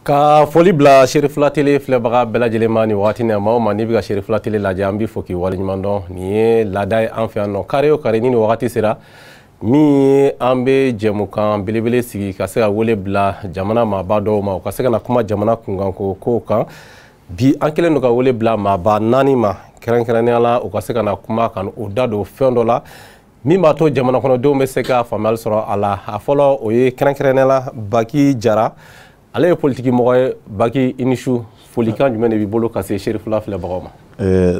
Ka foli bila Cherifla Télé filɛbaga bɛɛ lajɛlen ma nin waati na. Maa o maa n'i bɛ ka Cherifla Télé lajɛ, an b'i fo k'i waleɲuman dɔn. Nin ye laada ye an fɛ yan nɔ, kari o kari ni nin wagati sera min ye, an bɛ jɛmukan belebele sigi ka se ka wele bila jamana maaba dɔw ma, u ka se ka na kuma jamana kunkanko kow kan. Bi, an kɛlen don ka wele bila maaba naani ma kɛrɛnkɛrɛnnenya la, u ka se ka na kuma ka u da don fɛn dɔ la min b'a to jamana kɔnɔdenw bɛ se ka faamuyali sɔrɔ a la. A fɔlɔ, o ye kɛrɛnkɛrɛnnenya la Baki Jara, ale ye politiki mɔgɔ ye. Baki, i ni su. Folikan jumɛn de b'i bolo ka se Cherifla filɛbagaw ma?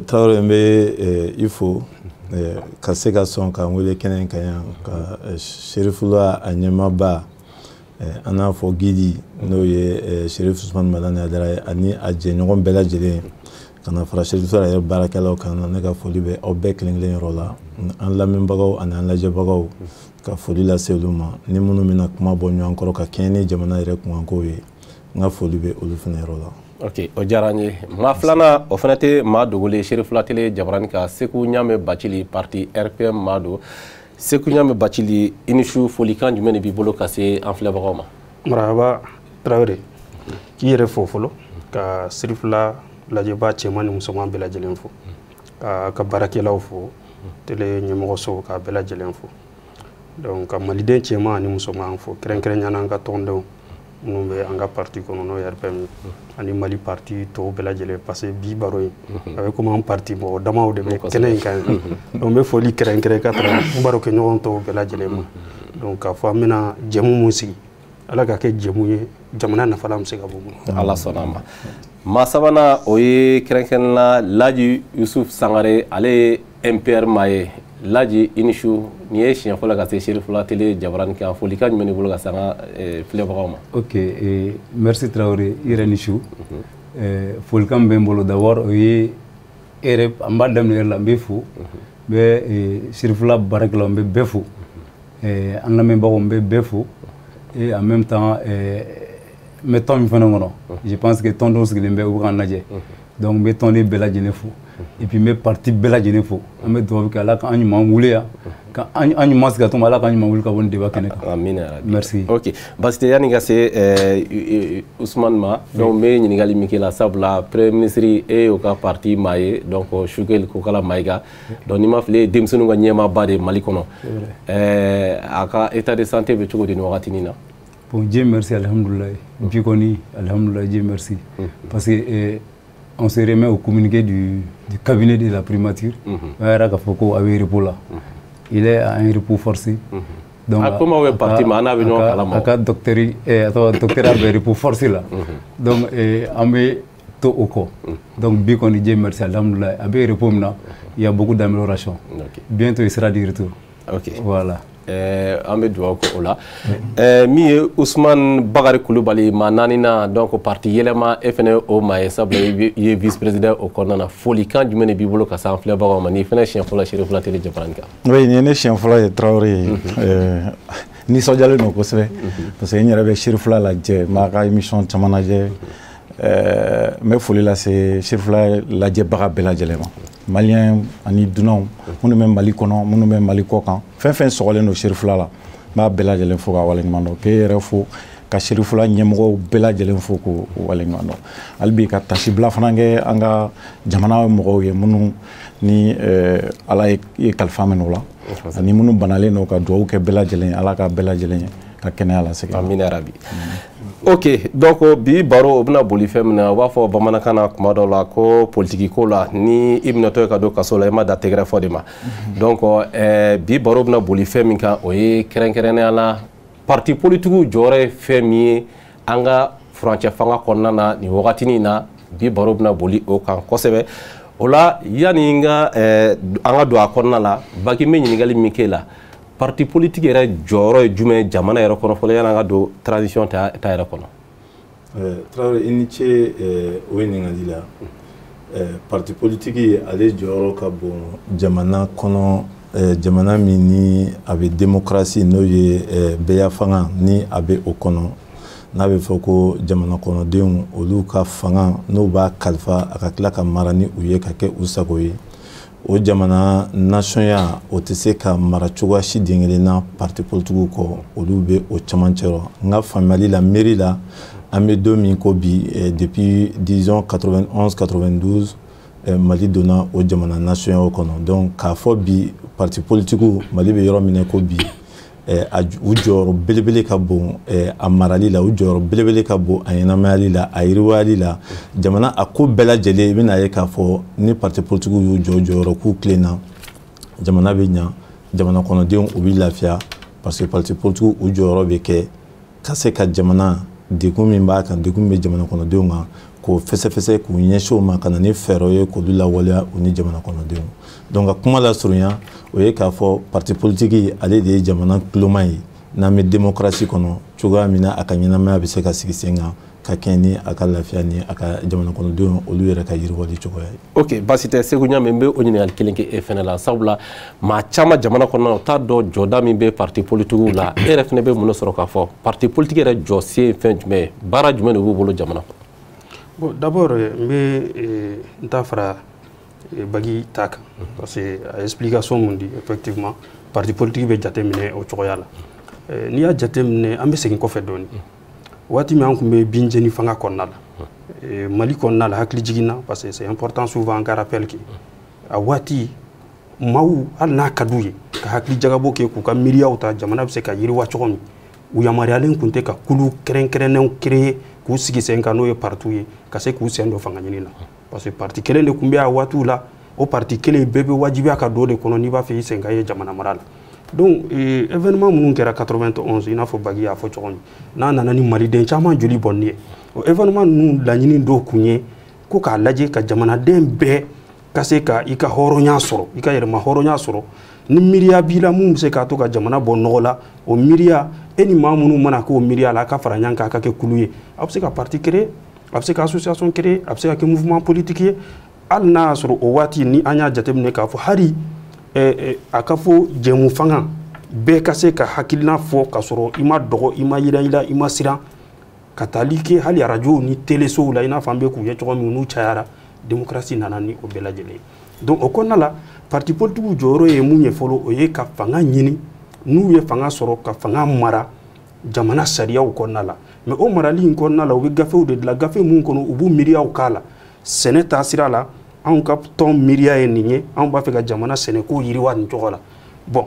Tarawele, n bɛ i fo ka se ka sɔn ka n wele kɛnɛ in kan yan, ka Cherifla a ɲɛmaaba, an n'a fɔ guide, n'o ye Cherif Usumani Madani Hayidara ye, ani a jɛɲɔgɔn bɛɛ lajɛlen, ka na fara Cherifla yɛrɛ baarakɛlaw kan. Ne ka foli bɛ aw bɛɛ kelen kelen yɔrɔ la, an lamɛnbagaw ani an lajɛbagaw, ka foli lase olu ma. Ni minnu bɛna kuma bɔ ɲɔgɔn kɔrɔ ka kɛɲɛ ni jamana yɛrɛ kunkankow ye, n ka foli bɛ olu fana yɔrɔ la. Ok, o diyara n ye. Maa filanan, o fana tɛ maa dogolen Cherifla Télé jabarani kan, Seku Ɲame Bacili, parti RPM maa don. Seku Ɲame Bacili, i ni su. Folikan jumɛn de b'i bolo ka se an filɛbagaw ma? Marahaba Tarawele, k'i yɛrɛ fo fɔlɔ, ka Cherifla lajɛba cɛman ni musoman bɛɛ lajɛlen fo, ka baarakɛlaw fo, télé ɲɛmɔgɔso ka bɛɛ lajɛlen fo, donc ka maliden cɛman ani musoman fo, kɛrɛnkɛrɛnnenya la an ka tɔndenw minnu bɛ an ka parti kɔnɔ, n'o ye RPM ye, ani Mali parti tɔw bɛɛ lajɛlen, parce que bi baro in a bɛ komi an parti mɔgɔ damaw de bɛ kɛnɛ in kan yan. Donc n bɛ foli kɛrɛnkɛrɛn ka tɛmɛ n barokɛɲɔgɔn tɔw bɛɛ lajɛlen ma. Donc k'a fɔ an bɛna jɛmu mun sigi, Ala ka kɛ jɛmu ye jamana nafalan bɛ se ka bɔ mun. Ala sɔnna a ma. Maa sabanan, o ye kɛrɛnkɛrɛnnenya la Laji Yusuf Sangare, ale ye MPR maa ye. Laji, i ni su. Nin ye siɲɛ fɔlɔ ka se Cherifla Télé jabarani kan. Folikan jumɛn b'i bolo ka se an ka filɛbagaw ma? Ok, merci Traoré, i yɛrɛ ni su. Folikan min bɛ n bolo d'abord, o ye e yɛrɛ, an b'a daminɛ yɛrɛ la, n bɛ fo, n bɛ Cherifla baarakɛlaw, n bɛ bɛɛ fo, an lamɛnbagaw, n bɛ bɛɛ fo, et en même temps n bɛ tɔn min fana kɔnɔ, je pense que tɔndenw sigilen bɛ, u bɛ k'an lajɛ, donc n bɛ tɔnden bɛɛ lajɛlen fo, et puis n bɛ parti bɛɛ lajɛlen fo. An bɛ dugawu kɛ, Ala k'an ɲuman wuli yan, ka an ɲuman sigi ka to, Ala k'an ɲuman wuli ka bɔ nin débat kɛnɛ kan. Amina yarabi. Merci. Ok, basi tɛ. Yanni ka se Usumani ma, donc n bɛ ɲininkali min k'i la, sabula premier ministre e y'o ka parti maa ye, donc Choguel Kokala Maïga, donc n'i ma fili, e ye denmisɛnninw ka ɲɛmaaba de ye Mali kɔnɔ. A ka état de santé bɛ cogo di nin wagati in na? Bon, Dieu merci, alhamdoulilah. Bi kɔni, alhamdoulilah, Dieu merci. Parce que on se remet au communiqué du cabinet de la primature. O y'a yira k'a fɔ ko a bɛ repos la. Il est à un repos forcé. Donc, a komi aw bɛ parti ma, an n'a bɛ ɲɔgɔn kalama. A ka docteur, a tɔgɔ docteur bɛ repos forcé la. Donc an bɛ to o kɔ. Donc bi kɔni, Dieu merci, alhamdoulilah. A bɛ repos min na, il y a beaucoup d'amélioration. Bientôt il sera de retour. Ok. Voilà. An bɛ dugawu kɛ o la. Min ye Usumani Bakari Kulubali, maa naani na, donc parti yɛlɛma, e fana o maa ye, sabula i ye vice président o kɔnɔna na. Folikan jumɛn de b'i bolo ka se an filɛbagaw ma? Nin fana siɲɛ fɔlɔ Cherifla Télé jabarani kan. Oui, nin ye ne siɲɛ fɔlɔ ye Tarawele ye. Nisɔndiyalen don kosɛbɛ, parce que n yɛrɛ bɛ Cherifla lajɛ, n b'a ka émission caman lajɛ. N bɛ foli lase Cherifla lajɛbaga bɛɛ lajɛlen ma, malien ani dunanw, minnu bɛ Mali kɔnɔ, minnu bɛ Mali kɔ kan, fɛn fɛn sɔgɔlen don Cherifla la, n b'a bɛɛ lajɛlen fo k'a waleɲuman dɔn, k'e yɛrɛ fo, ka Cherifla ɲɛmɔgɔw bɛɛ lajɛlen fo k'u waleɲuman dɔn. Hali bi ka tasibila fana kɛ an ka jamana mɔgɔw ye, minnu ni Ala ye kalifa minɛ u la, ani minnu banalen don, ka dugawu kɛ bɛɛ lajɛlen ye, Ala ka bɛɛ lajɛlen ye ka kɛnɛya lasegin. Amina yarabi. Ok, donc bi baro, o bɛna boli fɛn min na, u b'a fɔ bamanankan na kuma dɔw la ko politiki ko la, ni i minɛtɔ ye ka don kaso la, i ma da tɛgɛrɛ fɔ de ma. Donc bi baro bɛna boli fɛn min kan, o ye kɛrɛnkɛrɛnnenya la parti politikiw jɔyɔrɔ ye fɛn min ye an ka furancɛ fanga kɔnɔna na nin wagatinin na. Bi baro bɛna boli o kan kosɛbɛ. O la, yanni n ka an ka don a kɔnɔna la, Baki, n bɛ ɲininkali min k'e la, parti politique yɛrɛ jɔyɔrɔ ye jumɛn ye jamana yɛrɛ kɔnɔ fɔlɔ, yanni an ka don transition ta yɛrɛ kɔnɔ? Tarawele, i ni ce o ɲininkali la. Parti politique, ale jɔyɔrɔ ka bon jamana kɔnɔ, jamana min ni a bɛ démocratie, n'o ye bɛɛya fanga, ni a bɛ o kɔnɔ, n'a bɛ fɔ ko jamana kɔnɔdenw olu ka fanga, n'u b'a kalifa a ka tila ka mara ni u ye ka kɛ u sago ye, o jamana nationya, o tɛ se ka mara cogoya si den kelen na parti politigiw kɔ. Olu bɛ o camancɛ rɔ. N ka faamuyali la, miiri la, An bɛ don min ko bi, depuis disons 91 92, Mali donna o jamana nation kɔnɔ. Donc k'a fɔ bi parti politique, Mali bɛ yɔrɔ min ko bi, u jɔyɔrɔ belebele ka bon a marali la, u jɔyɔrɔ belebele ka bon a ɲɛnamayali la, a yiriwali la, jamana a ko bɛɛ lajɛlen. I bɛna ye k'a fɔ ni parti politique y'u jɔ jɔyɔrɔ k'u tilen na, jamana bɛ ɲa, jamana kɔnɔdenw u bɛ lafiya, parce que parti politique u jɔyɔrɔ bɛ kɛ ka se ka jamana degun min b'a kan, degun min bɛ jamana kɔnɔdenw kan, k'o fɛsɛfɛsɛ, k'u ɲɛsin o ma, ka na ni fɛɛrɛw ye k'olu lawaleya u ni jamana kɔnɔdenw. Donc ka kuma lasurunya, o ye k'a fɔ parti politique ale de ye jamana tuloma ye n'an bɛ démocratie kɔnɔ cogoya min na, a ka ɲɛnamaya bɛ se ka sigi sen kan ka kɛɲɛ ni a ka lafiya ni a ka jamana kɔnɔdenw olu yɛrɛ ka yiriwali cogoya ye. Ok, baasi tɛ. Segu Ɲame, n bɛ o ɲininkali kelen kɛ e fɛnɛ la, sabula maa caman jamana kɔnɔna, u t'a dɔn jɔda min bɛ parti politique la. E yɛrɛ fɛnɛ bɛ mun de sɔrɔ k'a fɔ parti politique yɛrɛ jɔsen ye fɛn jumɛn ye, baara jumɛn de b'u bolo jamana kɔnɔ? Bon, d'abord n bɛ n ta fara Bagi ta kan, parce que a explication mun di, effectivement parti politique bɛ jate minɛ o cogoya la. N'i y'a jate minɛ, an bɛ segin kɔfɛ dɔɔni, waati min an tun bɛ binjeni fanga kɔnɔna la Mali kɔnɔna la, hakili jiginna, parce que c'est important souvent an ka rappel kɛ. A waati maaw, hali n'a ka d'u ye ka hakili jagabɔ kɛ k'u ka miiriyaw ta jamana bɛ se ka yiriwa cogo min, u yamaruyalen tun tɛ ka kulu kɛrɛnkɛrɛnnenw créer k'u sigi sen kan, n'o ye parti ye, ka se k'u sen don fanga ɲini na, parce que parti kelen de tun bɛ a waatiw la. O parti kelen bɛɛ bɛ wajibiya ka don o de kɔnɔ n'i b'a fɛ i sen ka ye jamana mara la. Donc événement minnu kɛra 91, i n'a fɔ Bagi y'a fɔ cogo min, n'a nana ni maliden caman joli bɔnni ye, o événement ninnu laɲini dɔw kun ye ko k'a lajɛ ka jamanaden bɛɛ ka se ka i ka hɔrɔnya sɔrɔ, i ka yɛrɛma hɔrɔnya sɔrɔ. Ni miiriya b'i la mun bɛ se k'a to ka jamana bɔ nɔgɔ la, o miiriya, e ni maa minnu mana k'o miiriya la, a ka fara ɲɔgɔn kan, a ka kɛ kulu ye. A bɛ se ka parti créer, a bɛ se ka association créer, a bɛ se ka kɛ mouvement politique ye. Hali n'a y'a sɔrɔ o waati ni an y'a jateminɛ k'a fɔ hali a ka fɔ jɛmu fanga bɛɛ ka se ka hakilina fɔ ka sɔrɔ i ma dɔgɔ, i ma yiran i la, i ma siran ka taali kɛ hali arajow ni telesow la, i n'a fɔ an bɛ k'u ye cogo min n'u cayara. Démocratie nana ni o bɛɛ lajɛlen ye. Donc o kɔnɔna la, parti politique jɔyɔrɔ ye mun ye fɔlɔ? O ye ka fanga ɲini, n'u ye fanga sɔrɔ, ka fanga mara jamana sariyaw kɔnɔna la. Mais o marali in kɔnɔna la, u bɛ gafew de dilan, gafe mun kɔnɔ u b'u miiriyaw k'a la. Sɛnɛ taasira la, anw ka tɔn miiriya ye nin ye, anw b'a fɛ ka jamana sɛnɛko yiriwa nin cogo la. Bon,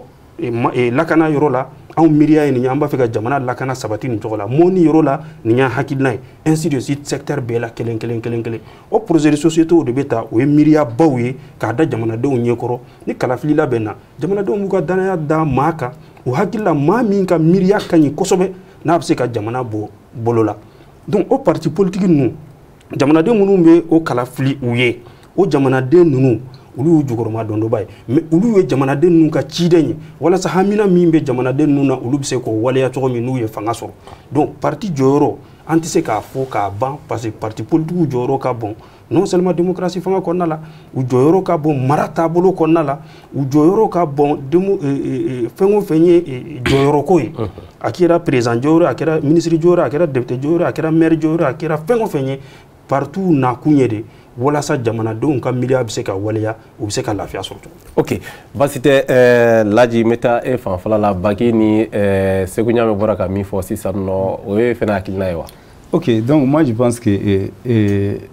lakana yɔrɔ la, anw miiriya ye nin ye, an b'a fɛ ka jamana lakana sabati nin cogo la. Mɔni yɔrɔ la, nin y'an hakilina ye, ainsi de suite, secteur bɛɛ la kelen kelen kelen kelen. O projet de société de bɛ ta, o ye miiriyabaw ye k'a da jamanadenw ɲɛkɔrɔ. Ni kalafili labɛn na, jamanadenw b'u ka danaya da maa kan, u hakili la maa min ka miiriya ka ɲi kosɛbɛ, n'a bɛ se ka jamana bɔ bolo la. Donc o parti politique ninnu, jamanaden minnu bɛ o kalafili u ye, o jamanaden ninnu, olu y'u jukɔrɔma dɔndɔba ye, mais olu ye jamanaden ninnu ka ciden ye, walasa hamina min bɛ jamanaden ninnu na, olu bɛ se k'o waleya cogo min n'u ye fanga sɔrɔ. Donc parti jɔyɔrɔ, an tɛ se k'a fɔ k'a ban, parce que parti politique jɔyɔrɔ ka bon non seulement démocratie fanga kɔnɔna la, u jɔyɔrɔ ka bon mara taabolo kɔnɔna la, u jɔyɔrɔ ka bon fɛn o fɛn ye jɔyɔrɔko ye. A kɛra président jɔyɔrɔ, a kɛra ministre jɔyɔrɔ, a kɛra député jɔyɔrɔ, a kɛra maire jɔyɔrɔ, a kɛra fɛn o fɛn ye, partout nakun ye de walasa jamanadenw ka miiriya bɛ se ka waleya, u bɛ se ka lafiya sɔrɔ cogo. Ok, baasi tɛ. Laji, n bɛ taa e fanfɛla la. Baki ni Segu Ɲame bɔra ka min fɔ sisan nɔ, o ye fɛnɛ hakilina ye wa? Ok, donc moi je pense que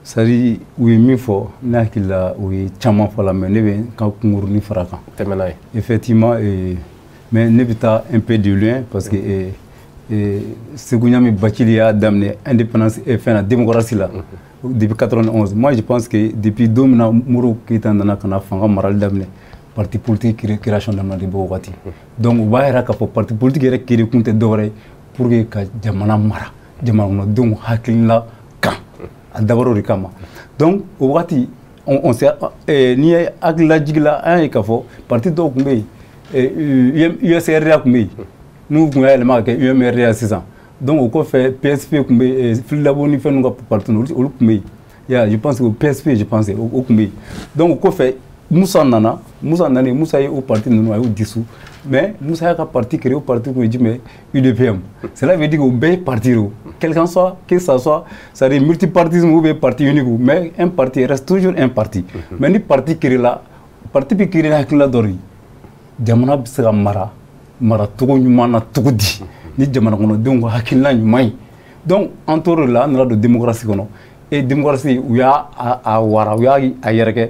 c'est-à-dire u ye min fɔ, ne hakili la u ye caman fɔ la, mais ne bɛ n ka kunkurunin fara kan. Tɛmɛ n'a ye. Effectivement, mais ne bɛ taa un peu de loin, parce que Segu Ɲame Bacili y'a daminɛ indépendance fɛn na, démocratie la, depuis 91. Moi je pense que depuis don min na Modibo Keyita nana ka na fanga marali daminɛ, parti politique création daminɛ de b'o waati. Donc u b'a yira k'a fɔ parti politique yɛrɛ créer kun tɛ dɔwɛrɛ ye pour que ka jamana mara jamana kɔnɔdenw hakilina kan, a dabɔra o de kama. Donc o waati, on s'est n'i ye hakililajigi la, an y'a ye k'a fɔ parti dɔw tun bɛ yen, USRDA tun bɛ yen, n'u tun y'a yɛlɛma ka kɛ UMRDA sisan. Donc o kɔfɛ, PSP tun bɛ yen, Fily Dabo ni fɛn ninnu ka parti, olu tun bɛ yen. Ya, je pense que PSP, je pense o tun bɛ yen. Donc o kɔfɛ, Musa nana. Musa nana, Musa ye o parti ninnu, a y'o dissous, mais Musa y'a ka parti créé. O parti kun ye jumɛn? UDPM. Cela veut dire que o bɛɛ ye parti ye o, quel qu'en soit, que ça soit, c'est-à-dire multipartisme ou bien parti unique, mais un parti reste toujours un parti. Mais ni parti créé la, parti bɛ créé hakilina dɔ de ye, jamana bɛ se ka mara maracogo ɲuman na cogo di ni jamana kɔnɔdenw ka hakilina ɲuman ye. Donc an tor'o la, an nana don démocratie kɔnɔ. Et démocratie, u y'a a wara, u y'a a yɛrɛkɛ,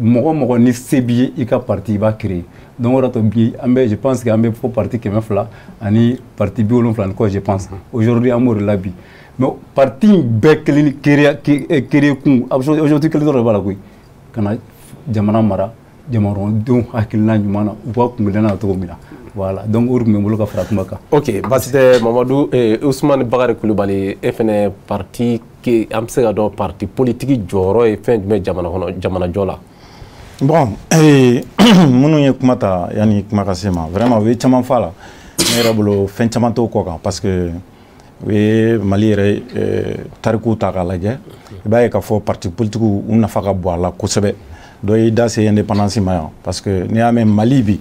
mɔgɔ mɔgɔ ni se b'i ye, i ka parti i b'a créer. Donc o de y'a to bi an bɛ, je pense que an bɛ fɔ parti 200 ani parti 70 ni kɔ, je pense aujourd'hui an b'o de la bi. Mais parti in bɛɛ kelen créer kun, objectif kelen dɔrɔn de b'a la koyi: ka na jamana mara jamanadenw hakilina ɲuman na, u ka kunkelenna na cogo min na. Voilà, donc o de tun bɛ n bolo ka fara kuma kan. Ok, baasi tɛ. Mamadu Usumani Bakari Kulubali, e fɛnɛ, parti ke an bɛ se ka dɔn parti politique jɔyɔrɔ ye fɛn jumɛn jamana kɔnɔ, jamanajɔ la? Bon, minnu ye kuma ta yanni kuma ka se ma, vraiment u ye caman fɔ a la. Ne yɛrɛ bolo, fɛn caman t'o kɔ kan, parce que u ye Mali yɛrɛ tariku ta k'a lajɛ, i b'a ye k'a fɔ parti politique u nafa ka bon a la kosɛbɛ. Dɔ y'i da se indépendance ma yan, parce que n'i y'a mɛn Mali bi,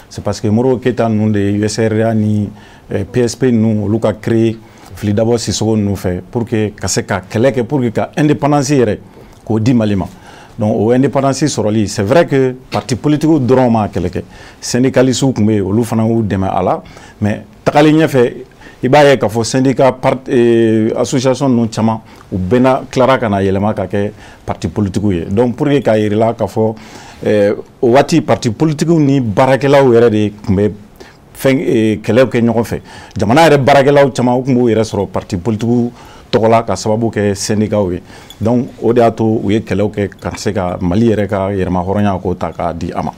c'est parce que Modibo Keyita ninnu de ye USRA ni PSP ninnu olu ka créer Fili Dabɔ Sisoko ninnu fɛ pour que ka se ka kɛlɛ kɛ pour que ka indépendance yɛrɛ k'o di Mali ma. Donc o indépendance sɔrɔli, c'est vrai que parti politique dɔrɔn ma kɛlɛ kɛ, syndicalistes tun bɛ yen, olu fana y'u dɛmɛ a la. Mais tagalen ɲɛfɛ, i b'a ye k'a fɔ syndicat part association ninnu caman, u bɛɛ na tilara ka na yɛlɛma ka kɛ parti politique ye. Donc pour que k'a yir'i la k'a fɔ o waati parti politique ni baarakɛlaw yɛrɛ de tun bɛ fɛn kɛlɛw kɛ ɲɔgɔn fɛ. Jamana yɛrɛ baarakɛlaw caman, u tun b'u yɛrɛ sɔrɔ parti politique tɔgɔ la ka sababu kɛ syndicat ye. Donc o de y'a to u ye kɛlɛw kɛ ka se ka Mali yɛrɛ ka yɛrɛma hɔrɔnya k'o ta k'a di a ma.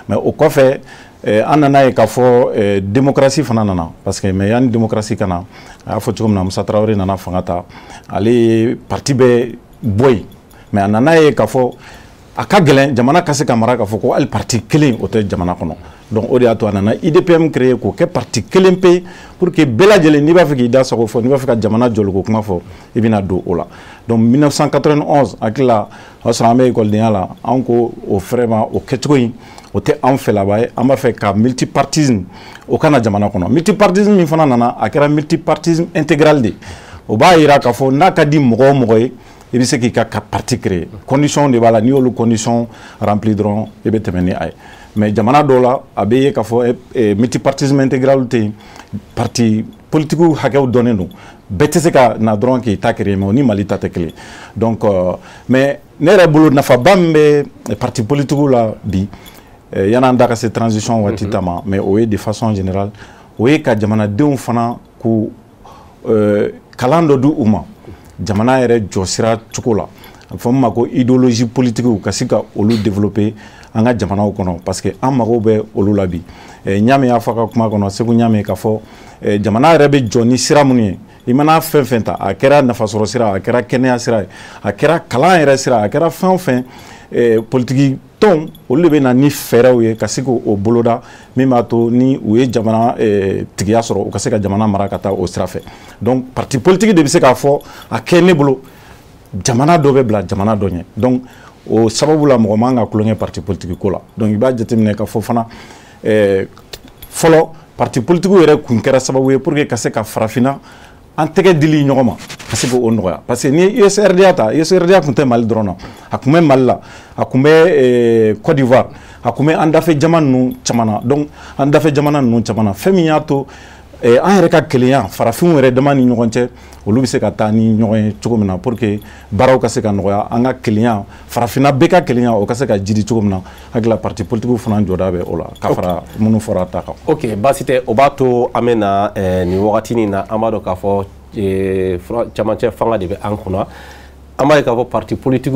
Mais o kɔfɛ, an nana ye k'a fɔ démocratie fana nana, parce que, mais yanni démocratie ka na, a y'a fɔ cogo min na, Musa Tarawele nana fanga ta, ale ye parti bɛɛ bɔ yen. Mais a nana ye k'a fɔ a ka gɛlɛn jamana ka se ka mara k'a fɔ ko hali parti kelen o tɛ jamana kɔnɔ. Donc o de y'a to a nana UDPM créer k'o kɛ parti kelen pe, pour que bɛɛ lajɛlen, n'i b'a fɛ k'i da sago fɔ, n'i b'a fɛ ka jamana jɔliko kuma fɔ, i bɛna don o la. Donc 1991, hakili la, o y'a sɔrɔ an bɛ ekɔlidenya la, an ko o vraiment o kɛcogo in, o tɛ anw fɛlaba ye, an b'a fɛ ka multipartisme o kana jamana kɔnɔ. Multipartisme min fana nana, a kɛra multipartisme intégral de. O b'a yira k'a fɔ n'a ka di mɔgɔ o mɔgɔ ye, i bɛ se k'i ka parti créer. Condition de b'a la, n'i y'olu condition rempli dɔrɔn, i bɛ tɛmɛ ni a ye. Mais jamana dɔw la, a bɛ ye k'a fɔ multipartisme intégral tɛ yen, parti politique hakɛw dɔnnen don, bɛɛ tɛ se ka na dɔrɔn k'i ta créer. Mais o ni Mali ta tɛ kelen. Donc mais ne yɛrɛ bolo, nafaba min bɛ parti politique la bi, yan'an da ka se transition waati ta ma, mais o ye de façon générale, o ye ka jamanadenw fana k'u kalan dɔ di u ma jamana yɛrɛ jɔsira cogo la, a bɛ fɔ min ma ko idéologie politique, ka se ka olu développer an ka jamanaw kɔnɔ, parce que an mago bɛ olu la bi. Ɲame y'a fɔ a ka kuma kɔnɔ, Segu Ɲame, k'a fɔ jamana yɛrɛ bɛ jɔ ni sira minnu ye, i mana fɛn fɛn ta, a kɛra nafasɔrɔ sira, a kɛra kɛnɛya sira ye, a kɛra kalan yɛrɛ sira, a kɛra fɛn o fɛn, politiki tɔn olu de bɛ na ni fɛɛrɛw ye ka se k'o boloda, min b'a to ni u ye jamana tigiya sɔrɔ, u ka se ka jamana mara ka taa o sira fɛ. Donc parti politique de bɛ se k'a fɔ a kɛ ne bolo, jamana dɔ bɛ bila jamana dɔ ɲɛ. Donc o sababu la, mɔgɔ man ka tulonkɛ parti politique ko la. Donc i b'a jateminɛ k'a fɔ fana, fɔlɔ parti politique yɛrɛ kun kɛra sababu ye pour que ka se ka farafinna an tɛgɛ dili ɲɔgɔn ma, ka se k'o nɔgɔya, parce que ni ye USRDA ta, USRDA tun tɛ Mali dɔrɔn na, a tun bɛ Mali la, a tun bɛ Côte d'Ivoire, a tun bɛ an dafɛ jamana ninnu caman na. Donc an dafɛ jamana ninnu caman na, fɛn min y'a to an yɛrɛ ka kelenya, farafinw yɛrɛ dama ni ɲɔgɔn cɛ, olu bɛ se ka taa ni ɲɔgɔn ye cogo min na pour que baaraw ka se ka nɔgɔya, an ka kelenya, farafinna bɛɛ ka kelenya, o ka se ka jidi cogo min na, hakili la parti politique fana jɔda bɛ o la ka fara minnu fɔra ta kan. Ok, baasi tɛ. O b'a to an bɛ na nin wagatinin na, an b'a dɔn k'a fɔ camancɛ fanga de bɛ an kunna. An b'a ye k'a fɔ parti politique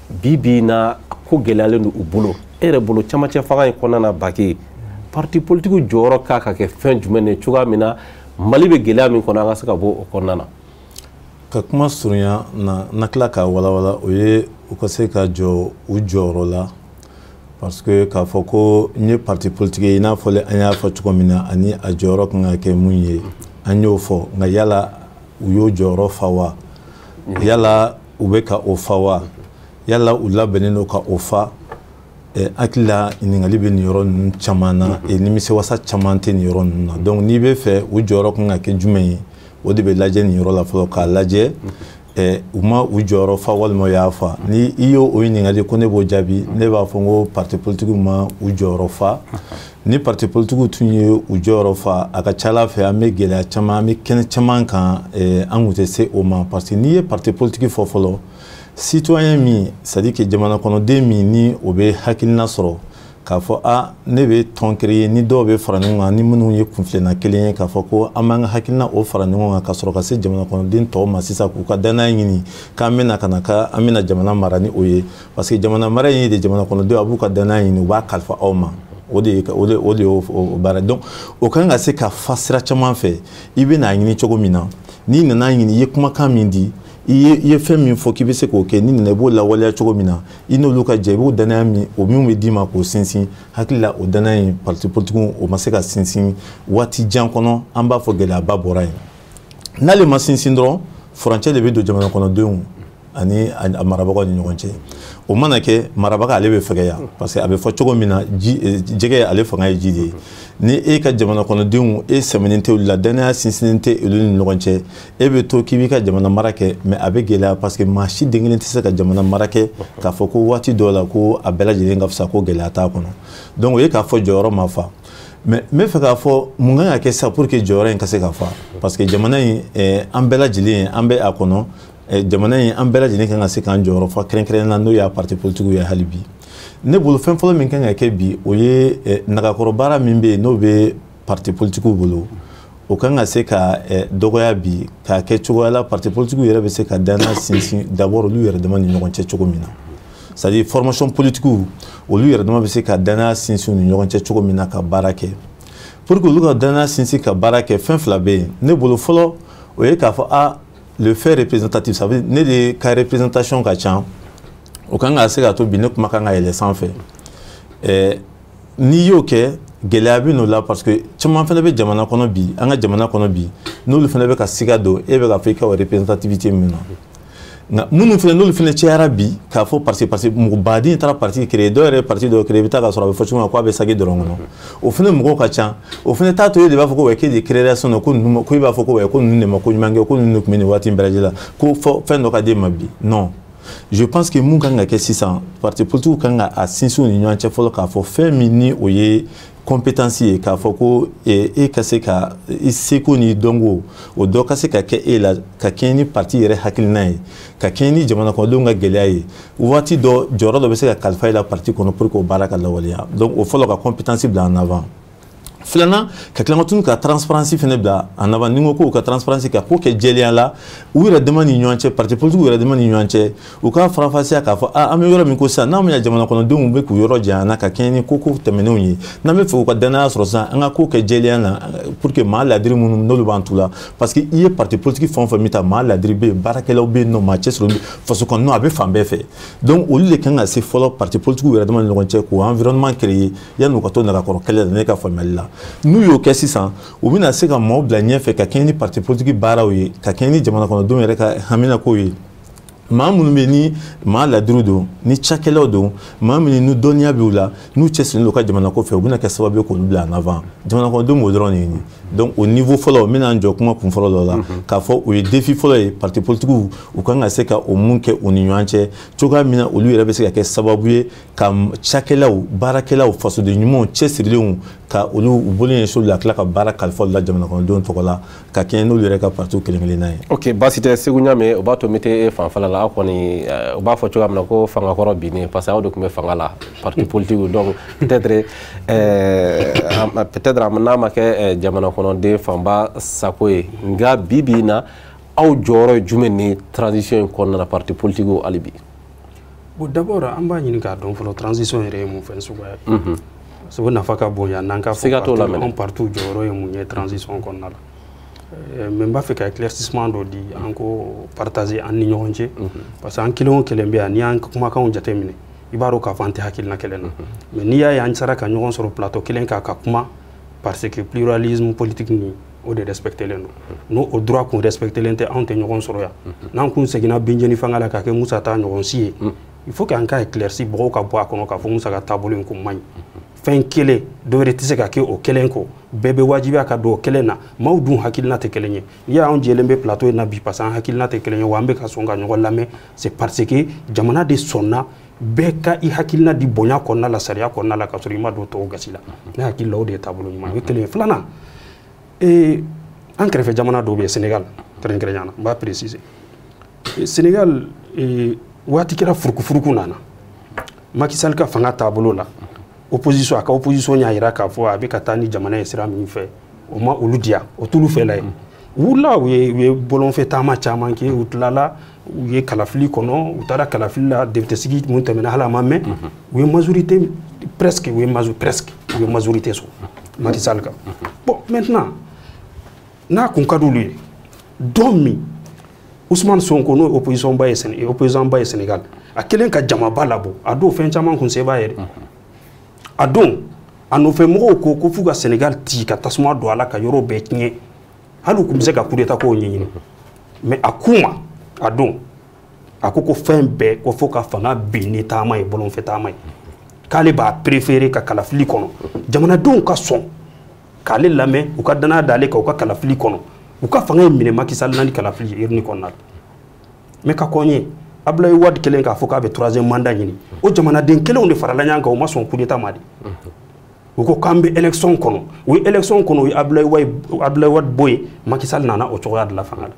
bi bi in na, ko gɛlɛyalen don u bolo. E yɛrɛ bolo, camancɛ fanga in kɔnɔna na, Bake, parti politique jɔyɔrɔ k'a ka kɛ fɛn jumɛn de cogoya min na Mali bɛ gɛlɛya min kɔnɔ, an ka se ka bɔ o kɔnɔna na? Ka kuma surunya na, na tila k'a walawala, o ye u ka se ka jɔ u jɔyɔrɔ la, parce que k'a fɔ ko n ye parti politique ye, i n'a fɔ an y'a fɔ cogo min na, ani a jɔyɔrɔ kan ka kɛ mun ye, an y'o fɔ. Nka yala u y'o jɔyɔrɔ fa wa? Yala u bɛ ka o fa wa? Yala u labɛnnen don ka o fa? Hakili la, ɲininkali bɛ nin yɔrɔ ninnu caman na, nimisiwasa caman tɛ nin yɔrɔ ninnu na. Donc n'i bɛ fɛ u jɔyɔrɔ kan ka kɛ jumɛn ye, o de bɛ lajɛ nin yɔrɔ la fɔlɔ, k'a lajɛ. U ma u jɔyɔrɔ fa walima u y'a fa? Ni i y'o o ɲininkali ko ne b'o jaabi, ne b'a fɔ n ko parti politique ma u jɔyɔrɔ fa. Ni parti politique tun ye u jɔyɔrɔ fa, a ka ca ala fɛ, an bɛ gɛlɛya caman, an bɛ kɛnɛ caman kan, an kun tɛ se o ma, parce que n'i ye parti politique fɔ fɔlɔ, citoyen min, c'est à dire que jamana kɔnɔden min ni o bɛ hakilina sɔrɔ k'a fɔ a ne bɛ tɔn créer, ni dɔw bɛ fara ɲɔgɔn kan, ni minnu ye kunfilenna kelen ye, k'a fɔ ko an b'an ka hakilina o fara ɲɔgɔn kan ka sɔrɔ ka se jamana kɔnɔden tɔw ma sisan k'u ka danaya ɲini k'an bɛna ka na k'an bɛna jamana mara ni o ye, parce que jamana mara in ye de jamana kɔnɔdenw a b'u ka danaya ɲini, u b'a kalifa aw ma. O de y'o baara. Donc o kan ka se ka fa sira caman fɛ. I bɛ n'a ɲini cogo min na, n'i nana ɲini, i ye kumakan min di, i ye fɛn min fɔ k'i bɛ se k'o kɛ, n'i nana i b'o lawaleya cogo min na, i n'olu ka jɛ, i b'o danaya min, o min bɛ d'i ma k'o sinsin. Hakili la, o danaya in, parti politique o ma se ka sinsin waati jan kɔnɔ. An b'a fɔ gɛlɛyaba bɔra yen. N'ale ma sinsin dɔrɔn, furancɛ de bɛ don jamana kɔnɔdenw ani a marabagaw ni ɲɔgɔn cɛ. O mana kɛ, marabaga ale bɛ fɛgɛya, parce que a bɛ fɔ cogo min na, ji jɛgɛ ale fanga ye ji de ye. Ni e ka jamana kɔnɔdenw e sɛmɛnen tɛ olu la, danaya sinsinnen tɛ olu ni ɲɔgɔn cɛ, e bɛ to k'i b'i ka jamana mara kɛ, mais a bɛ gɛlɛya, parce que maa si den kelen tɛ se ka jamana mara kɛ k'a fɔ ko waati dɔw la ko a bɛɛ lajɛlen ka fisa, ko gɛlɛya t'a kɔnɔ. Donc o ye k'a fɔ jɔyɔrɔ ma fa. Mais n bɛ fɛ k'a fɔ mun kan ka kɛ sisan pour que jɔyɔrɔ in ka se ka fa, parce que jamana in, an bɛɛ lajɛlen an bɛ a kɔnɔ. Jamana in, an bɛɛ lajɛlen kan ka se k'an jɔyɔrɔ fa, kɛrɛnkɛrɛnnen na n'o y'a parti politique ye. Hali bi, ne bolo, fɛn fɔlɔ min kan ka kɛ bi, o ye nagakɔrɔ baara min bɛ yen n'o bɛ parti politique bolo, o kan ka se ka dɔgɔya bi, k'a kɛ cogoya la parti politique yɛrɛ bɛ se ka danaya sinsin d'abord olu yɛrɛ dama ni ɲɔgɔn cɛ cogo min na, c'est à dire formation politique, olu yɛrɛ dama bɛ se ka danaya sinsin u ni ɲɔgɔn cɛ cogo min na ka baara kɛ. Pour que olu ka danaya sinsin ka baara kɛ, fɛn fila bɛ yen ne bolo. Fɔlɔ, o ye k'a fɔ a le fait représentatif, ça veut dire ne de ka représentation ka ca, o kan ka se ka to bi ne kuma kan ka yɛlɛ sanfɛ. N'i y'o kɛ, gɛlɛya bɛ n'o la, parce que caman fana bɛ jamana kɔnɔ bi, an ka jamana kɔnɔ bi, n'olu fana bɛ ka siga don e bɛ ka fɔ i ka représentativité min na. Nka minnu fana n'olu fana cayara bi k'a fɔ parce que mɔgɔ baden taara parti créer, dɔw yɛrɛ ye parti dɔw créer, i bɛ taa ka sɔrɔ a bɛ fɔ cogo min na k'a bɛ saki dɔrɔn kɔnɔ, o fana mɔgɔw ka ca. O fana t'a to e de b'a fɔ ko k'e de créer sinon ko ninnu, ko i b'a fɔ ko ko ninnu de ma ko ɲuman kɛ, ko ninnu de tun bɛ nin waati in bɛɛ lajɛlen la, ko fɔ fɛn dɔ ka d'e ma bi. Non, je pense que mun kan ka kɛ sisan, parti politique kan ka a sinsin u ni ɲɔgɔn cɛ fɔlɔ, k'a fɔ fɛn min ni o ye compétence ye, k'a fɔ ko e ka se ka i seko ni dɔnko o dɔ ka se ka kɛ e la, ka kɛɲɛ ni parti yɛrɛ hakilina ye, ka kɛɲɛ ni jamana kɔnɔdenw ka gɛlɛya ye. Waati dɔ, jɔyɔrɔ dɔ bɛ se ka kalifa i la parti kɔnɔ pour que o baara ka lawaleya. Donc o fɔlɔ, ka compétence bila en avant. Filanan, ka tila tuguni ka transparence fana bila en avant. Ni n ko k'u ka transparence, ka ko kɛ jɛlenya la u yɛrɛ dama ni ɲɔgɔn cɛ, parti politique yɛrɛ dama ni ɲɔgɔn cɛ, u k'a faranfasiya k'a fɔ a an bɛ yɔrɔ min ko sisan, n'an bɛna jamana kɔnɔdenw bɛ k'u yɔrɔ janya na ka kɛɲɛ ni ko tɛmɛnenw ye, n'an bɛ fɛ u ka danaya sɔrɔ sisan, an ka ko kɛ jɛlenya na pour que maa ladiri minnu n'olu b'an tu la, parce que i ye parti politique fɛn o fɛn min ta, maa ladiri bɛ yen, baarakɛlaw bɛ yen nɔ, maa cɛsirilen bɛ faso kɔnɔ, a bɛ fan bɛɛ fɛ. Donc olu de kan ka se fɔlɔ parti politique yɛrɛ dama ni ɲɔgɔn cɛ k'o environnement créer yanni u ka to nagakɔrɔ kɛlɛ la. Ne ka faamuyali la, n'u y'o kɛ sisan, u bɛna se ka maaw bila ɲɛfɛ ka kɛɲɛ ni parti politique baaraw ye, ka kɛɲɛ ni jamana kɔnɔdenw yɛrɛ ka haminako ye. Maa minnu bɛ ni maa ladiriw don, ni cakɛlaw don, maa minnu ni dɔnniya b'u la, n'u cɛsirilen don u ka jamana ko fɛ, u bɛna kɛ sababu ye k'olu bila en avant. Jamana kɔnɔdenw b'o dɔrɔn de ɲini. Donc o niveau fɔlɔ, n bɛna n jɔ kuma kun fɔlɔ dɔ la k'a fɔ o ye défi fɔlɔ ye. Parti politique u kan ka se ka o mun kɛ u ni ɲɔgɔn cɛ, cogoya min na olu yɛrɛ bɛ se ka kɛ sababu ye ka cakɛlaw, baarakɛlaw, fasoden ɲumanw, cɛsirilenw, ka olu u bolo ɲɛsin olu la, ka tila ka baara kalifa olu la jamana kɔnɔdenw tɔgɔ la, ka kɛɲɛ n'olu yɛrɛ ka parti kelen kelenna ye. Ok, baasi tɛ. Segu Ɲame, o b'a to n bɛ e fanfɛla la. Aw kɔni, u b'a fɔ cogoya min na ko fanga kɔrɔ binnen, parce que aw de tun bɛ fanga la, parti politique. Donc peut-être n'a ma kɛ jamana kɔnɔden fanba sago ye, nka bi bi in na, aw jɔyɔrɔ ye jumɛn ni transition in kɔnɔna na, parti politique hali bi? Bon, d'abord an b'a ɲini k'a dɔn fɔlɔ, transition yɛrɛ ye mun fɛn suguya ye, parce que o nafa ka bon yan n'an ka fɔ Siga t'o la mɛnɛ. Anw parti jɔyɔrɔ ye mun ye transition kɔnɔna la. Mais n b'a fɛ ka éclaircissement dɔ di, an ko partager an ni ɲɔgɔn cɛ, parce que an kelen o kelen bɛ yan, n'i y'an kumakanw jateminɛ, i b'a dɔn k'a fɔ an tɛ hakilina kelen na. Mais n'i y'a ye an sera ka ɲɔgɔn sɔrɔ plateau kelen kan ka kuma, parce que pluralisme politique nin, o de respectelen don. N'o o droit kun respectelen tɛ, anw tɛ ɲɔgɔn sɔrɔ yan. N'an kun seginna Binjeni fanga la ka kɛ Musa ta ɲɔgɔn si ye, il faut qu'an ka éclairci mɔgɔw ka bɔ a kɔnɔ k'a fɔ Musa ka taabolo in kun man ɲi. Fɛn kelen dɔ wɛrɛ tɛ se ka kɛ o kelen kɔ, bɛɛ bɛ wajibiya ka don o kelen na. Maaw dun hakilina tɛ kelen ye. N'i y'anw jɛlen bɛ plateau in na bi, parce que an hakilina tɛ kelen ye, wa an bɛ ka sɔn ka ɲɔgɔn lamɛn, c'est parce que jamana de sɔnna bɛɛ ka i hakilina di bonya kɔnɔna la, sariya kɔnɔna la, ka sɔrɔ i ma don tɔw gasi la. Ne hakili la, o de ye taabolo ɲuman ye. O ye kelen ye. Filanan, an kɛrɛfɛ jamana dɔw bɛ yen, Sénégal kɛrɛnkɛrɛnnenya la, n b'a préciser. Sénégal, waati kɛra furukufuruku nana Macky Sall ka fanga taabolo la, opposition, a ka opposition y'a jira k'a fɔ a bɛ ka taa ni jamana ye sira min fɛ, o ma olu diya, o t'olu fɛla ye. U wulila, u ye bɔlɔnfɛ taama caman kɛ, u tilala, u ye kalafili kɔnɔ, u taara kalafili la, député sigi mun tɛmɛna, hali a ma mɛn, u ye majorité presque, u ye presque u ye majorité sɔrɔ Macky Sall kan. Bon, maintenant, n'a kun ka d'olu ye don min, Ousmane Sonko, n'o ye opposition ba ye, opposant ba ye Sénégal, a kelen ka jamaba labɔ, a don fɛn caman kun se b'a ye dɛ. A don a nɔfɛ mɔgɔw ko f'u ka Sénégal ci ka tasuma don a la, ka yɔrɔ bɛɛ tiɲɛ, hali u kun bɛ se ka coup d'état kow ɲɛɲini. Mais a k'u ma, a don a ko fɛn bɛɛ ko fo ka fanga bin ni taama ye, bɔlɔnfɛ taama ye, k'ale b'a préféré ka kalafili kɔnɔ, jamanadenw ka sɔn k'ale lamɛn, u ka danaya d'ale kan, u ka kalafili kɔnɔ, u ka fanga in minɛ Macky Sall na ni kalafili ye urne kɔnɔna la. Mais ka kɔn ye, Abdoulaye Wade kelen k'a fɔ k'a bɛ troisième mandat ɲini, o jamanaden kelenw de farala ɲɔgɔn kan, u ma sɔn coup d'état ma de. U ko k'an bɛ élection kɔnɔ, u ye élection kɔnɔ, u ye Abdoulaye Wade bɔ yen, Macky Sall nana o cogoya de la fanga la.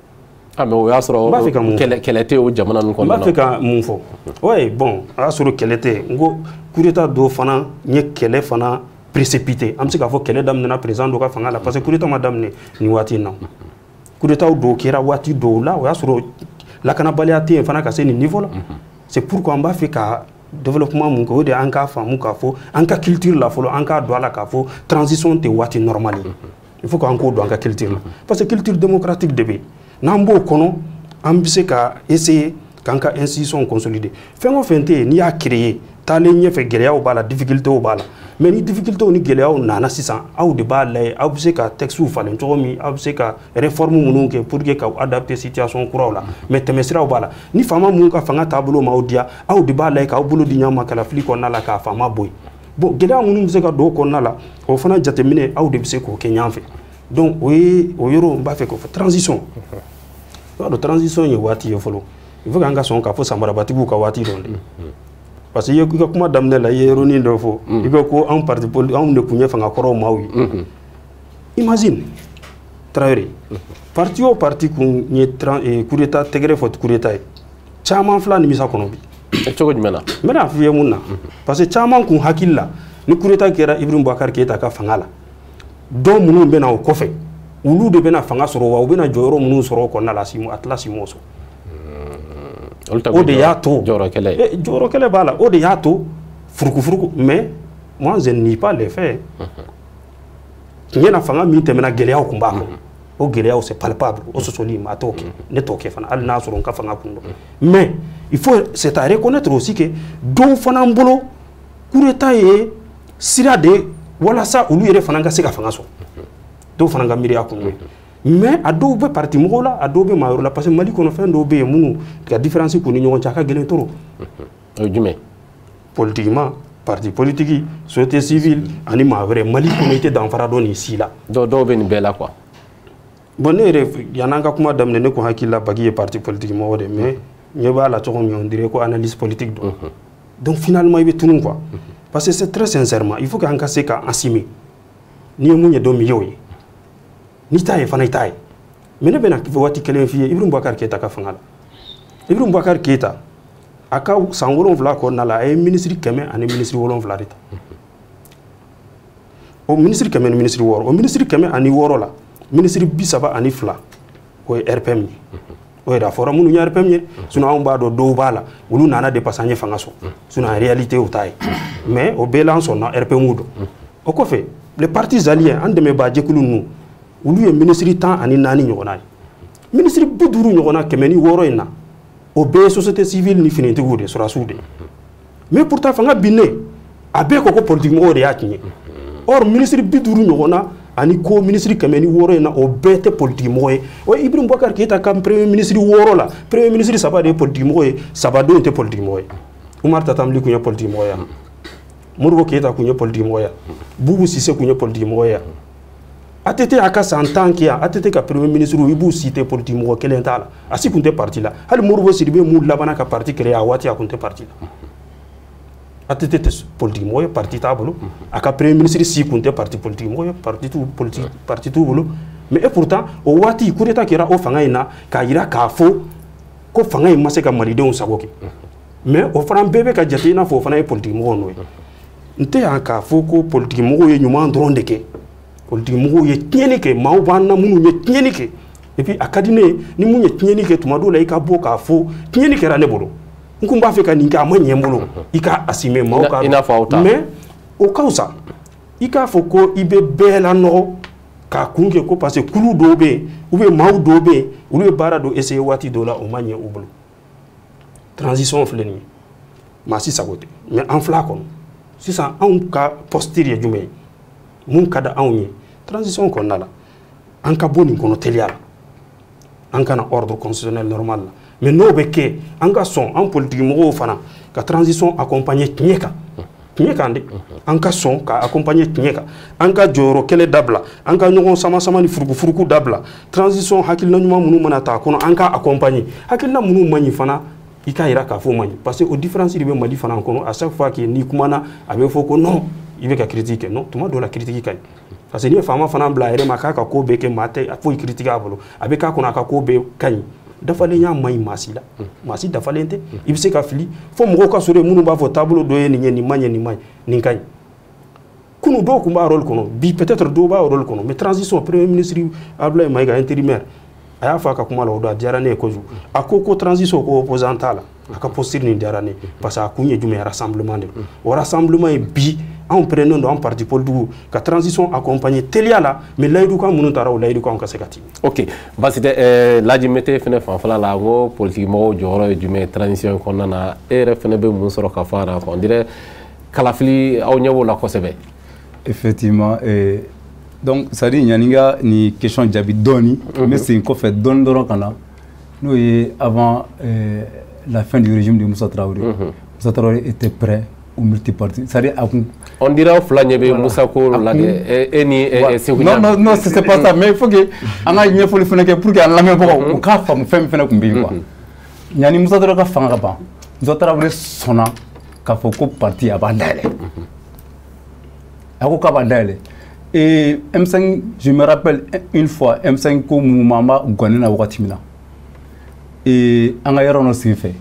Ah, mais o y'a sɔrɔ kɛlɛ tɛ o jamana ninnu kɔnɔna na. N b'a fɛ ka mun fɔ? Ouais, bon, a y'a sɔrɔ kɛlɛ tɛ. N ko coup d'état dɔw fana ye kɛlɛ fana précipité. An bɛ se k'a fɔ kɛlɛ daminɛna président dɔ ka fanga la, parce que coup d'état ma daminɛ nin waati in na. Coup d'état dɔw kɛra waati dɔw la, o y'a sɔrɔ lakanabaliya tɛ yen fana ka se nin niveau la. C'est pourquoi an b'a fɛ ka développement mun kɛ, o de y'an k'a faamu k'a fɔ an ka culture la fɔlɔ, an k'a don a la k'a fɔ transition tɛ waati normal ye. Il faut k'an k'o don an ka culture la, parce que culture démocratique de bɛ yen. N'an b'o kɔnɔ, an bɛ se ka essayer k'an ka institution consolider. Fɛn o fɛn tɛ yen, n'i y'a créer, taalen ɲɛfɛ gɛlɛyaw b'a la, difficultés b'a la. Mais ni difficultés ni gɛlɛyaw nana sisan, aw de b'a lajɛ, aw bɛ se ka textes falen cogo min, aw bɛ se ka réforme minnu kɛ pour que k'aw adapter situation kuraw la. Mais tɛmɛsiraw b'a la. Ni faama mun ka fanga taabolo m'aw diya, aw de b'a lajɛ k'aw bolo di ɲɔgɔn ma kalafili kɔnɔna la, k'a faama bɔ yen. Bon, gɛlɛya minnu bɛ se ka don o kɔnɔna la, o fana jateminɛ, aw de bɛ se k'o kɛ ɲɔgɔn fɛ. Donc o ye o yɔrɔ n b'a fɛ k'o fɔ. Transition, i b'a dɔn, transition ye waati ye fɔlɔ. Il faut k'an ka sɔn k'a fɔ samarabatigiw ka waati dɔn de. Parce que i ka kuma daminɛ la, i ye yɔrɔnin dɔ fɔ, i ko anw parti politique, anw de tun ye fanga kɔrɔw maaw ye. Imagine, Traoré, parti o parti kun ye coup d'état tɛgɛrɛ fɔ coup d'état ye, caman fila nimisa kɔnɔ bi. Cogo jumɛn na? N bɛna f'i ye mun na. Parce que caman kun hakili la, ni coup d'état kɛra Ibrahim Boubacar Keïta ka fanga la, dɔw minnu bɛ na o kɔfɛ, olu de bɛna fanga sɔrɔ, wa u bɛna jɔyɔrɔ minnu sɔrɔ o kɔnɔna la, a tila si m'o sɔrɔ. O de y'a to jɔyɔrɔ kɛlɛ ye, jɔyɔrɔ kɛlɛ b'a la, o de y'a to furukufuruku. Mais moi, je ne nie pas les faits. Tiɲɛ na, fanga min tɛmɛna, gɛlɛyaw tun b'a kɔnɔ. O gɛlɛyaw, c'est palpable, o sɔsɔli maa t'o kɛ, ne t'o kɛ fana, hali n'a sɔrɔ n ka fanga kun don. Mais il faut, c'est à reconnaître aussi que dɔw fana bolo, coup d'état ye sira de walasa olu yɛrɛ fana ka se ka fanga sɔrɔ. Dɔw fana ka miiriya kun ye. Mais a dɔw bɛ parti mɔgɔw la, a dɔw bɛ maa wɛrɛ la, parce que Mali kɔnɔ, fɛn dɔw bɛ yen minnu ka différence k'u ni ɲɔgɔn cɛ, a ka gɛlɛn trop. O ye jumɛn? Politiquement, parti politique, société civile ani maa wɛrɛ, Mali kɔnɔ, i tɛ danfara dɔn nin si la. Dɔw bɛ nin bɛɛ la quoi. Bon, ne yɛrɛ, yan'an ka kuma daminɛ, ne kun hakili la Baki ye parti politique mɔgɔ de, mais ɲɛ b'a la cogo min, on dirait ko analyse politique don. Donc finalement, i bɛ tunun quoi. Parce que c'est très sincèrement, il faut qu'an ka se ka assumer. N'i ye mun ye don min, i y'o ye. N'i t'a ye fana, i t'a ye. Mais ne bɛna waati kelen f'i ye Ibrahim Boubacar Keïta ka fanga la. Ibrahim Boubacar Keïta, a ka san 7 kɔnɔna la, a ye ministre 100 ani ministre 7 de ta. O ministre 100 ni ministre 6, o ministre 106 la, ministre 32, o ye RPM ye. O yɛrɛ a fɔra minnu ye RPM ye, sinon anw b'a dɔn dɔw b'a la, olu nana de parce que an ye fanga sɔrɔ. Sinon en réalité, o t'a ye. Mais o bɛɛ la, an sɔnna RPM don. O kɔfɛ, les partis alliés, an dɛmɛbaa jɛkulu ninnu, olu ye ministre 14 ɲɔgɔnna ye. Ministre 50 ɲɔgɔnna 106 in na, o bɛɛ ye société civile ni finitigiw de, sɔrɔdasiw de. Mais pourtant, fanga binnen, a bɛɛ ko politique mɔgɔw de y'a tiɲɛ. Or ministre 50 ɲɔgɔnna ani ko ministre 106 in na, o bɛɛ tɛ politique mɔgɔ ye. O Ibrahim Boubacar Keïta ka premier ministre 6 la, premier ministre 3 de ye politique mɔgɔ ye, 3 denw tɛ politique mɔgɔ ye. Oumar Tatam Ly kun ye politique mɔgɔ ye. Modibo Keïta kun ye politique mɔgɔ ye, Boubou Cissé kun ye politique mɔgɔ ye. ATT a ka san 10 kɛ yan, ATT ka premier ministre i b'u citer, politique mɔgɔ kelen t'a la, a si kun tɛ parti la. Hali Modibo Sidibé mun labanna ka parti créer, a waati a kun tɛ parti la. ATT tɛ politique mɔgɔ ye, parti t'a bolo. A ka premier ministre si kun tɛ parti politique mɔgɔ ye, parti t'u politique, parti t'u bolo. Mais et pourtant o waati coup d'état kɛra o fanga in na k'a yira k'a fɔ ko fanga in ma se ka malidenw sago kɛ. Mais o fana bɛɛ bɛ ka jate i n'a fɔ o fana ye politique mɔgɔw nɔ ye. N tɛ yan k'a fɔ ko politique mɔgɔw ye ɲuman dɔrɔn de kɛ, politique mɔgɔw ye tiɲɛni kɛ, maaw b'an na minnu ye tiɲɛni kɛ. Et puis a ka di ne ye, ni mun ye tiɲɛni kɛ, tuma dɔw la i ka bɔ k'a fɔ tiɲɛni kɛra ne bolo, n kun b'a fɛ ka nin kɛ, a ma ɲɛ n bolo, i ka assumer, maaw ka I n'a fɔ aw ta. Mais o ka fisa i k'a fɔ ko i bɛ bɛɛ lanɔgɔ k'a kun kɛ ko parce que kulu dɔw bɛ yen ou bien maaw dɔw bɛ yen, olu ye baara dɔ essayer waati dɔw la, o ma ɲɛ u bolo. Transition filɛ nin ye, maa si sago tɛ, mais an filɛ a kɔnɔ sisan. Anw ka posture ye jumɛn ye? Mun ka di anw ye transition kɔnɔna la? An ka bɔ nin kɔnɔ teliya la, an ka na ordre constitutionnel normal la. Mais n'o bɛ kɛ, an ka sɔn an politique mɔgɔw fana ka transition accompagner tiɲɛ kan, tiɲɛ kan de. An ka sɔn ka accompagner tiɲɛ kan, an ka jɔyɔrɔ kɛlɛ dabila, an ka ɲɔgɔn sama sama ni furukufuruku dabila. Transition hakilina ɲuman minnu mana ta a kɔnɔ, an ka accompagner. Hakilina minnu man ɲi fana, i k'a yira k'a fɔ man ɲi, parce que o différence de bɛ Mali fana kɔnɔ. À chaque fois que n'i kumana, a bɛ fɔ ko non, i bɛ ka critique kɛ. Non, tuma dɔw la critique ka ɲi, parce que n'i ye faama fana bila a yɛrɛ ma k'a ka ko bɛɛ kɛ, maa tɛ foyi critique a bolo, a bɛ k'a kɔnɔ a ka ko bɛɛ ka ɲi. Dafalenya man ɲi maa si la, maa si dafalen tɛ, i bɛ se ka fili. Fo mɔgɔw ka sɔrɔ yen minnu b'a fɔ taabolo dɔ ye nin ye, nin man ɲɛ, nin man ɲi, nin ka ɲi. Kunu dɔw tun b'a rôle kɔnɔ, bi peut-être dɔw b'a rôle kɔnɔ. Mais transition, premier ministre Abdoulaye Maïga intérimaire a y'a fɔ a ka kuma la, o don a diyara ne ye kojugu. A ko ko transition ko opposant t'a la. A ka posture nin diyara ne ye, parce que a kun ye jumɛn ye? Rassemblement de don. O rassemblement ye bi anw pɛrɛnnen don, an parti politique ka transition accompagner teliya la, mais layidukan minnu taara, o layidukanw ka se ka timi. Ok, basi tɛ. Laji Mete fɛnɛ fanfɛla la, n ko politique mɔgɔw jɔyɔrɔ ye jumɛn ye transition kɔnɔna na? E yɛrɛ fɛnɛ bɛ mun sɔrɔ ka fɔ a la? On dirait kalafili aw ɲɛ b'o la kosɛbɛ. Effectivement, donc c'est à dire yanni n ka nin question jaabi dɔɔni, n bɛ segin kɔfɛ dɔɔni dɔrɔn ka na, n'o ye avant la fin du régime de Moussa Traoré. Moussa Traoré était prêt au multiparti, c'est-à-dire a kun On dirait aw fila ɲɛ bɛ Musa ko la dɛ, e ni Segu. Non, non, non, c'est pas ça, mais il faut que an ka ɲɛfɔli fana kɛ pour que an lamɛnbagaw u k'a faamu fɛn min fana tun bɛ yen quoi. Yanni Moussa Traoré ka fanga ka ban, Moussa Traoré sɔnna k'a fɔ ko parti a b'a dayɛlɛ. A ko k'a b'a dayɛlɛ. Et M5, je me rappelle une fois, M5 ko mouvement ma gɔni na wagati min na, et an ka yɔrɔ dɔ senfɛ,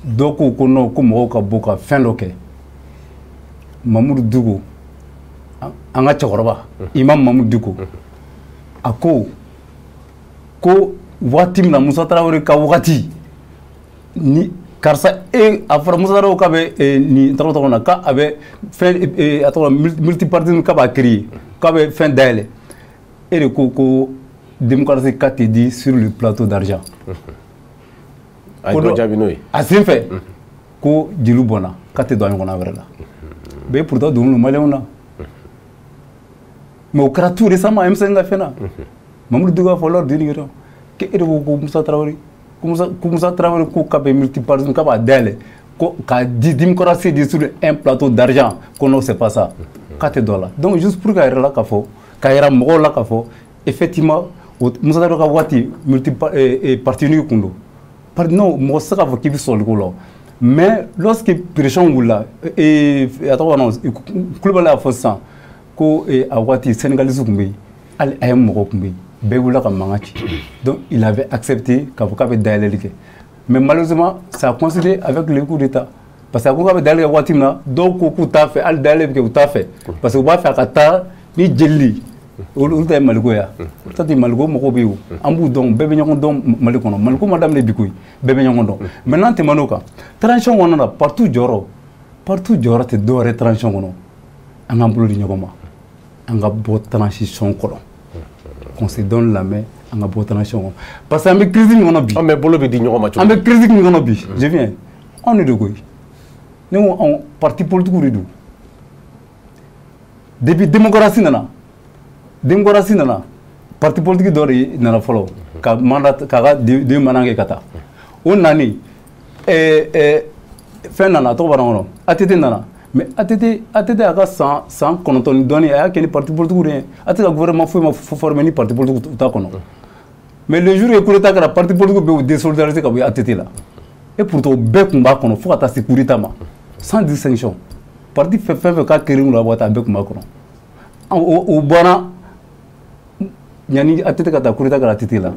dɔw ko ko non, ko mɔgɔw ka bɔ ka fɛn dɔ kɛ. Mamudu Diko, an ka cɛkɔrɔba Imam Mamudu Diko, a ko ko waati min na Musa Tarawele ka wagati ni karisa e a fɔra Musa Tarawele k'a bɛ nin tɔgɔ tɔgɔ na, k'a bɛ fɛn a tɔgɔ multipartisme, k'a b'a créer, k'a bɛ fɛn dayɛlɛ, e de ko ko démocratie ka tɛ di sur le plateau d'argent. A ye dɔ jaabi n'o ye. A sen fɛ ko jeliw bɔnna k'a tɛ don a ɲɔgɔnna wɛrɛ la. Bɛɛ pourtant donnen don maliyɛnw na. Mais o kɛra tout récemment M5 ka fɛn na. Mamudu Diko y'a fɔ lors d'une réunion que e de ko ko Musa Tarawele ko Musa Tarawele ko k'a bɛ multipartisme, k'a b'a dayɛlɛ, ko k'a di démocratie di sur un plateau d'argent, ko non, c'est pas ça, k'a tɛ don a la. Donc juste pour k'a yɛrɛ la k'a fɔ k'a yira mɔgɔw la k'a fɔ effectivement Musa Tarawele ka waati multi parti unique kun don. Non, mɔgɔ tɛ se k'a fɔ k'i bɛ sɔrɔli ko la. Mais lorsque pression wulila, a tɔgɔ non, Kulubali y'a fɔ sisan ko a waati syndicaliste tun bɛ yen, hali AM mɔgɔw tun bɛ yen, bɛɛ wulila ka mankan ci. Donc il avait accepté k'a fɔ k'a bɛ dayɛlɛli kɛ. Mais malheureusement, ça a coïncidé avec le coup d'État. Parce que a ko k'a bɛ dayɛlɛ kɛ waati min na, dɔw ko k'u t'a fɛ, hali dayɛlɛ bɛ kɛ u t'a fɛ. Parce que u b'a fɛ a ka taa ni jeli olu ta ye Maliko ye, olu ta tɛ Maliko mɔgɔw bɛ yen o, an b'u dɔn, bɛɛ bɛ ɲɔgɔn dɔn Mali kɔnɔ. Maliko ma daminɛ bi koyi, bɛɛ bɛ ɲɔgɔn dɔn. Maintenant tɛmɛn'o kan, transition kɔnɔna na, parti jɔyɔrɔ tɛ dɔwɛrɛ transition kɔnɔ. An k'an bolo di ɲɔgɔn ma, an ka bɔ transition kɔnɔ, qu'on se donne la main, an ka bɔ transition kɔnɔ. Parce que an bɛ crise min kɔnɔ bi. An bɛ bolo bɛ di ɲɔgɔn ma cogo. An bɛ crise min kɔnɔ bi, je viens, anw de don koyi. Ne ko anw, parti politique de don. Depuis démocratie nana, parti politique dɔ de nana fɔlɔ ka mandat k'a ka deux mandat kɛ ka taa. O nani fɛn nana, a tɔgɔ bɔra n kɔnɔ, ATT nana. Mais ATT a ka san 9 ni dɔɔni, a y'a kɛ ni parti politique de ye. A tɛ ka gouvernement foyi ma former ni parti politique t'a kɔnɔ. Mais le jour où coup d'état kɛra, parti politique bɛɛ y'u désolidariser ka bɔ ATT la. Et pourtant o bɛɛ tun b'a kɔnɔ fo ka taa se coup d'état ma, sans distinction. Parti fɛn fɛn k'a créé la waati, a bɛɛ tun b'a kɔnɔ. O bɔra yanni ATT ka taa, coup d'état kɛra ATT la.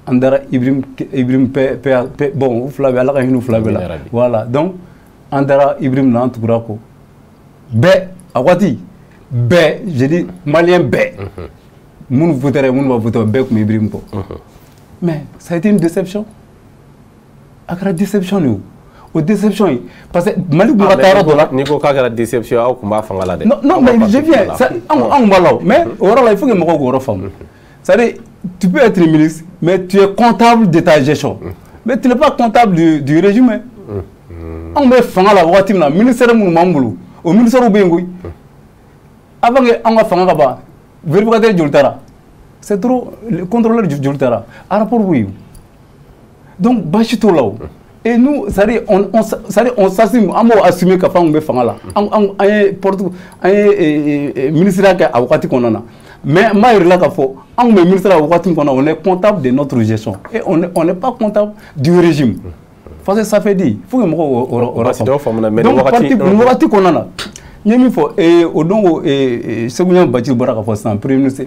An dara Ibrahim P, bon, u fila bɛɛ, Ala ka hinɛ u fila bɛɛ la. Voilà, donc an dara Ibrahim na, an tugura kɔ bɛɛ. A waati bɛɛ, je dis malien bɛɛ, minnu votera, minnu ma voté, bɛɛ tun bɛ Ibrahim kɔ. Mais ça a été une déception. A kɛra déception de ye. O déception ye parce que Mali tun ka taa yɔrɔ dɔ la. N'i ko k'a kɛra déception, aw tun b'a fanga la dɛ. Non non, mais je viens, anw b'a la o, mais o yɔrɔ la, il faut que mɔgɔw k'o yɔrɔ faamu. C'est-à-dire, tu peux être ministre, mais tu es comptable de ta gestion, mais tu n'es pas comptable du régime. Anw bɛ fanga la wagati min na, ministère minnu b'an bolo, o ministère bɛ yen koyi. Avant que anw ka fanga ka ban, vérificateur joli taara? C'est trop. Contrôleur joli taara? A rapport bɛ yen. Donc baasi t'o la o. Et nous, c'est-à-dire on, on s'assume, an b'o assumer ka fɔ an kun bɛ fanga la. An ye porte, an ye ministère kɛ a wagati kɔnɔna na. Mais n b'a yir'i la k'a fɔ an kun bɛ ministère la wagati min kɔnɔ, on est comptable de notre gestion et on n'est pas comptable du régime. Parce que ça fait dit, il faut que mɔgɔw o yɔrɔ faamu. Donc parti nin wagati kɔnɔna na, n ye min fɔ o don ko Segu Ɲɛ Bacili bɔra k'a fɔ sisan, premier ministre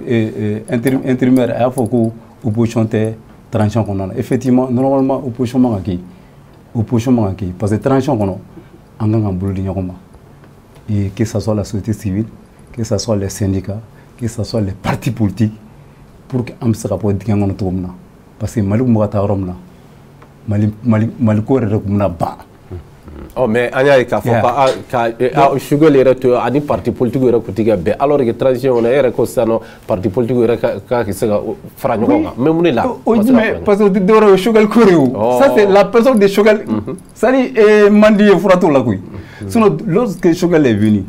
intérimaire, a y'a fɔ ko opposition tɛ transition kɔnɔna na. Effectivement, normalement opposition man ka kɛ yen, opposition man ka kɛ yen, parce que transition kɔnɔ, an kan ka bolo di ɲɔgɔn ma, et que ça soit la société civile, que ça soit les syndicats, que ça soit les partis politiques, pour que an bɛ se ka bɔ dingɛ kɔnɔ cogo min na. Parce que Mali tun bɛ ka taa yɔrɔ min na, Mali Mali Mali ko yɛrɛ de tun bɛna ban. Ɔ, mais an y'a ye k'a fɔ ka Choguel yɛrɛ to ani parti politique yɛrɛ tun tɛ ka bɛn, alors que transition kɔnɔ, e yɛrɛ ko sisan nɔ parti politique yɛrɛ ka se ka fara ɲɔgɔn kan, mais mun de la? O jumɛn? Parce que o tɛ dɔwɛrɛ ye, Choguel ko de ye o. Ça, c'est la personne de Choguel. C'est à dire, man di ye, fura t'o la koyi. Sinon, lorsque Choguel est venu,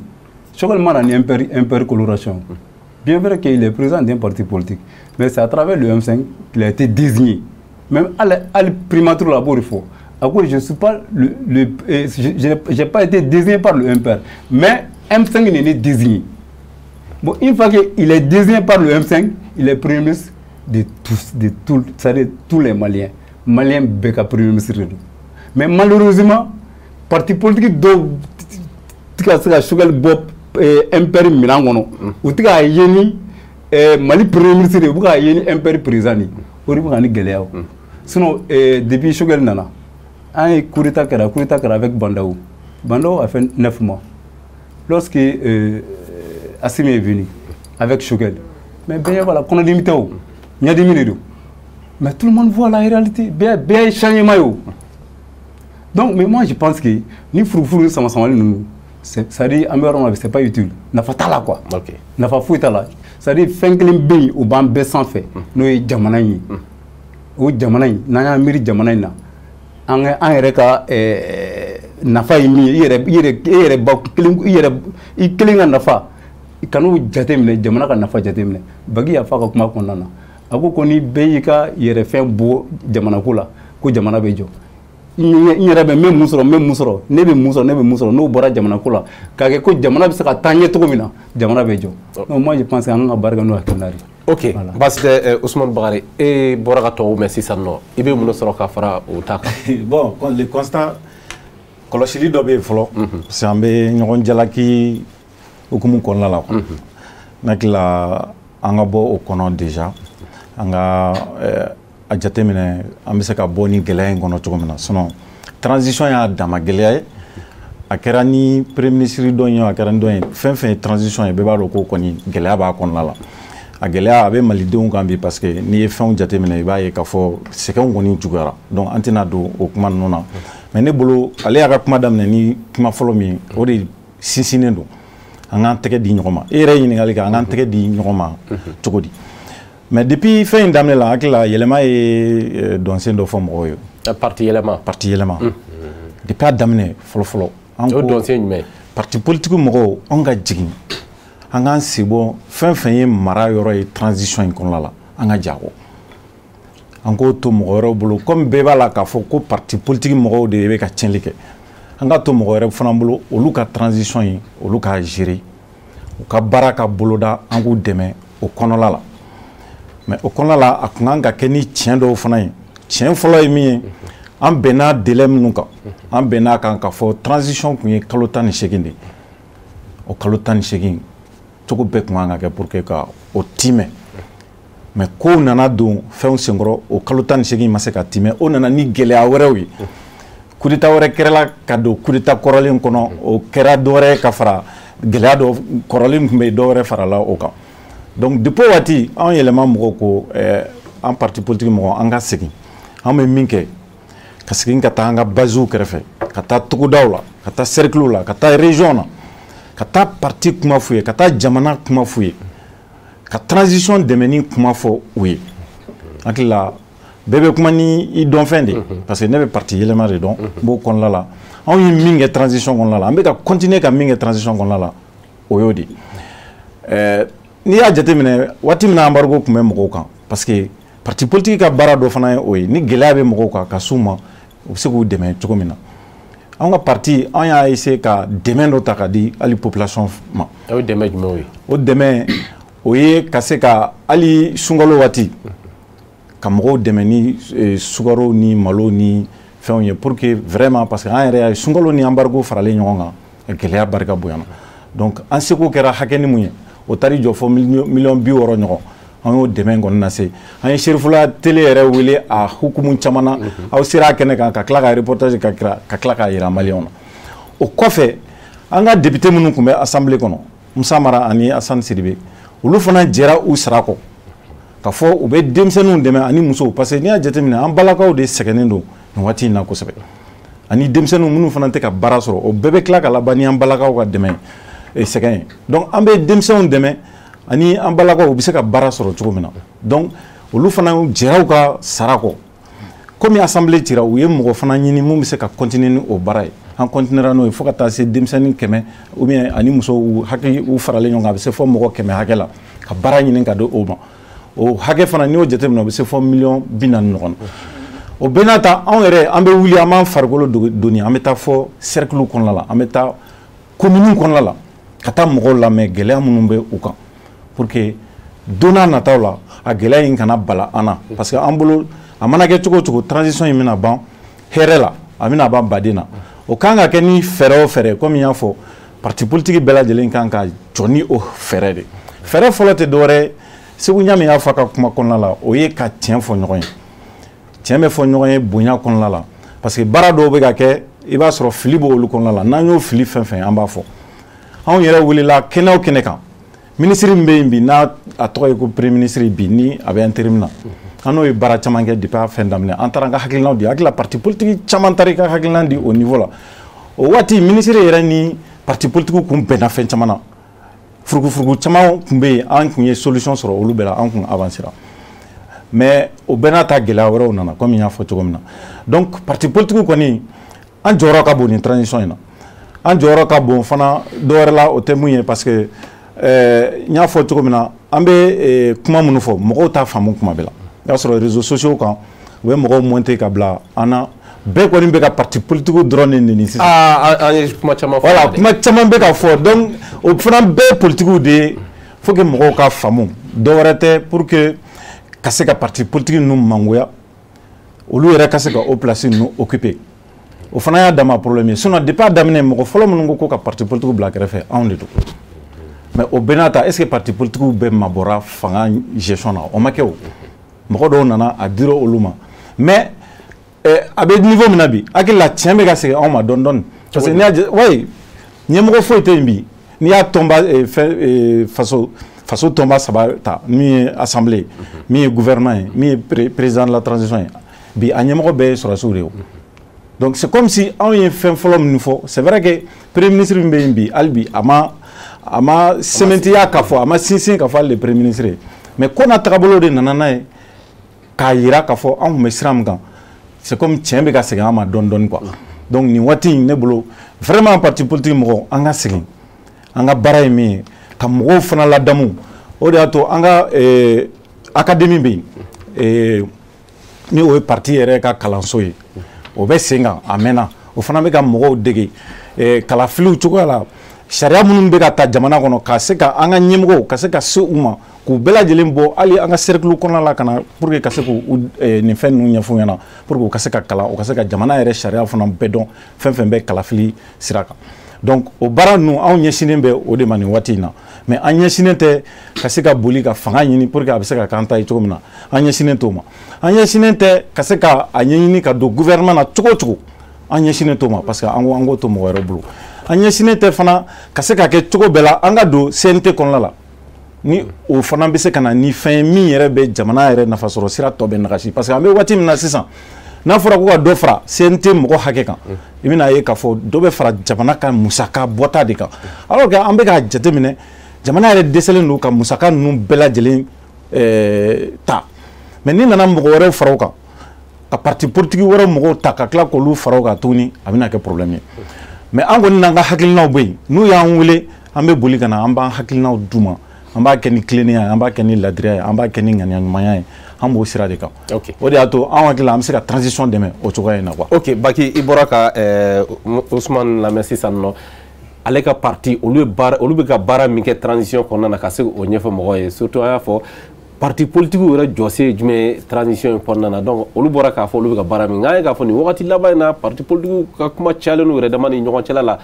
Choguel ma na ni MPR coloration. Bien vrai qu'il est président d'un parti politique, mais c'est à travers le M5 qu'il a été désigné. Même hali primature la, b'o de fɔ. A ko je suis pas le j'ai pas été désigné par le MPR, mais M5 n'est désigné. Bon, une fois qu'il est désigné par le M5, il est premier ministre de tous, de tout, c'est-à-dire tous les Maliens. Maliens bɛɛ ka premier ministre de don. Mais malheureusement, parti politique dɔw tɛ ka se ka Choguel bɔ MPR minɛn kɔnɔ. U tɛ k'a ye ni Mali premier ministre ye, u bɛ k'a ye ni MPR président de ye. O de bɛ ka ni gɛlɛya o. Sinon, depuis Choguel nana, an ye coup d'état kɛra, coup d'état kɛra avec Bah N'Daw. Bah N'Daw a fait 9 mois. Lorsque Assimi est venu avec Choguel, mais bɛɛ ɲɛ b'a la, kɔnɔdimi tɛ o, ɲɛdimi de don. Mais tout le monde voit la réalité, bɛɛ bɛɛ ye changement ye o. Donc, mais moi je pense que ni furufuru ni sama samali ninnu, c'est-à-dire an bɛ yɔrɔ min na, c'est pas utile, nafa t'a la quoi. Nafa foyi t'a la. C'est-à-dire fɛn kelen bɛ yen, o b'an bɛɛ sanfɛ, n'o ye jamana in ye. O jamana in, n'an y'an miiri jamana in na, an ka an yɛrɛ ka nafa ye min ye, i yɛrɛ i yɛrɛ e yɛrɛ ba kelen, i yɛrɛ i kelen ka nafa, kan'o jateminɛ, jamana ka nafa jateminɛ. Bagi y'a fɔ a ka kuma kɔnɔna na, a ko ni bɛɛ y'i ka yɛrɛfɛn bɔ jamana ko la, ko jamana bɛ jɔ. N yɛrɛ bɛ n bɛ mun sɔrɔ, n bɛ mun sɔrɔ, ne bɛ mun sɔrɔ, ne bɛ mun sɔrɔ, n'o bɔra jamana ko la, k'a kɛ ko jamana bɛ se ka taa ɲɛ cogo min na, jamana bɛ jɔ. Donc moi je pense que an kan ka baara kɛ n'o hakilina de ye. Ok, baasi tɛ. Ousmane Bakari, e bɔra ka tɔw mɛn sisan nɔ, i bɛ mun sɔrɔ ka fara o ta kan? Bon, le constat, kɔlɔsili dɔ bɛ yen fɔlɔ, parce que an bɛ ɲɔgɔn jalaki hukumu kɔnɔna la quoi. N hakili la, an ka bɔ o kɔnɔ déjà, an ka a jateminɛ an bɛ se ka bɔ ni gɛlɛya in kɔnɔ cogo min na. Sinon transition y'a dama gɛlɛya ye. A kɛra ni premier ministre dɔ ye, a kɛra ni dɔ ye, fɛn fɛn ye transition ye, bɛɛ b'a dɔn ko kɔni gɛlɛya b'a kɔnɔna la. A gɛlɛya a bɛ malidenw kan bi, parce que n'i ye fɛnw jateminɛ, i b'a ye k'a fɔ sɛgɛnw kɔni juguyara. Donc an tɛna don o kuma ninnu na. Mais ne bolo, ale y'a ka kuma daminɛ ni kuma fɔlɔ min ye, o de sinsinnen don: an k'an tɛgɛ di ɲɔgɔn ma. E yɛrɛ ye ɲininkali kɛ, an k'an tɛgɛ di ɲɔgɔn ma cogo di? Mais depuis fɛn in daminɛ la, hakili la, yɛlɛma ye dɔnsen dɔ fɔ mɔgɔw ye. Parti yɛlɛma. Parti yɛlɛma, depuis a daminɛ fɔlɔ fɔlɔ. An ko o dɔnsen jumɛn? Parti politique mɔgɔw, anw ka jigin, an k'an sen bɔ fɛn fɛn ye mara yɔrɔ ye transition in kɔnɔna la, an ka jago, an k'o to mɔgɔ wɛrɛw bolo. Comme bɛɛ b'a la k'a fɔ ko parti politique mɔgɔw de bɛ ka tiɲɛli kɛ. An ka to mɔgɔ wɛrɛ fana bolo, olu ka transition ye, olu k'a gérer, u ka baara ka boloda, an k'u dɛmɛ o kɔnɔla la. Mais o kɔnɔla la, a kun kan ka kɛ ni tiɲɛ dɔw fana ye. Tiɲɛ fɔlɔ ye min ye, an bɛnna délai minnu kan, an bɛnna kan k'a fɔ transition kun ye kalo 18 de ye. O kalo 18, cogo bɛɛ kun kan ka kɛ pour que ka o timɛ. Mais kow nana don fɛnw senkɔrɔ, o kalo 18 ma se ka timɛ. O nana ni gɛlɛya wɛrɛw ye. Coup d'état wɛrɛ kɛra ka don coup d'état kɔrɔlen kɔnɔ. O kɛra dɔ wɛrɛ ka fara gɛlɛya dɔ kɔrɔlen tun bɛ yen, dɔ wɛrɛ farala o kan. Donc depuis o waati, anw yɛlɛma mɔgɔw ko an parti politique mɔgɔ, an ka segin. An bɛ min kɛ, ka segin ka taa an ka basew kɛrɛfɛ, ka taa togodaw la, ka taa cercle la, ka taa région na, ka taa parti kuma f'u ye, ka taa jamana kuma f'u ye, ka transition dɛmɛni kuma fɔ u ye. Hakili la, bɛɛ bɛ kuma ni i dɔnfɛn de ye, parce que ne bɛ parti yɛlɛma de dɔn. N b'o kɔnɔna la. Anw ye min kɛ transition kɔnɔna la, an bɛ ka continuer ka min kɛ transition kɔnɔna la, o y'o de ye. N'i y'a jateminɛ, waati min na embargo tun bɛ mɔgɔw kan, parce que parti politique ka baara dɔ fana ye o ye, ni gɛlɛya bɛ mɔgɔw kan ka s'u ma, u bɛ se k'u dɛmɛ cogo min na. Anw ka parti, an y'a essayer ka dɛmɛ dɔ ta ka di hali population ma. O ye dɛmɛ jumɛn ye? O dɛmɛ, o ye ka se ka hali sunkalo waati ka mɔgɔw dɛmɛ ni sukaro ni malo ni fɛnw ye, pour que vraiment, parce que an yɛrɛ y'a ye, sunkalo ni embargo faralen ɲɔgɔn kan, gɛlɛya barika bonyana. Donc an seko kɛra hakɛ ni mun ye, o taar'i jɔ fɔ miliyɔn 60 ɲɔgɔn. An y'o dɛmɛ kɔni lase. An ye Serifula télé yɛrɛ wele a hukumu caman na, aw sera a kɛnɛ kan ka tila ka reportage ka kira ka tila k'a yira maliyɛnw na. O kɔfɛ, an ka député minnu tun bɛ assemblée kɔnɔ, Musa Mara ani Asani Sidibe, olu fana jɛra u sara kɔ ka fɔ u bɛ denmisɛnninw dɛmɛ ani musow, parce que n'i y'a jateminɛ, an balakaw de sɛgɛnnen don nin waati in na kosɛbɛ, ani denmisɛnninw minnu fana tɛ ka baara sɔrɔ. O bɛɛ bɛ tila ka laban ni an balakaw ka dɛmɛ sɛgɛn ye. Donc an bɛ denmisɛnw dɛmɛ ani an balakaw, u bɛ se ka baara sɔrɔ cogo min na. Donc olu fana jɛra u ka sara kɔ. Komi assemblée cira, u ye mɔgɔ fana ɲini mun bɛ se ka continuer ni o baara ye. An continuera n'o ye fo ka taa se denmisɛnnin 100 ou bien ani musow hakili u faralen ɲɔgɔn kan, a bɛ se fɔ mɔgɔ 100 hakɛ la, ka baara ɲini ka di o ma. O hakɛ fana, n'i y'o jateminɛ, o bɛ se fɔ miliyɔn 40 ɲɔgɔn na. O bɛɛ n'a ta, anw yɛrɛ, an bɛ wuli, an b'an farikolo doni, an bɛ taa fɔ cercle kɔnɔna la, an bɛ taa commune kɔnɔna la, ka taa mɔgɔw lamɛn, gɛlɛya minnu bɛ u kan, pour que don n'a nataw la, a gɛlɛya in kana bala an na. Parce que an bolo, a mana kɛ cogo o cogo, transition in bɛna ban hɛrɛ la, a bɛna ban baden na. O kan ka kɛ ni fɛɛrɛ o fɛɛrɛ, komi n y'a fɔ, parti politique bɛɛ lajɛlen kan ka jɔ ni o fɛɛrɛ de. Fɛɛrɛ fɔlɔ tɛ dɔwɛrɛ ye, Segu Ɲami y'a fɔ a ka kuma kɔnɔna la, o ye ka tiɲɛ fɔ ɲɔgɔn ye. Tiɲɛ bɛ fɔ ɲɔgɔn ye bonya kɔnɔna la, parce que baara dɔw bɛ ka kɛ, i b'a sɔrɔ fili b'olu kɔnɔna la. N'an y'o fili fɛn fɛn, an b'a fɔ. Anw yɛrɛ wulila kɛnɛ o kɛnɛ kan, minisiri min bɛ yen bi, n'a a tɔgɔ ye ko premier ministre bi, ni a bɛ intérim na, an n'o ye baara caman kɛ depuis a fɛn daminɛ. An taara an ka hakilinaw di. Hakili la, parti politique caman taara i ka hakilina di o niveau la. O waati, minisiri yɛrɛ ni parti politique kun bɛnna fɛn caman na, furugufurugu caman tun bɛ yen, an kun ye solution sɔrɔ olu bɛɛ la, an kun avancera. Mais o bɛɛ n'a ta, gɛlɛya wɛrɛw nana, komi n y'a fɔ cogo min na. Donc parti politique kɔni, an jɔyɔrɔ ka bon nin transition in na. An jɔyɔrɔ ka bon fana dɔ wɛrɛ la, o tɛ mun ye, parce que n y'a fɔ cogo min na, an bɛ kuma minnu fɔ, mɔgɔw t'a faamu kuma bɛɛ la. I b'a sɔrɔ réseaux sociaux kan, u bɛ mɔgɔw monter ka bila an na. Bɛɛ kɔni bɛ ka parti politique dɔrɔn de neni sisan. Aa, an ye kuma caman fɔ. Voilà, kuma caman bɛ ka fɔ. Donc o fana bɛɛ ye politique de ye. Faut que mɔgɔw ka faamu, dɔ wɛrɛ tɛ, pour que ka se ka parti politique ninnu mangoya, olu yɛrɛ ka se ka o place ninnu occuper. O fana y'a dama problème ye. Sinon depuis a daminɛ, mɔgɔ fɔlɔ minnu ko ka parti politique bila kɛrɛfɛ, anw de don. Mais o bɛɛ n'a ta, est ce que parti politique bɛɛ mabɔra fanga gestion na? O ma kɛ. O mɔgɔ dɔw nana, a dira olu ma. Mais a bɛ niveau min na bi, hakili la, tiɲɛ bɛ ka segin anw ma dɔɔni dɔɔni, parce que n'i y'a, wayi, ɲɛmɔgɔ foyi tɛ yen bi. N'i y'a tɔnba fɛn faso tɔnba saba ta, min ye assemblée, min ye gouvernement ye, min ye président de la transition ye bi, a ɲɛmɔgɔ bɛɛ ye sɔrɔdasiw de ye. O donc c'est comme si anw ye fɛn fɔlɔ min fɔ, c'est vrai que premier ministre min bɛ yen bi, hali bi a ma sɛmɛntiya k'a fɔ, a ma sinsin k'a fɔ ale de premier ministre ye. Mais ko n'a tagabolo de nana n'a ye k'a yira k'a fɔ anw tun bɛ sira min kan. C'est comme tiɲɛ bɛ ka segin an ma dɔɔni dɔɔni, quoi. Donc nin waati in, ne bolo, vraiment, parti politique mɔgɔw, an ka segin an ka baara ye min ye, ka mɔgɔw fana ladamu. O de y'a to an ka académie bɛ yen, ni o ye parti yɛrɛ ka kalanso ye, o bɛ sen kan a mɛnna. O fana bɛ ka mɔgɔw dege kalafiliw cogoya la, sariya minnu bɛ ka ta jamana kɔnɔ, ka se ka an ka ɲɛmɔgɔw ka se ka se u ma, k'u bɛɛ lajɛlen bɔ hali an ka cercle kɔnɔna la ka na, pour que ka se k'u nin fɛn ninnu ɲɛf'u ɲɛna, pour que u ka se ka kalan, u ka se ka jamana yɛrɛ sariya fana bɛɛ dɔn, fɛn fɛn bɛ kalafili sira kan. Donc o baara ninnu, anw ɲɛsinnen bɛ o de ma nin waati in na. Mais an ɲɛsinnen tɛ ka se ka boli ka fanga ɲini pour que a bɛ se ka k'an ta ye cogo min na. An ɲɛsinnen t'o ma. An ɲɛsinnen tɛ ka se ka a ɲɛɲini ka don gouvernement na cogo o cogo. An ɲɛsinnen t'o ma, parce que an ko an k'o to mɔgɔ wɛrɛ bolo. An ɲɛsinnen tɛ fana ka se ka kɛ cogo bɛɛ la an ka don CNT kɔnɔna la, ni o fana bɛ se ka na ni fɛn ye min yɛrɛ bɛ jamana yɛrɛ nafasɔrɔ sira tɔ bɛ nagasi. Parce que an bɛ waati min na sisan, n'a fɔra ko ka dɔ fara CNT mɔgɔ hakɛ kan, i bɛna ye k'a fɔ dɔ bɛ fara jamana ka musaka bɔta de kan, alors que an bɛ k'a jateminɛ, jamana yɛrɛ dɛsɛlen don ka musaka ninnu bɛɛ lajɛlen ta. Mais n'i nana mɔgɔ wɛrɛw fara o kan, ka parti politique wɛrɛw mɔgɔw ta ka tila k'olu fara o kan tuguni, a bɛna kɛ problème ye. Mais an kɔni n'an ka hakilinaw bɛ yen, n'u y'an wele, an bɛ boli ka na, an b'an hakilinaw d'u ma. An b'a kɛ ni tilennenya ye, an b'a kɛ ni ladiriya ye, an b'a kɛ ni ŋaniya ɲumanya ye. An b'o sira de kan. O de y'a to an hakili la an bɛ se ka transition dɛmɛ o cogoya in na quoi. Ok, Baki, i bɔra ka Ousmane lamɛn sisan nɔ. Ale ka parti, olu ye baara, olu bɛ ka baara min kɛ transition kɔnɔna na, ka se k'o ɲɛfɔ mɔgɔw ye. Surtout an y'a fɔ, parti politique yɛrɛ jɔsen ye jumɛn ye transition in kɔnɔna na? Donc olu bɔra k'a fɔ olu bɛ ka baara min, nka an ye k'a fɔ nin wagati laban in na, parti politique ka kuma cayalen n'u yɛrɛ dama ni ɲɔgɔn cɛla la.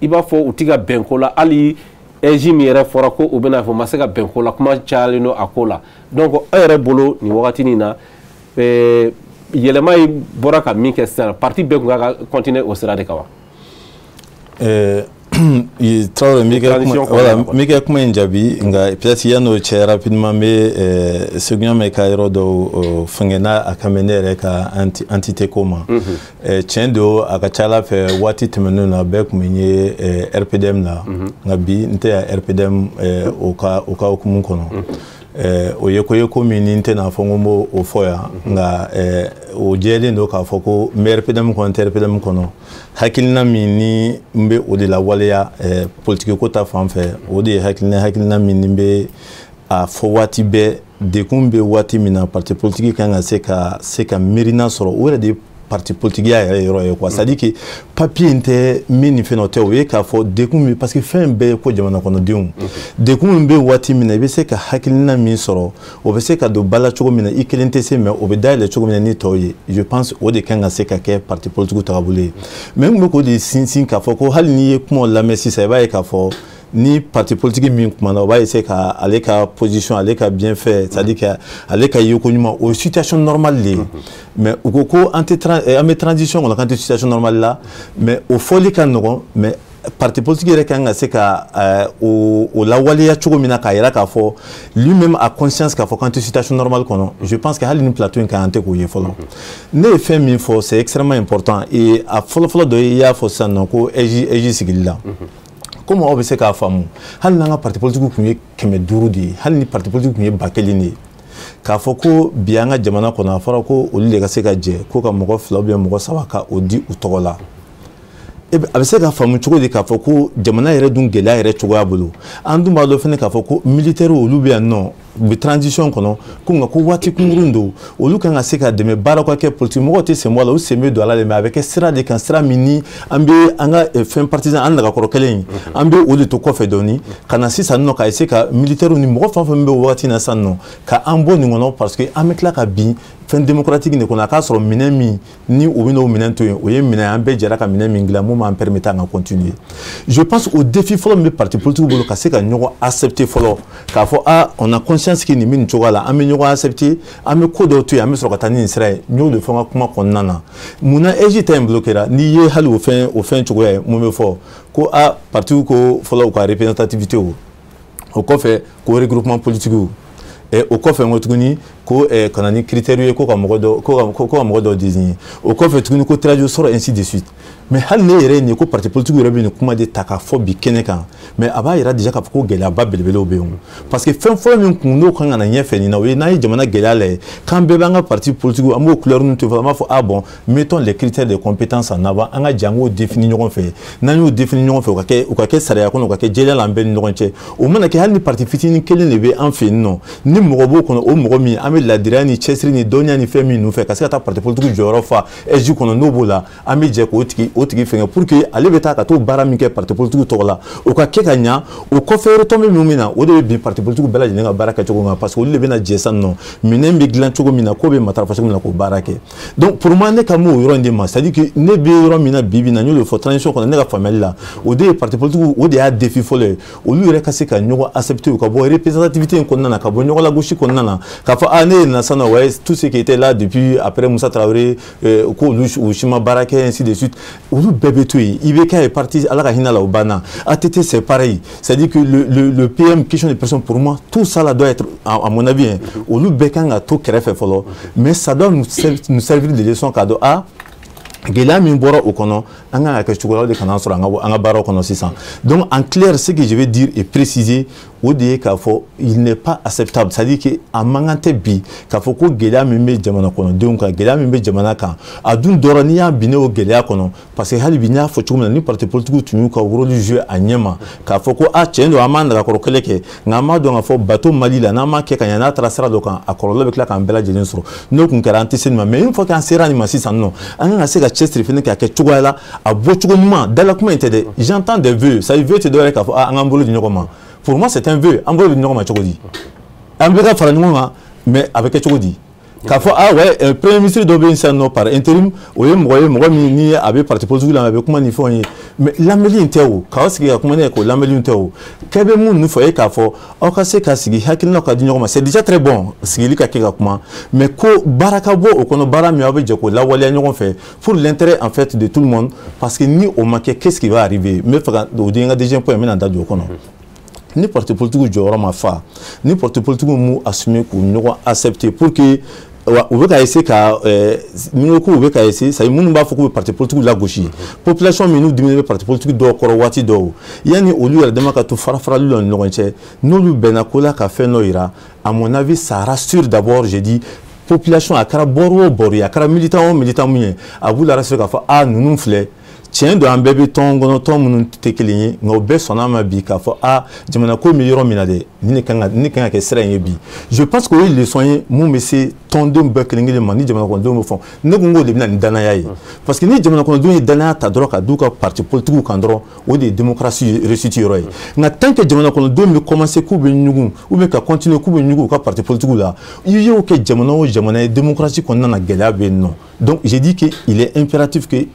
I b'a fɔ u ti ka bɛn ko la. Hali AIGE min yɛrɛ fɔra ko u bɛna fɔ, u ma se ka bɛn ko la, kuma cayalen don a ko la. Donc aw yɛrɛ bolo, nin wagati nin na, yɛlɛma ye bɔra ka min kɛ sisan, parti bɛɛ tun ka ka continuer o sira de kan wa? Traoré, n b'i ka kuma in jaabi, nka peut-être yan'o cɛ, rapidement, n bɛ Seku Ɲame ka yɔrɔ dɔw fɛngɛ n'a a kan bɛ ne yɛrɛ ka entité ko ma. Tiɲɛ don, a ka ca ala fɛ, waati tɛmɛnenw na, bɛɛ tun bɛ n ye RPDM la, nka bi n tɛ yan RPDM o ka hukumu kɔnɔ. O ye ko ye ko min ni n tɛna fɔ ko n b'o o fɔ yan, nka o jɛlen don k'a fɔ ko n bɛ RPDM kɔnɔ, n tɛ RPDM kɔnɔ. Hakilina min ni n bɛ o de lawaleya politiki ko ta fan fɛ, o de ye hakilina min ni n bɛ a fɔ waati bɛɛ. Dekun bɛ waati min na, parti politique kan ka se ka miirina sɔrɔ, o yɛrɛ de ye parti politique ya yɛrɛ yɔrɔ ye quoi. C'est à dire que papier in tɛ min ni fɛn dɔ tɛ, o ye k'a fɔ dekun min, parce que fɛn bɛɛ ye ko jamana kɔnɔdenw, dekun min bɛ waati min na, i bɛ se ka hakilina min sɔrɔ, o bɛ se ka don ba la cogo min na, i kelen tɛ se, mais o bɛ dayɛlɛ cogo min na ni tɔw ye. Je pense o de kan ka se ka kɛ parti politique tagabolo ye. Mais n tun bɛ k'o de sinsin k'a fɔ ko hali n'i ye kumaw lamɛn sisan, i b'a ye k'a fɔ ni parti politique min kumana, o b'a essayer ka ale ka position, ale ka bienfait, c'est à dire que ale ka yeko ɲuman, o ye situation normale de ye. Mais u ko ko an tɛ an bɛ transition kɔnɔ, k'an tɛ situation normale la. Mais o fɔli ka nɔgɔn, mais parti politique yɛrɛ kan ka se ka o lawaleya cogo min na, k'a yira k'a fɔ lui-même a conscience k'a fɔ k'an tɛ situation normale kɔnɔ. Je pense que hali ni plateau in kan, an tɛ k'o ye fɔlɔ. Ne ye fɛn min fɔ, c'est extrêmement important. Et a fɔlɔ-fɔlɔ dɔ ye, i y'a fɔ sisan nɔ ko AIGE sigili la, komi aw bɛ se k'a faamu, hali n'an ka parti politique tun ye 500 de ye, hali ni parti politique tun ye 1000 de ye, k'a fɔ ko bi an ka jamana kɔnɔ, a fɔra ko olu de ka se ka jɛ ko ka mɔgɔ fila ou bien mɔgɔ saba ka o di u tɔgɔ la, a bɛ se ka faamu cogo di k'a fɔ ko jamana yɛrɛ dun gɛlɛya yɛrɛ cogoya bolo? An dun b'a dɔn fɛnɛ k'a fɔ ko militaire olu bɛ yan nɔ, u bɛ transition kɔnɔ ko, nka ko waati kunkurun don, olu kan ka se ka dɛmɛ baara ka kɛ. Politique mɔgɔw tɛ sen bɔ a la, u sen bɛ don a la de, mais a bɛ kɛ sira de kan, sira min ni an bɛ an ka fɛn partisan, an nagakɔrɔ kɛlɛ in, an bɛ o de to kɔfɛ dɔɔni ka na sisan nɔ, ka essayer ka militaire ni mɔgɔ fɛn o fɛn bɛ o waati na sisan nɔ, ka an bɔ nin kɔnɔ, parce que an bɛ tila ka bin fɛn démocratique de kɔnɔ. A k'a sɔrɔ minɛn min ni u bɛ n'o minɛn to yen, o ye minɛn an bɛɛ jɛra ka minɛn min dilan, mun b'an permettre an ka continuer. Je pense au défi fɔlɔ min bɛ parti politique bolo, ka se ka ɲɔgɔn accepter fɔlɔ, k'a fɔ ah, on a conscience que nin bɛ nin cogoya la, an bɛ ɲɔgɔn accepter, an bɛ ko dɔw to yen, an bɛ sɔrɔ ka taa ni nin sira ye. N y'o de fɔ n ka kuma kɔnɔna na. Munna AIGE ta in bloqué n'i ye hali o fɛn cogoya ye? Mun bɛ fɔ ko ah, parti ko fɔlɔ u ka représentativité, o kɔfɛ ko regroupement politique, o kɔfɛ n ko tuguni ko ka na ni critère ye, ko ka mɔgɔ dɔ désigner, o kɔfɛ tuguni ko tirage au sort, ainsi de suite. Mais hali ne yɛrɛ ye nin ye ko parti politique yɛrɛ bɛ nin kuma de ta k'a fɔ bi kɛnɛ kan, mais a b'a yira déjà k'a fɔ ko gɛlɛyaba belebelew bɛ yen, parce que fɛn fɔlɔ min kun n'o kan ka na ɲɛfɛ nin na, o ye n'an ye jamana gɛlɛya lajɛ, k'an bɛɛ b'an ka parti politique, an b'o couleur ninnu to yen fɔlɔ, an b'a fɔ ah bon, mettons les critères de compétence en avant, an ka jɛ an k'o définir ɲɔgɔn fɛ. N'an y'o définir ɲɔgɔn fɛ, o ka kɛ sariya kɔnɔ, o ka kɛ jɛlenya la an bɛɛ ni ɲɔgɔn cɛ. O mana kɛ, hali ni parti fitinin kelen de bɛ an fɛ yen nɔ, ni mɔgɔ b'o kɔnɔ, o mɔgɔ min an bɛ bɛ ladiriya ni cɛsiri ni dɔnniya ni fɛn min nɔfɛ ka se ka taa parti politique jɔyɔrɔ fa SG kɔnɔ, n'o b'o la, an bɛ jɛ k'o tigi o tigi fɛngɛ pour que ale bɛ taa ka t'o baara min kɛ parti politique tɔgɔ la, o ka kɛ ka ɲa. O kɔfɛ, retombée min bɛ na, o de bɛ bin parti politique bɛɛ lajɛlen ka baara kɛcogo kan, parce que olu de bɛna jɛ sisan nɔ minɛn bɛ dilan cogo min na, ko bɛ matarafa cogo min na, k'o baara kɛ. Donc pour moi, ne ka m'o yɔrɔ in de ma, c'est à dire que ne bɛ yɔrɔ min na bi bi in na, n y'o de fɔ transition kɔnɔ, ne ka faamuyali la, o de ye parti politique, o de y'a défi fɔlɔ ye, olu yɛrɛ ka se ka ɲɔgɔn accepter, u ka bɔ représentativité in kɔnɔna na, ka bɔ ɲɔgɔn lagosi kɔnɔna na, k'a fɔ ah, ne ye na sisan nɔ, ouais, tout ce qui était là depuis après Moussa Traoré, k'olu u si ma baara kɛ, ainsi de suite, olu bɛɛ bɛ to yen. IBK ye parti, Ala ka hinɛ la, o banna. ATT, c'est pareil, c'est à dire que le PM, question de personne, pour moi, tout ça là doit être, à mon avis, hein, olu bɛɛ kan ka to kɛrɛfɛ fɔlɔ, mais ça doit nous servir de leçon k'a dɔn ah, gɛlɛya min bɔra o kɔnɔ, an kan ka kɛ cogoya de kana sɔrɔ an ka baaraw kɔnɔ sisan. Donc en clair, ce que je vais dire et préciser, o de ye k'a fɔ il n'est pas acceptable, c'est à dire que a man kan tɛ bi k'a fɔ ko gɛlɛya min bɛ jamana kɔnɔdenw kan, gɛlɛya min bɛ jamana kan, a dun dɔrɔn n'i y'a bin o gɛlɛya kɔnɔ, parce que hali bi n y'a fɔ cogo min na, ni parti politique tun y'u ka rôle jouer a ɲɛ ma, k'a fɔ ko a tiɲɛ don, an m'an nagakɔrɔ kɛlɛ kɛ, nka an b'a dɔn k'a fɔ bateau Mali la, n'an m'a kɛ ka ɲɛ, n'a taara sira dɔ kan, a kɔlɔlɔ bɛ tila k'an bɛɛ lajɛlen sɔrɔ. N'o tun kɛra, an tɛ se nin ma. Mais une fois qu'an sera nin ma sisan nɔ, an kan ka se ka cɛsiri fɛnɛ k'a kɛ cogoya la, a bɔcogo ɲuman dala kuma in tɛ dɛ. J'entends des vœux, ça vœu tɛ dɔwɛrɛ k'a fɔ ah, an k'an bolo di ɲɔgɔn ma. Pour moi, c'est un vœu. An bolo di ɲɔgɔn ma cogo di? An bɛ ka fara ɲɔgɔn kan, mais a bɛ kɛ cogo di? K'a fɔ ah ouais, premier ministre dɔ bɛ yen sisan nɔ par intérim, o ye mɔgɔ ye, mɔgɔ min ni a bɛ parti politique la, a bɛ kuma ni fɛnw ye, mais lamɛnli in tɛ o, k'aw sigi ka kuma ne ye k'o lamɛnli in tɛ o. Kɛ bɛ mun fɔ e k'a fɔ aw ka se ka sigi, hakilinaw ka di ɲɔgɔn ma, c'est déjà très bon, sigili ka kɛ ka kuma, mais ko baara ka bɔ o kɔnɔ, baara min aw bɛ jɛ k'o lawaleya ɲɔgɔn fɛ pour l'intérêt en fait de tout le monde. Parce que ni o ma kɛ, qu'est-ce qui va arriver? N bɛ fɛ ka o di n ka deuxième point, n bɛna n da don o kɔnɔ. Ni parti politique jɔyɔrɔ ma fa, ni parti politique m'u assumer k'u ɲɔgɔn accepter pour que u bɛ ka essayer ka ni ko k'u bɛ ka essayer, c'est à dire minnu b'a fɔ k'u bɛ parti politique lagosi, population minnu diminen bɛ parti politique dɔw kɔrɔ waati dɔw, yanni olu yɛrɛ dama ka to fara farali la ni ɲɔgɔn cɛ, n'olu bɛnna ko la ka fɛn dɔ yira, à mon avis, ça rassure d'abord, j'ai dit, population, a kɛra bɔrɔ o bɔrɔ ye, a kɛra militant o militant mun ye, a b'u la rassurer k'a fɔ ah, ninnu filɛ, tiɲɛ don, an bɛɛ bɛ tɔn kɔnɔ, tɔn minnu tɛ kelen ye, nka u bɛɛ sɔnna ma bi k'a fɔ a jamana ko bɛ yɔrɔ min na dɛ, nin de kan ka nin de kan ka kɛ sira in ye bi. Je pense que o ye leçon ye mun bɛ se tɔndenw bɛɛ kelen kelen ma, ni jamana kɔnɔdenw bɛ fɔ. Ne ko n k'o de bɛ na ni danaya ye, parce que ni jamana kɔnɔdenw ye danaya ta dɔrɔn ka d'u ka parti politique kan dɔrɔn, o de ye démocratie réussite yɔrɔ ye. Nka tant que jamana kɔnɔdenw bɛ commencer k'u bɛ ɲugun ou bien ka continuer k'u bɛ ɲugun u ka parti politique la, i y'o kɛ jamana o jamana ye, démocratie kɔnɔna na, gɛlɛya bɛ yen nɔ. Donc j'ai dit que il est impératif que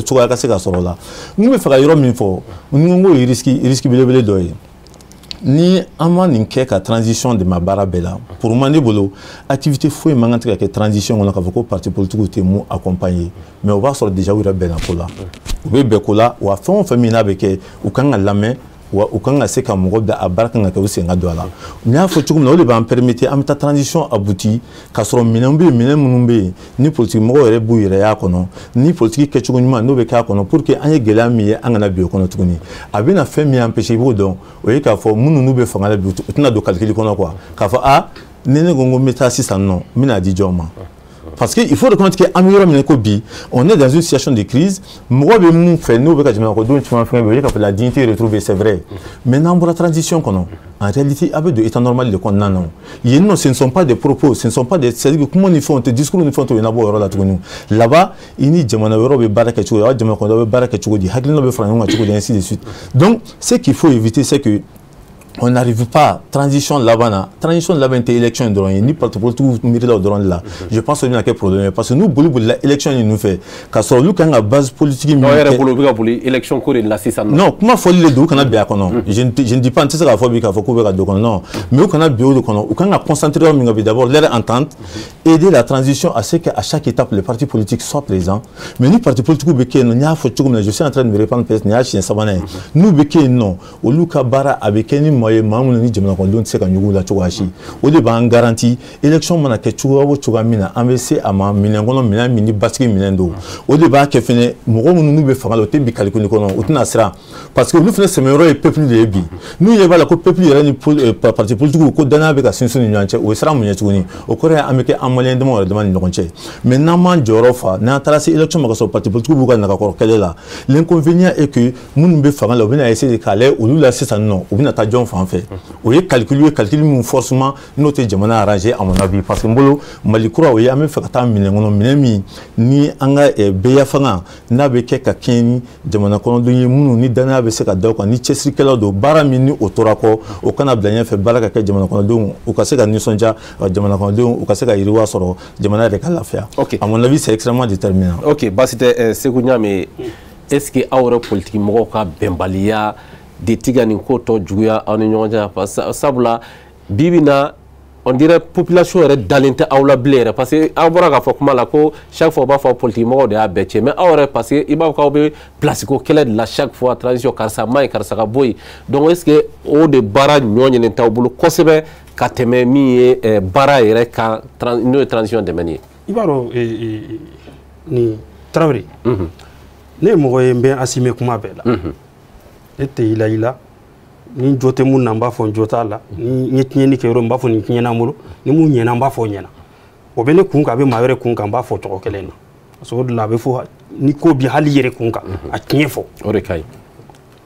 cogoya ka se ka sɔrɔ o la. N bɛ fɛ ka yɔrɔ min fɔ, n ko ye risque belebele dɔ ye ni an ma nin kɛ ka transition dɛmɛ baara bɛɛ la. Pour moi, ne bolo, activité foyi man kan tɛ ka kɛ transition kɔnɔ k'a fɔ ko parti politique tɛ mun accompagner, mais o b'a sɔrɔ déjà u yɛrɛ bɛnna ko la, u bɛ bɛn ko la wa. Fɛn o fɛn min n'a bɛ kɛ, u kan ka lamɛn wa, u kan ka se ka mɔgɔ bila a baara kan ka kɛ, u sen ka don a la. N y'a fɔ cogo min na, o de b'an permettre an bɛ taa transition abouti k'a sɔrɔ minɛnw bɛ yen, minɛn minnu bɛ yen ni politique mɔgɔw yɛrɛ b'u yɛrɛ y'a kɔnɔ, ni politique kɛcogo ɲuman n'o bɛ k'a kɔnɔ, pour que an ye gɛlɛya min ye, an kana bin o kɔnɔ tuguni. A bɛna fɛn min empêcher, i b'o dɔn, o ye k'a fɔ minnu n'u bɛ fanga la bi, u tɛna don calcul kɔnɔ quoi, k'a fɔ a ni ne ko n bɛ taa sisan nɔ, n bɛna di jɔn ma? Parce que il faut reconnaître que an bɛ yɔrɔ min ko bi, on est dans une situation de crise. Mɔgɔ bɛ mun fɛ n'o bɛ ka jamana kɔnɔdenw caman fɛngɛ bi, o ye k'a fɔ la dignité retrouvée, c'est vrai, mais n'an bɔra transition kɔnɔ, en réalité, a bɛ don état normal de kɔnɔna na yen nɔ. Ce ne sont pas des propos, ce ne sont pas des, c'est à dire que kuma ni fɛnw tɛ, discours ni fɛnw tɛ ɲɛnabɔ o yɔrɔ la tuguni. Là-bas, i ni jamana wɛrɛw bɛ baara kɛ cogo di, aw jamana kɔnɔdenw bɛ baara kɛ cogo di, hakilinaw bɛ fara ɲɔgɔn kan cogo di, ainsi de suite. Donc ce qu'il faut éviter, c'est que on n'arrive pas transition laban na. Transition laban tɛ élection dɔrɔn ye. Ni parti politique miirila o dɔrɔn de la, je pense que o bɛna kɛ problème ye, parce que n'u boli bolila élection ninnu fɛ k'a sɔrɔ olu kan ka base politique min kɛ. Yɛrɛ bolo, u bɛ ka boli élection ko de la sisan nɔ. Non, kuma fɔli de don, u kana bin a kɔnɔ. Je ne dis pas, n tɛ se k'a fɔ bi k'a fɔ k'u bɛ ka don o kɔnɔ, non, mais u kana bin o de kɔnɔ. U kan ka concentrer yɔrɔ min kan bi, d'abord leur entente, aider la transition à ce qu'à chaque étape les partis politiques soient présents. Mais ni parti politique bɛ kɛ yen nɔ, n y'a fɔ cogo min na, je suis en train de me répandre peut-être, nin y'a siɲɛ sabanan ye, n'u bɛ kɛ yen nɔ, olu ka baara a bɛ kɛ ni maa ye, maa minnu ni jamana kɔnɔdenw tɛ se ka ɲugu la cogoya si. O de b'an garanti élection mana kɛ cogoya o cogoya min na, an bɛ se a ma minɛn kɔnɔ, minɛn min ni basigi minɛn don. O de b'a kɛ fɛnɛ mɔgɔ minnu n'u bɛ fanga la, u tɛ bin calcul kɔnɔ, u tɛna siran, parce que olu fɛnɛ sɛmɛyɔrɔ ye peuple de ye bi. N'u ɲɛ b'a la ko peuple yɛrɛ ni parti politique ko danaya bɛ ka sinsin ni ɲɔgɔn cɛ, o ye siran mun ye tuguni? O kɔrɔ ye an bɛ kɛ an maliyɛn damaw yɛrɛ dama ni ɲɔgɔn cɛ. Mais n'an m'an jɔyɔrɔ fa, n'an taara se élection ma ka sɔrɔ parti politique b'u ka nagakɔrɔ kɛlɛ la, l'inconvénient est que minnu bɛ fanga la, u bɛna essayer de k'a lajɛ olu la sisan nɔ, u bɛna taa jɔn fan fɛ. O ye calcul ye, calcul min forcément n'o tɛ jamana arranger à mon avis, parce que n bolo Mali kura o ye an bɛ fɛ ka taa minɛn kɔnɔ, minɛn min ni an ka bɛɛ fanga n'a bɛ kɛ ka kɛɲɛ ni jamana kɔnɔdenw ye minnu ni danaya bɛ se ka da u kan, ni cɛsirikɛlaw don, baara min ni o tora kɔ o kana bila ɲɛfɛ, baara ka kɛ jamana kɔnɔdenw u ka se ka nisɔndiya, jamana kɔnɔdenw u ka se ka yiriwa sɔrɔ, jamana yɛrɛ ka lafiya. À mon avis, c'est extrêmement déterminant. Ok, baasi tɛ. Seku Ɲame, est ce que aw yɛrɛ politique mɔgɔw ka bɛnbaliya de ti ka nin ko tɔ juguya aw ni ɲɔgɔn cɛ? Sabula bi bi na, on dirait population yɛrɛ dalen tɛ aw la bilen yɛrɛ, parce que aw bɔra k'a fɔ kuma la ko chaque fois u b'a fɔ politique mɔgɔw de y'a bɛɛ tiɲɛ, mais aw yɛrɛ, parce que i b'a fɔ k'aw bɛ place ko kɛlɛ de la chaque fois, transition karisa ma ɲi, karisa ka bɔ yen. Donc est ce que o de baara ɲɔ ɲini t'aw bolo kosɛbɛ ka tɛmɛ min ye baara yɛrɛ kan, n'o ye transition dɛmɛni ye? I b'a dɔn nin Tarawele, ne ye mɔgɔ ye n bɛ assumer kuma bɛɛ la. Ne tɛ yila i la, ni jo tɛ mun na n b'a fɔ n jo t'a la, ni n ye tiɲɛni kɛ yɔrɔ n b'a fɔ nin tiɲɛna n bolo, ni mun ɲɛna n b'a fɔ ɲɛna. O bɛ ne kun kan, a bɛ maa wɛrɛ kun kan, n b'a fɔ cogo kelen na. Parce que o de la a bɛ fɔ ni ko bi hali yɛrɛ kun kan, a tiɲɛ fɔ. O de ka ɲi.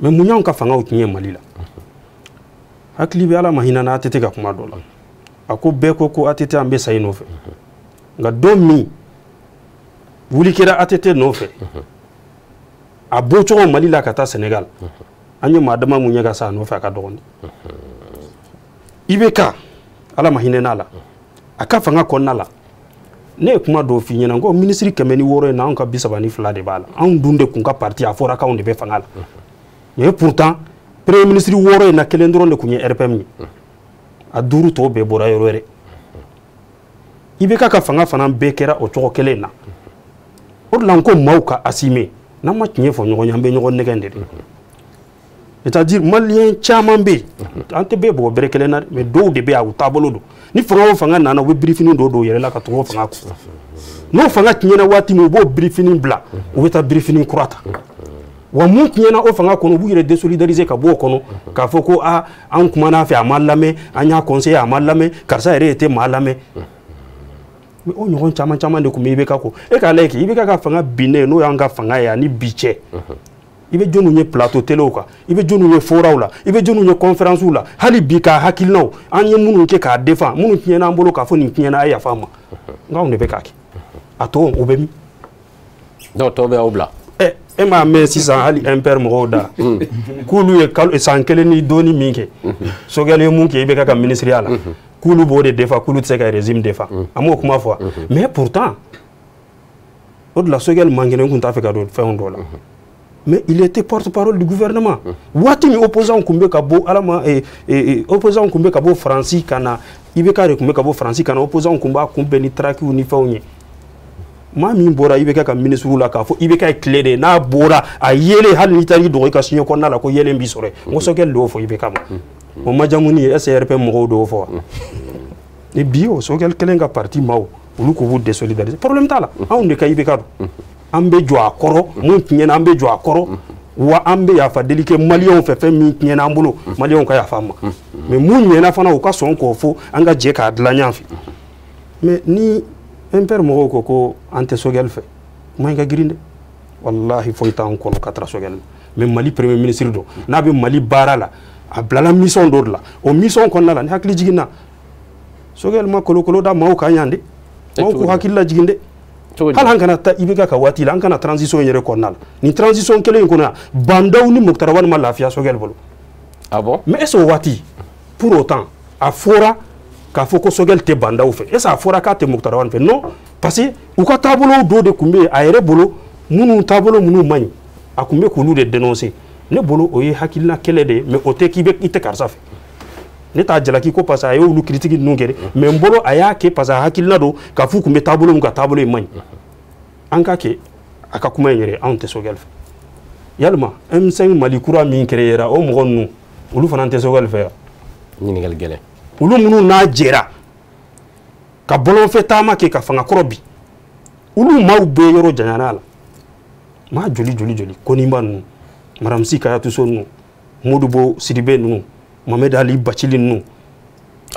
Mais mun y'anw ka fangaw tiɲɛ Mali la? Hakili bɛ Ala ma hinɛ na ATT ka kuma dɔ la. A ko bɛɛ ko ko ATT an bɛ sa i nɔfɛ. Nka don min wuli kɛra ATT nɔfɛ, a bɔcogo Mali la ka taa Sénégal, an ye maa dama mun ye ka sa a nɔfɛ, a ka dɔgɔn. IBK, Ala ma hinɛ n'a la, a ka fanga kɔnɔna la, ne ye kuma dɔw f'i ɲɛna, n ko minisiri 106 in na, anw ka 32 de b'a la. Anw dun de kun ka parti a fɔra k'anw de bɛ fanga la. Mais pourtant premier ministre 6 in na, kelen dɔrɔn de kun ye RPM ye, a 5 tɔw bɛɛ bɔra yɔrɔ wɛrɛ. IBK ka fanga fana bɛɛ kɛra o cogo kelen na. O de la n ko maaw ka assumer, n'an ma tiɲɛ fɔ ɲɔgɔn ye, an bɛ ɲɔgɔn nɛgɛn de. C'est-à-dire malien caman bɛ yen, an tɛ bɛɛ bɔgɔ bere kelen na, mais dɔw de bɛ yen, u taabolo don. Ni fanga o fanga nana, u bɛ birifini dɔ don u yɛrɛ la ka tugu o fanga kɔ. N'o fanga tiɲɛna waati min, u b'o birifini bila, u bɛ taa birifini kura ta. Wa mun tiɲɛna o fanga kɔnɔ, u b'u yɛrɛ désolidariser ka bɔ o kɔnɔ, k'a fɔ ko aa an kumana a fɛ a ma lamɛn, an y'a conseiller a ma lamɛn, karisa yɛrɛ tɛ maa lamɛn. Mais o ɲɔgɔn caman caman de tun bɛ IBK kɔ. E k'a lajɛ kɛ IBK ka fanga binnen, n'o y'an ka fanga ye ani bi cɛ, i bɛ jɔnniw ye plateau téléw kan, i bɛ jɔnniw ye foraw la, i bɛ jɔnniw ye conférence la, hali bi k'a hakilinaw an ye minnu kɛ k'a défend, minnu tiɲɛna an bolo k'a fɔ nin tiɲɛna, a ye yafa an ma, nka anw de bɛ k'a kɛ. A tɔ o bɛ min? Donc tɔ bɛ aw bila. Ɛ, e m'a mɛn sisan hali MPR mɔgɔw da k'olu ye kalo san kelen ni dɔɔni min kɛ, Sogɛli ye mun kɛ IBK ka ministériya la, k'olu b'o de défend, k'olu tɛ se ka régime défend. An m'o kuma fɔ. Mais pourtant o de la Sogɛli man kɛnɛ, n kun t'a fɛ ka don fɛnw dɔ la. Mais il était porte-parole du gouvernement. Waati min opposant kun bɛ ka bɔ Ala ma, opposant kun bɛ ka bɔ Faransi ka na, IBK de kun bɛ ka bɔ Faransi ka na, opposant kun b'a kunbɛn ni trakiw ni fɛnw ye. Maa min bɔra IBK ka ministre la k'a fɔ IBK ye tile de ye, n'a bɔra a yelen, hali n'i taara i dogo i ka siɲɛ kɔnɔna la ko yelen b'i sɔrɔ yen. N ko Sogɛli de y'o fɔ IBK ma. O majamuni ye SRP mɔgɔw de y'o fɔ wa? Et bi o Sogɛli kelen ka parti maaw, olu k'u b'u désolidariser. Problème t'a la, anw de ka IBK don. An bɛ jɔ a kɔrɔ, mun tiɲɛna an bɛ jɔ a kɔrɔ, wa an bɛ yafa deli kɛ maliyɛnw fɛ, fɛn min tiɲɛna an bolo, maliyɛnw ka yafa an ma. Mais mun ɲɛna fana, u ka sɔn k'o fɔ, an ka jɛ k'a dilan ɲɔgɔn fɛ. Mais ni MPR mɔgɔw ko ko an tɛ Sogɛli fɛ, kuma in ka girin dɛ. Walahi foyi t'an kɔnɔ ka taara Sogɛli la. Mais Mali premier ministre don, n'a bɛ Mali baara la, a bilala mission dɔ de la. O mission kɔnɔna la, ni hakili jiginna, Sogɛli ma kolokolo da maaw kan yan dɛ, maaw k'u hakili lajigin dɛ. Hali an kana taa IBK ka waati la, an kana transition yɛrɛ kɔnɔna la, nin transition kelen in kɔnɔ yan, Bandaw ni Moctar Ouane ma lafiya Sogɛli bolo. Ah bon? Mais est ce que o waati, pour autant a fɔra k'a fɔ ko Sogɛli tɛ Bandaw fɛ? Est ce que a fɔra k'a tɛ Moctar Ouane fɛ? Non, parce que u ka taabolo dɔw de tun bɛ yen a yɛrɛ bolo, minnu taabolo minnu man ɲi, a tun bɛ k'olu de dénoncer. Ne bolo o ye hakilina kɛlɛ de ye, mais o tɛ k'i bɛ i tɛ karisa fɛ. Ne t'a jalaki ko parce que a y'olu critique ninnu kɛ dɛ, mais n bolo a y'a kɛ parce que a hakilina don k'a f'u tun bɛ taabolo min kan, taabolo in man ɲi. An k'a kɛ a ka kuma in yɛrɛ, anw tɛ Sogɛli fɛ. Yalima M5 Mali kura min créera, o mɔgɔ ninnu olu fana tɛ Sogɛli fɛ yan? Ɲininkali gɛlɛn. Olu minnu n'a jɛra ka bɔlɔnfɛ taama kɛ ka fanga kɔrɔ bi, olu maaw bɛɛ yɔrɔ janyana a la. Maa joli joli joli, Koniba ninnu, Maramisi Kayatuso ninnu, Modibo Sidibe ninnu, Mohamed Ali Bacili ninnu.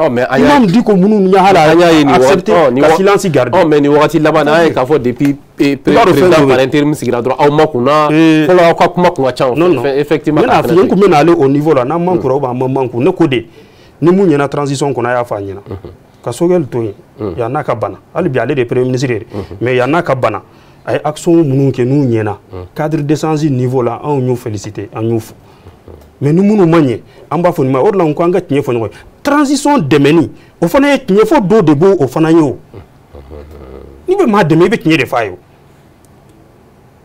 Mais imam Dicko minnu ɲahala accepté ka silence garder. Mais nin wagati laban na, an ye k'a fɔ depuis président par intérim sigira dɔrɔn, aw ma kunna fɔlɔ, aw ka kuma kun ka ca. Non, non, effectivement. N bɛna f'i ye, n kun bɛna aller au niveau la, n'an man kura ou bien an ma man kun. Ne ko de, ni mun ɲɛna transition kɔnɔ, a y'a fɔ a ɲɛna. Ka Choguel to yen, yan n'a ka bana, hali bi ale de ye premier ministre ye, mais yan n'a ka bana, a ye action minnu kɛ n'u ɲɛna cadre d'échange niveau la, anw y'u féliciter, an y'u fo. Mais ni minnu ma ɲɛ, an b'a fɔ nin ma. O de la n ko an ka tiɲɛ fɔ ɲɔgɔn ye. Transition dɛmɛni, o fana ye tiɲɛ fɔ dɔw de b'o o fana ye. O n'i bɛ maa dɛmɛ, i bɛ tiɲɛ de f'a ye. O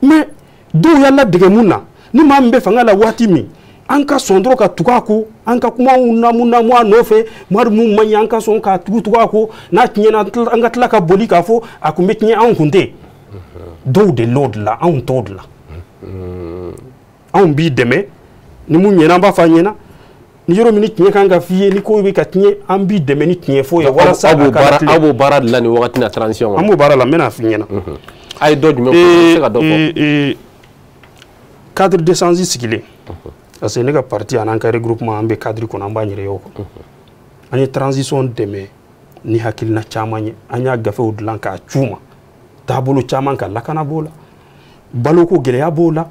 mais dɔw y'a ladege mun na, ni maa min bɛ fanga la waati min, an ka sɔn dɔrɔn ka tugu a kɔ, an ka kumaw namu namu a nɔfɛ. Maa mun man ɲi, an ka sɔn ka tugu tugu a kɔ. N'a tiɲɛna, an ka tila ka boli k'a fɔ a kun bɛ tiɲɛ, anw kun tɛ. Dɔw de l'o de la, anw t'o de la. Anw b'i dɛmɛ, ni mun ɲɛna, an b'a fɔ a ɲɛna. Ni yɔrɔ min ni tiɲɛ kan ka f'i ye, ni ko bɛ ka tiɲɛ, an b'i dɛmɛ ni tiɲɛ fɔ ye walasa a ka tilen. Aw b'o baara de la nin wagati na transition kɔnɔ? An b'o baara la, n bɛna f'i ɲɛna. A ye dɔ jumɛn fɔ? I bɛ se ka dɔ fɔ? Cadre d'échange sigilen, parce que ne ka parti an'an ka regroupement, an bɛ cadre kɔnɔ, an b'an yɛrɛ ye o kɔnɔ. An ye transition dɛmɛ ni hakilina caman ye. An y'a gafew dilan k'a c'u ma, taabolo caman kan, lakana b'o la, baloko gɛlɛya b'o la,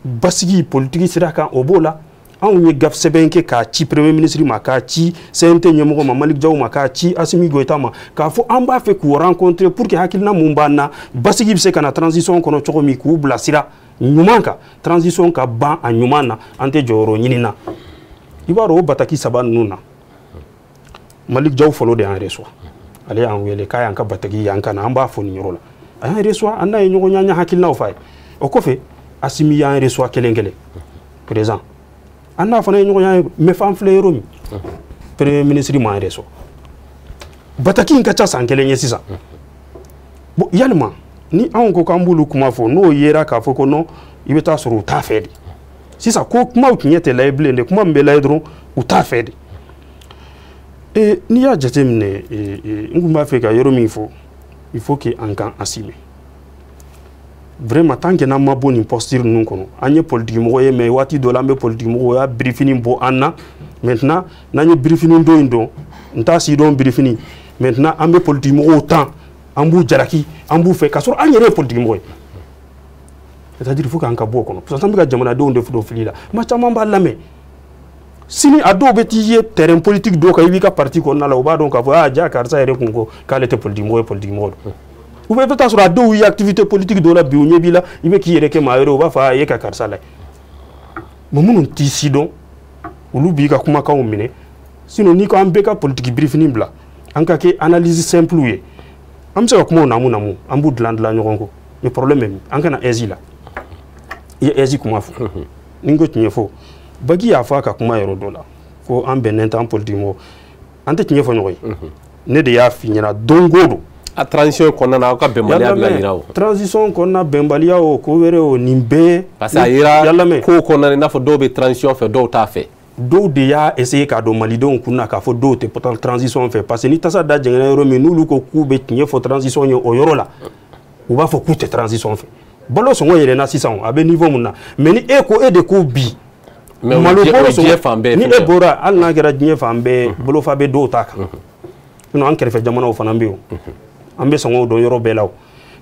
basigi politiki sira kan, o b'o la. Anw ye gafe sɛbɛn kɛ k'a ci premier ministre ma, k'a ci CNT ɲɛmɔgɔ ma, Malick Diaw ma, k'a ci Assimi Goïta ma, k'a fɔ an b'a fɛ k'u rencontrer pour que hakilina mun b'an na, basigi bɛ se ka na transition kɔnɔ cogo min, k'u bilasira ɲuman kan, transition ka ban a ɲuman na. An tɛ jɔyɔrɔ ɲini na. I b'a dɔn, o bataki saba ninnu na, Malick Diaw fɔlɔ de y'an reçoit. Ale y'an wele k'a y'an ka bataki y'an ka na, an b'a fɔ nin yɔrɔ la. A y'an reçoit, an n'a ye ɲɔgɔn ye, an ye hakilinaw f'a ye. O kɔfɛ, Assimi y'an reçoit kelen kelen, président, an n'a fana ye ɲɔgɔn ye. Mais f'an filɛ yɔrɔ min, premier ministre m'an reçoit. Bataki in ka ca san kelen ye sisan. Bon, yalima ni anw ko k'an b'olu kuma fɔ, n'o yera k'a fɔ ko non, i bɛ taa sɔrɔ u t'a fɛ de. Sisan ko kumaw tiɲɛ tɛ layɛ bilen de, kuma min bɛ layɛ dɔrɔn, u t'a fɛ de. N'i y'a jateminɛ, n kun b'a fɛ ka yɔrɔ min fɔ, il faut que an k'an assumer vraiment. Tant que n'an ma bɔ nin posture ninnu kɔnɔ, an ye politique mɔgɔ ye, mais waati dɔ la, an bɛ politique mɔgɔw y'a birifini bɔ an na. Maintenant, n'an ye birifini dɔ in dɔn, n t'a si dɔn birifini. Maintenant, an bɛ politique mɔgɔw tan, an b'u jalaki, an b'u fɛ, k'a sɔrɔ an yɛrɛ ye politique mɔgɔ ye. C'est à dire, il faut k'an ka bɔ o kɔnɔ, parce que an bɛ ka jamanadenw de don fili la. Maa caman b'a lamɛn sini, a dɔw bɛ t'i ye terrain politique dɔw kan, i b'i ka parti kɔnɔna la, u b'a dɔn k'a fɔ aa ja karisa yɛrɛ kun ko k'ale tɛ politique mɔgɔ ye, politique mɔgɔ don. Ou bien i bɛ taa sɔrɔ a dɔw ye activité politique dɔw la bi, u ɲɛ b'i la, i bɛ k'i yɛrɛ kɛ maa wɛrɛ ye, u b'a fɔ a e ka karisa lajɛ. Mais minnu t'i si dɔn, olu b'i ka kumakanw minɛ. Sinon, n'i ko an bɛɛ ka politique birifini bila, an ka kɛ analyse simple ye, an bɛ se ka kumaw namu namu, an b'u dilan dilan ɲɔgɔn kɔ. Mais problème bɛ min? An kana AIGE la. I ye AIGE kuma fɔ, ni n ko tiɲɛ fɔ, Baki y'a fɔ a ka kuma yɔrɔ dɔ la ko an bɛnnen t'an politique mɔgɔ, an tɛ tiɲɛ fɔ ɲɔgɔn ye. Ne de y'a f'i ɲɛna don o don. A transition kɔnɔna na, aw ka bɛnbaliya bɛ ka yira o. Transition kɔnɔna bɛnbaliya, o ko wɛrɛ, o nin bɛɛ. Parce que a yira ko kɔnɔna na, i n'a fɔ dɔw bɛ transition fɛ, dɔw t'a fɛ. Dɔw de y'a essayer k'a don malidenw kun na k'a fɔ dɔw tɛ transition fɛ, parce que ni tasa da jɛngɛnna yɔrɔ min, n'olu ko k'u bɛ tiɲɛ fɔ transition ye o yɔrɔ la, u b'a fɔ k'u tɛ transition fɛ. Balo sɔngɔ yɛlɛnna sisan, a bɛ niveau mun na? Mais ni e ko e de ko bi malo bolo sɔngɔ, ni e bɔra, hali n'a kɛra diɲɛ fan bɛɛ, bolofa bɛ dɔw ta kan. Sinon, an kɛrɛfɛ jamanaw fana bɛ yen, an bɛ sɔngɔw dɔn yɔrɔ bɛɛ la o.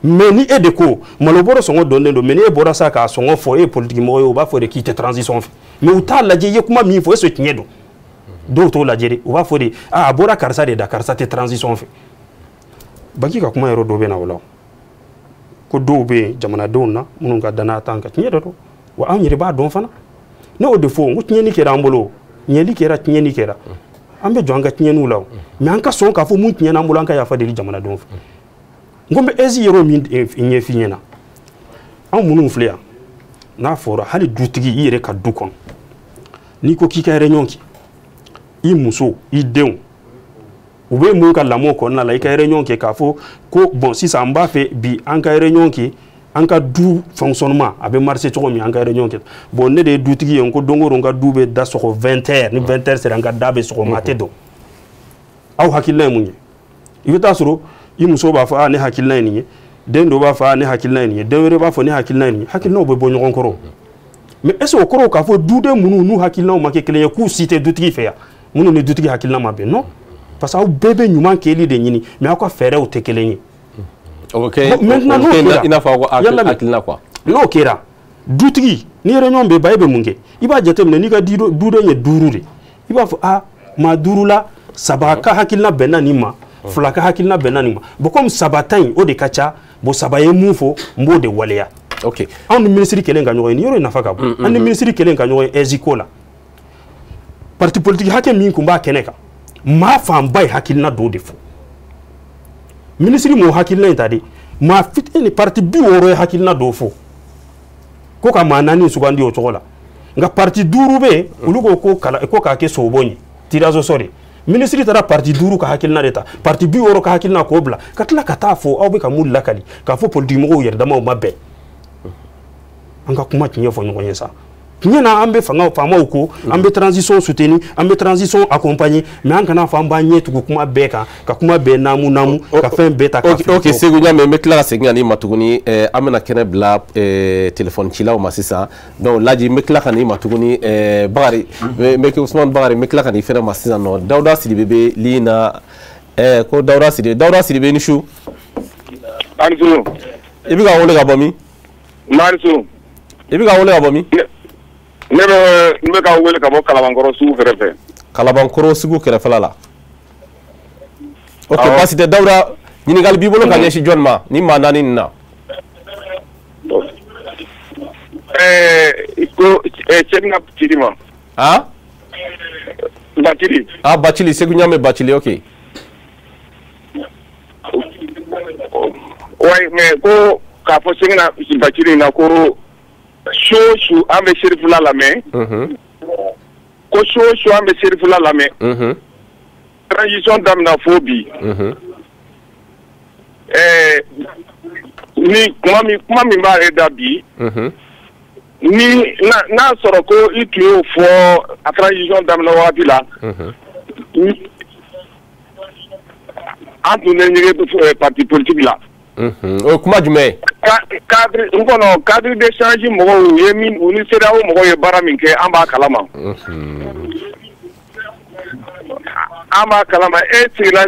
Mais ni e de ko malo bɔrɔ sɔngɔ dɔnnen don, mais ni e bɔra sa k'a sɔngɔ fɔ, e ye politique mɔgɔ ye, u b'a fɔ de k'i tɛ transition fɛ. Mais u t'a lajɛ i ye kuma min fɔ, est ce que tiɲɛ don? Dɔw t'o lajɛ dɛ, u b'a fɔ de a bɔra karisa de da, karisa tɛ transition fɛ. Baki ka kuma yɔrɔ dɔ bɛ na o la, ko dɔw bɛ yen jamanadenw na minnu ka danaya t'an kan, tiɲɛ de don wa, anw yɛrɛ b'a dɔn fana. Ne y'o de fɔ, n ko tiɲɛni kɛra an bolo, ɲɛli kɛra, tiɲɛni kɛra, an bɛ jɔ an ka tiɲɛniw la o. Mais an ka sɔn k'a fɔ mun tiɲɛna an bolo, an ka yafa deli jamanadenw fɛ. N ko n bɛ AIGE yɔrɔ min ɲɛf'i ɲɛna, anw minnu filɛ yan, n'a fɔra hali dutigi i yɛrɛ ka du kɔnɔ, n'i ko k'i ka réunion kɛ, i muso, i denw, u bɛ mun ka lamɔ kɔnɔna la, i ka réunion kɛ k'a fɔ ko bon, sisan an b'a fɛ bi an ka réunion kɛ, an ka du fonctionnement a bɛ marcher cogo min, an ka réunion kɛ. Bon, ne de ye dutigi ye, n ko don o don n ka du bɛ da sɔgɔ 20 heures, ni 20 heures sera, n ka da bɛ sɔgɔ, maa tɛ dɔn. Aw hakilina ye mun ye? I bɛ taa sɔrɔ i muso b'a fɔ a ne hakilina ye nin ye, den dɔ b'a fɔ a ne hakilina ye nin ye, den wɛrɛ b'a fɔ ne hakilina ye nin ye, hakilinaw bɛ bɔ ɲɔgɔn kɔrɔ. Mais est ce que o kɔrɔ k'a fɔ duden minnu n'u hakilinaw ma kɛ kelen ye, k'u si tɛ dutigi fɛ yan, minnu ni dutigi hakilina ma bɛn? Non. Parce que aw bɛɛ bɛ ɲuman kɛli de ɲini, mais aw ka fɛɛrɛw tɛ kelen ye. Ok, maintenant n'o kɛra, i n'a fɔ aw ka hakilina quoi. N'o kɛra, dutigi ni réunion bɛ ban, e bɛ mun kɛ? I b'a jateminɛ n'i ka duden ye 5 de, i b'a fɔ ah maa 5 la 3 ka hakilina bɛnna nin ma, 2 ka hakilina bɛnna nin ma. Bon, comme 3 ta in o de ka ca, bon 3 ye mun fɔ, n b'o de waleya. Ok. Anw ni minisiri kelen ka ɲɔgɔn ye, nin yɔrɔ in nafa ka bon. An ni minisiri kelen ka ɲɔgɔn ye AIGE ko la. Parti politique hakɛ min tun b'a kɛnɛ kan, maa fanba ye hakilina dɔw de fɔ. Minisiri m'o hakilina in ta dɛ, maa fitinin parti 60 ye hakilina dɔw fɔ. Ko ka maa 4 sugandi o cogo la. Nka parti 5 bɛ yen, olu ko ko k'a kɛ sobon ye, tirage au sort ye. Minisiri taara parti 5 ka hakilina de ta, parti 60 ka hakilina k'o bila, ka tila ka taa fɔ aw bɛ ka mun lakali, k'a fɔ politique mɔgɔw yɛrɛ damaw ma bɛn. An ka kuma tiɲɛ fɔ ɲɔgɔn ye sa. Tiɲɛ na an bɛ fanga faamaw ko, an bɛ transition soutenir, an bɛ transition accompagner, mais an kana fɔ an b'an ɲɛ tugu kuma bɛɛ kan, ka kuma bɛɛ naamu naamu, ka fɛn bɛɛ ta. Ok, Segu Ɲame, n bɛ tila ka segin ka n'i ma tuguni. An bɛna kɛnɛ bila téléphone cilaw ma sisan. Donc Laji, n bɛ tila ka n'i ma tuguni. Bakari, n bɛ Usumani Bakari, n bɛ tila ka n'i fɛnɛ ma sisan nɔ. Dawuda Sidibe bɛ ligne na. Ko Dawuda Sidibe, Dawuda Sidibe ni su. Ani su. I bɛ ka wele ka bɔ min? Marisu. I bɛ ka wele ka bɔ min? Ne bɛ ka wele ka bɔ Kalabankɔrɔ sugu kɛrɛfɛ. Kalabankɔrɔ sugu kɛrɛfɛla la. Ok, baasi tɛ. Dawuda, ɲininkali b'i bolo ka ɲɛsin jɔn ma ni maa 4 nin na? Ko Cheickna Bathily ma. Ah? Bathily. Ah, Bathily, Segu Ɲame Bathily, ok. Ouais, mais ko k'a fɔ Cheickna Bathily na ko su o su an bɛ Serifula lamɛn. Ko su o su an bɛ Serifula lamɛn. Transition daminɛ fo bi. Ni kuma min b'ale da bi. Ni n'a sɔrɔ ko i tun y'o fɔ a transition daminɛ wagati la. An tun bɛ ɲɛgɛn parti politique la. O ye kuma jumɛn ye? Cadre n kɔnɔ cadre d'échange mɔgɔw ye min, u ni CEDEAO mɔgɔw ye baara min kɛ, an b'a kalama. An b'a kalama. E sigira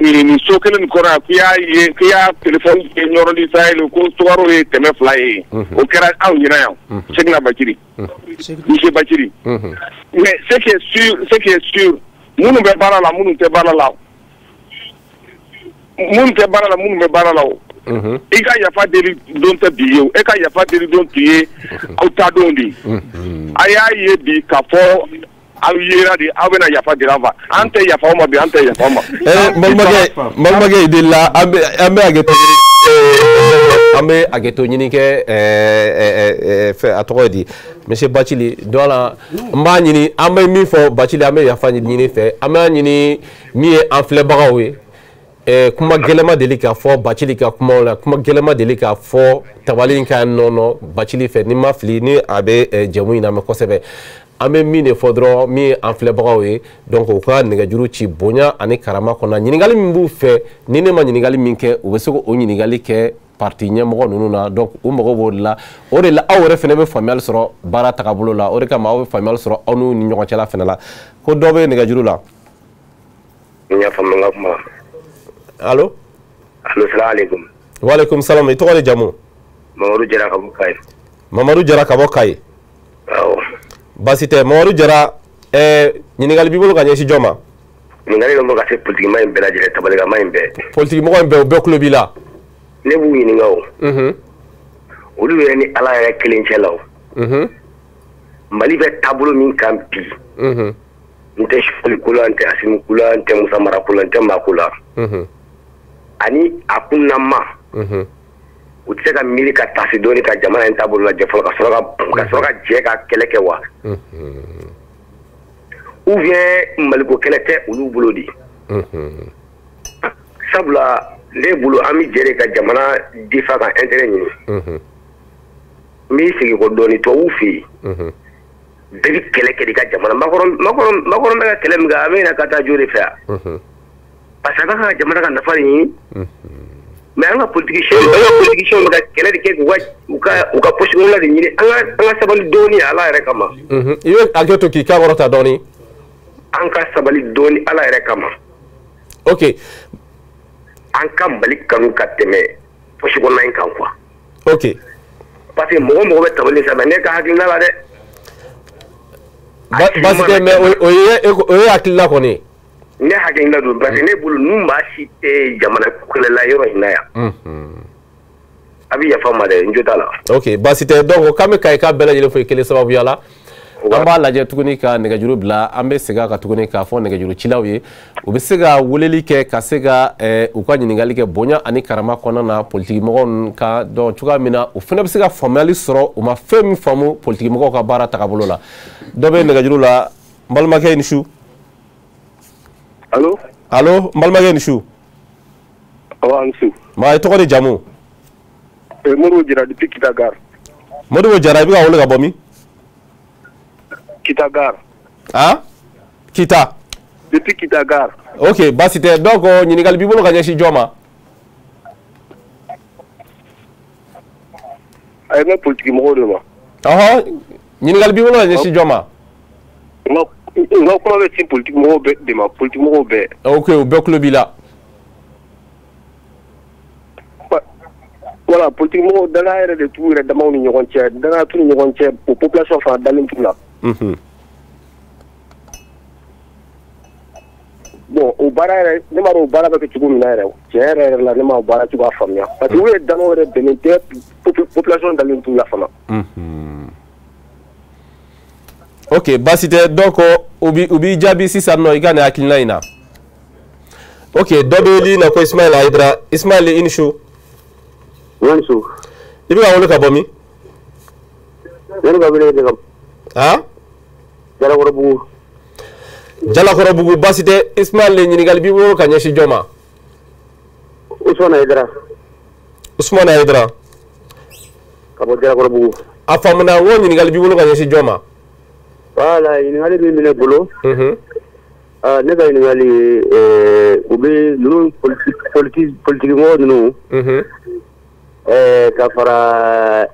nin so kelen nin kɔrɔ yan, k'i y'a ye, k'i y'a téléphone kɛ Ɲɔrɔ ni Sahel ko sukaro ye 200 ye. O kɛra anw ɲɛna yan. Cheickna Bathily. Monsieur Bathily. Mais ce qui est sûr, ce qui est sûr, minnu bɛ baara la, minnu tɛ baara la. Minnu tɛ baara la, minnu bɛ baara la o. I ka yafa deli don tɛ bi ye o, e ka yafa deli don tun ye aw ta don de ye. A y'a ye bi k'a fɔ aw yera de, aw bɛna yafa deli an fa. An tɛ yafa aw ma bi, an tɛ yafa aw ma. Balimakɛ, i delila, an bɛ hakɛto ɲini, an bɛ hakɛto ɲini kɛ fɛn, a tɔgɔ ye di, Monsieur Bathily, don la n b'a ɲini, an bɛ min fɔ Bathily, an bɛ yafa ɲini fɛ, an b'a ɲini min ye an filɛbagaw ye. Kuma gɛlɛma deli k'a fɔ Bathily ka kumaw la, kuma gɛlɛma deli k'a fɔ tabali in ka nɔnɔ Bathily fɛ, ni ma fili ni a bɛ jɛmu in lamɛn kosɛbɛ. An bɛ min de fɔ dɔrɔn, min ye an filɛbagaw ye, donc u ka nɛgɛjuru ci bonya ani karama kɔnɔ. Ɲininkali min b'u fɛ, ni ne ma ɲininkali min kɛ, u bɛ se k'o ɲininkali kɛ parti ɲɛmɔgɔ ninnu na. Donc u mago b'o de la. O de la aw yɛrɛ fana bɛ faamuyali sɔrɔ baara tagabolo la. O de kama aw bɛ faamuyali sɔrɔ aw n'u ni ɲɔgɔn cɛla fana la. Ko dɔ bɛ nɛgɛjuru la. N y'a faamu n ka kuma. Allo? Allo, salam alaikum. Wa alaikum salam. I tɔgɔ ni jamu? Mamadu Jara ka bɔ Kayi. Mamadu Jara ka bɔ Kayi. Awɔ. Baasi tɛ. Mamadu Jara, ɲininkali b'i bolo ka ɲɛsin jɔn ma? Ɲininkali bɛ n bolo ka se politikima in bɛɛ lajɛlen, tabalikama in bɛɛ. Politikimɔgɔ in bɛɛ, o bɛɛ tulo b'i la. Ne b'u ɲininka o. Olu yɛrɛ ni Ala yɛrɛ kelen cɛ la o. Mali bɛ taabolo min kan bi. N tɛ Sogɛli ko la, n tɛ Asimi ko la, n tɛ Musa Mara ko la, n tɛ maa ko la. Ani a kunnama. U tɛ se ka miiri ka taasi dɔɔni ka jamana in taabolo lajɛ fɔlɔ, ka sɔrɔ ka jɛ ka kɛlɛ kɛ wa? Ou bien Maliko kɛlɛ tɛ olu bolo de. Sabula ne bolo an bɛ jɛ de ka jamana defa ka intérêt ɲini. N b'i segin kɔ dɔɔni tubabuw fɛ yen. Bɛɛ bɛ kɛlɛ kɛ de ka jamana. Macron bɛ ka kɛlɛ min kɛ, a bɛ na ka taa jo de fɛ yan. Parce que a b'a ka jamana ka nafa de ɲini. Mais an ka politiciens bɛ ka kɛlɛ de kɛ k'u ka poche kɔnɔna de ɲini. An ka sabali dɔɔni Ala yɛrɛ kama. I bɛ hakɛ to k'i kan kɔrɔta dɔɔni. An ka sabali dɔɔni Ala yɛrɛ kama. Ok. An ka Mali kanu ka tɛmɛ poche kɔnɔna in kan quoi. Ok. Parce que mɔgɔ mɔgɔ bɛ tabali sanfɛ ne ka hakilina la dɛ. Baasi tɛ mais o ye hakilina kɔni ye. Ne hakilina don parce que ne bolo ninnu maa si tɛ jamana kɛlɛla yɔrɔ in na yan. A bɛ yafa n ma dɛ, n jo t'a la. Ok, baasi tɛ. Donc k'an bɛ Kayi ka bɛɛ lajɛlen fo i kelen sababuya la. An b'a lajɛ tuguni ka nɛgɛjuru bila, an bɛ segin a kan tuguni k'a fɔ nɛgɛjuru cilaw ye u bɛ se ka weleli kɛ ka se ka u ka ɲininkali kɛ bonya ani karama kɔnɔna na politikimɔgɔw ninnu kan donc cogoya min na u fana bɛ se ka faamuyali sɔrɔ u ma fɛn min faamu politikimɔgɔw ka baara tagabolo la. Dɔ bɛ nɛgɛjuru la, n balimakɛ i ni su. Allo. Allo, n balimakɛ i ni su. Awa, ni su. Maa, i tɔgɔ ni jamu? Modibo Jara depuis Kita Gare. Modibo Jara, i bɛ ka wele ka bɔ min? Kita Gare. Ah? Kita. Depuis Kita Gare. Ok, baasi tɛ. Donc ɲininkali b'i bolo ka ɲɛsin jɔn ma? A ye n bɛ politiki mɔgɔw de ma. Ɔhɔn, ɲininkali b'i bolo ka ɲɛsin jɔn ma? N ka kuma bɛ sin politiki mɔgɔw bɛɛ de ma, politiki mɔgɔw bɛɛ. Ok, u bɛɛ tulo b'i la. Voilà, politique mɔgɔw danaya yɛrɛ de t'u yɛrɛ damaw ni ɲɔgɔn cɛ, danaya t'u ni ɲɔgɔn cɛ, o population fana dalen t'u la. Bon, o baara yɛrɛ, ne m'a dɔn o baara bɛ kɛ cogo min na yɛrɛ, tiɲɛ yɛrɛ yɛrɛ la ne m'a baara cogoya faamuya. Parce que u yɛrɛ damaw yɛrɛ bɛnnen tɛ, population dalen t'u la fana. Ok, baasi tɛ. Donc u b'i jaabi sisan nɔ i ka nin hakilina in na. Ok, dɔ bɛ ligne na ko Ismaël Hayidara. Ismaël, i ni su. Ni su. I bɛ ka wele ka bɔ min? Ne bɛ ka wele ka. Han? Jalakɔrɔbugu. Jalakɔrɔbugu, baasi tɛ. Ismaël, ɲininkali b'i bolo ka ɲɛsin jɔn ma? Usumana Hayidara. Usumana Hayidara. Ka bɔ Jalakɔrɔbugu. A faamuna. N ko ɲininkali b'i bolo ka ɲɛsin jɔn ma? Voilà, ɲininkali min bɛ ne bolo. Ne ka ɲininkali u bɛ ninnu politique mɔgɔ ninnu. Ka fara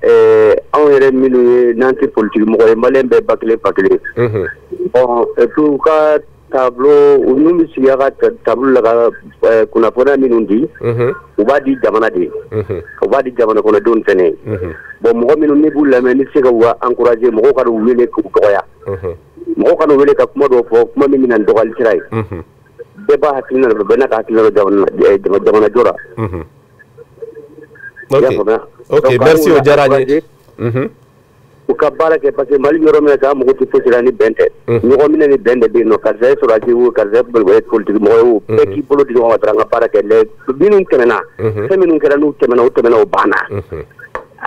anw yɛrɛ minnu ye n'an tɛ politique mɔgɔ ye, maliyɛn bɛɛ ba kelen fa kelen. Bon, et puis u ka tableau, u minnu bɛ sigi a ka tableau la ka kunnafoniya minnu di, u b'a di jamana de ye, u b'a di jamana kɔnɔdenw fɛnɛ ye. Bon, mɔgɔ minnu n'i b'u lamɛn, n'i tɛ se ka u encourager, mɔgɔw ka n'u wele k'u dɔgɔya. Mɔgɔw ka n'u wele ka kuma dɔw fɔ, kuma min bɛ na ni dɔgɔyali sira ye. Bɛɛ b'a hakilina dɔn, bɛɛ n'a ka hakilina dɔn jamanajɔ la. Ok, ok, merci o diyara n ye. U ka baara kɛ parce que Mali yɔrɔ min na sa, mɔgɔ tɛ fosi la ni bɛn tɛ. Ɲɔgɔn minɛ ni bɛn de bɛ yen nɔ, karisa ye sɔrɔdasi wo, karisa ye politique mɔgɔ ye wo, bɛɛ k'i bolo di ɲɔgɔn ma dɔrɔn an ka baara kɛ. Minnu tɛmɛna, fɛn minnu kɛra n'u tɛmɛna, o tɛmɛna, o banna.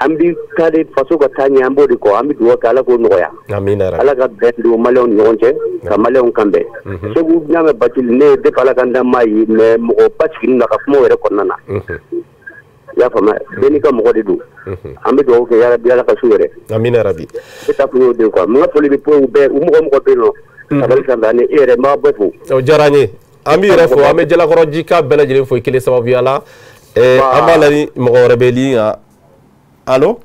An bɛ taa de faso ka taa ɲɛ, an b'o de kɔ, an bɛ dugawu kɛ Ala k'o nɔgɔya. Ala ka bɛn don maliyɛnw ni ɲɔgɔn cɛ, ka maliyɛnw kan bɛn. Segu n'a mɛn Bacili, ne ye depuis Ala ka n dan maa ye, mais mɔgɔ basigilen don a ka kumaw yɛrɛ kɔnɔna na. I y'a faamuya, bɛɛ n'i ka mɔgɔ de don. An bɛ dugawu kɛ yarabi Ala ka su yɛrɛ. Amina yarabi. Ne ta kun y'o de ye quoi. N ka foli bɛ u bɛɛ, u mɔgɔ mɔgɔ bɛ yen nɔ. Sabali sanfɛ ani e yɛrɛ, n b'a bɛɛ fo. O diyara n ye. An b'i yɛrɛ fo, an bɛ Jalakɔrɔji ka bɛɛ lajɛlen fo i kelen sababuya la. An b'a la ni mɔgɔ wɛrɛ bɛ ligne kan. Allo?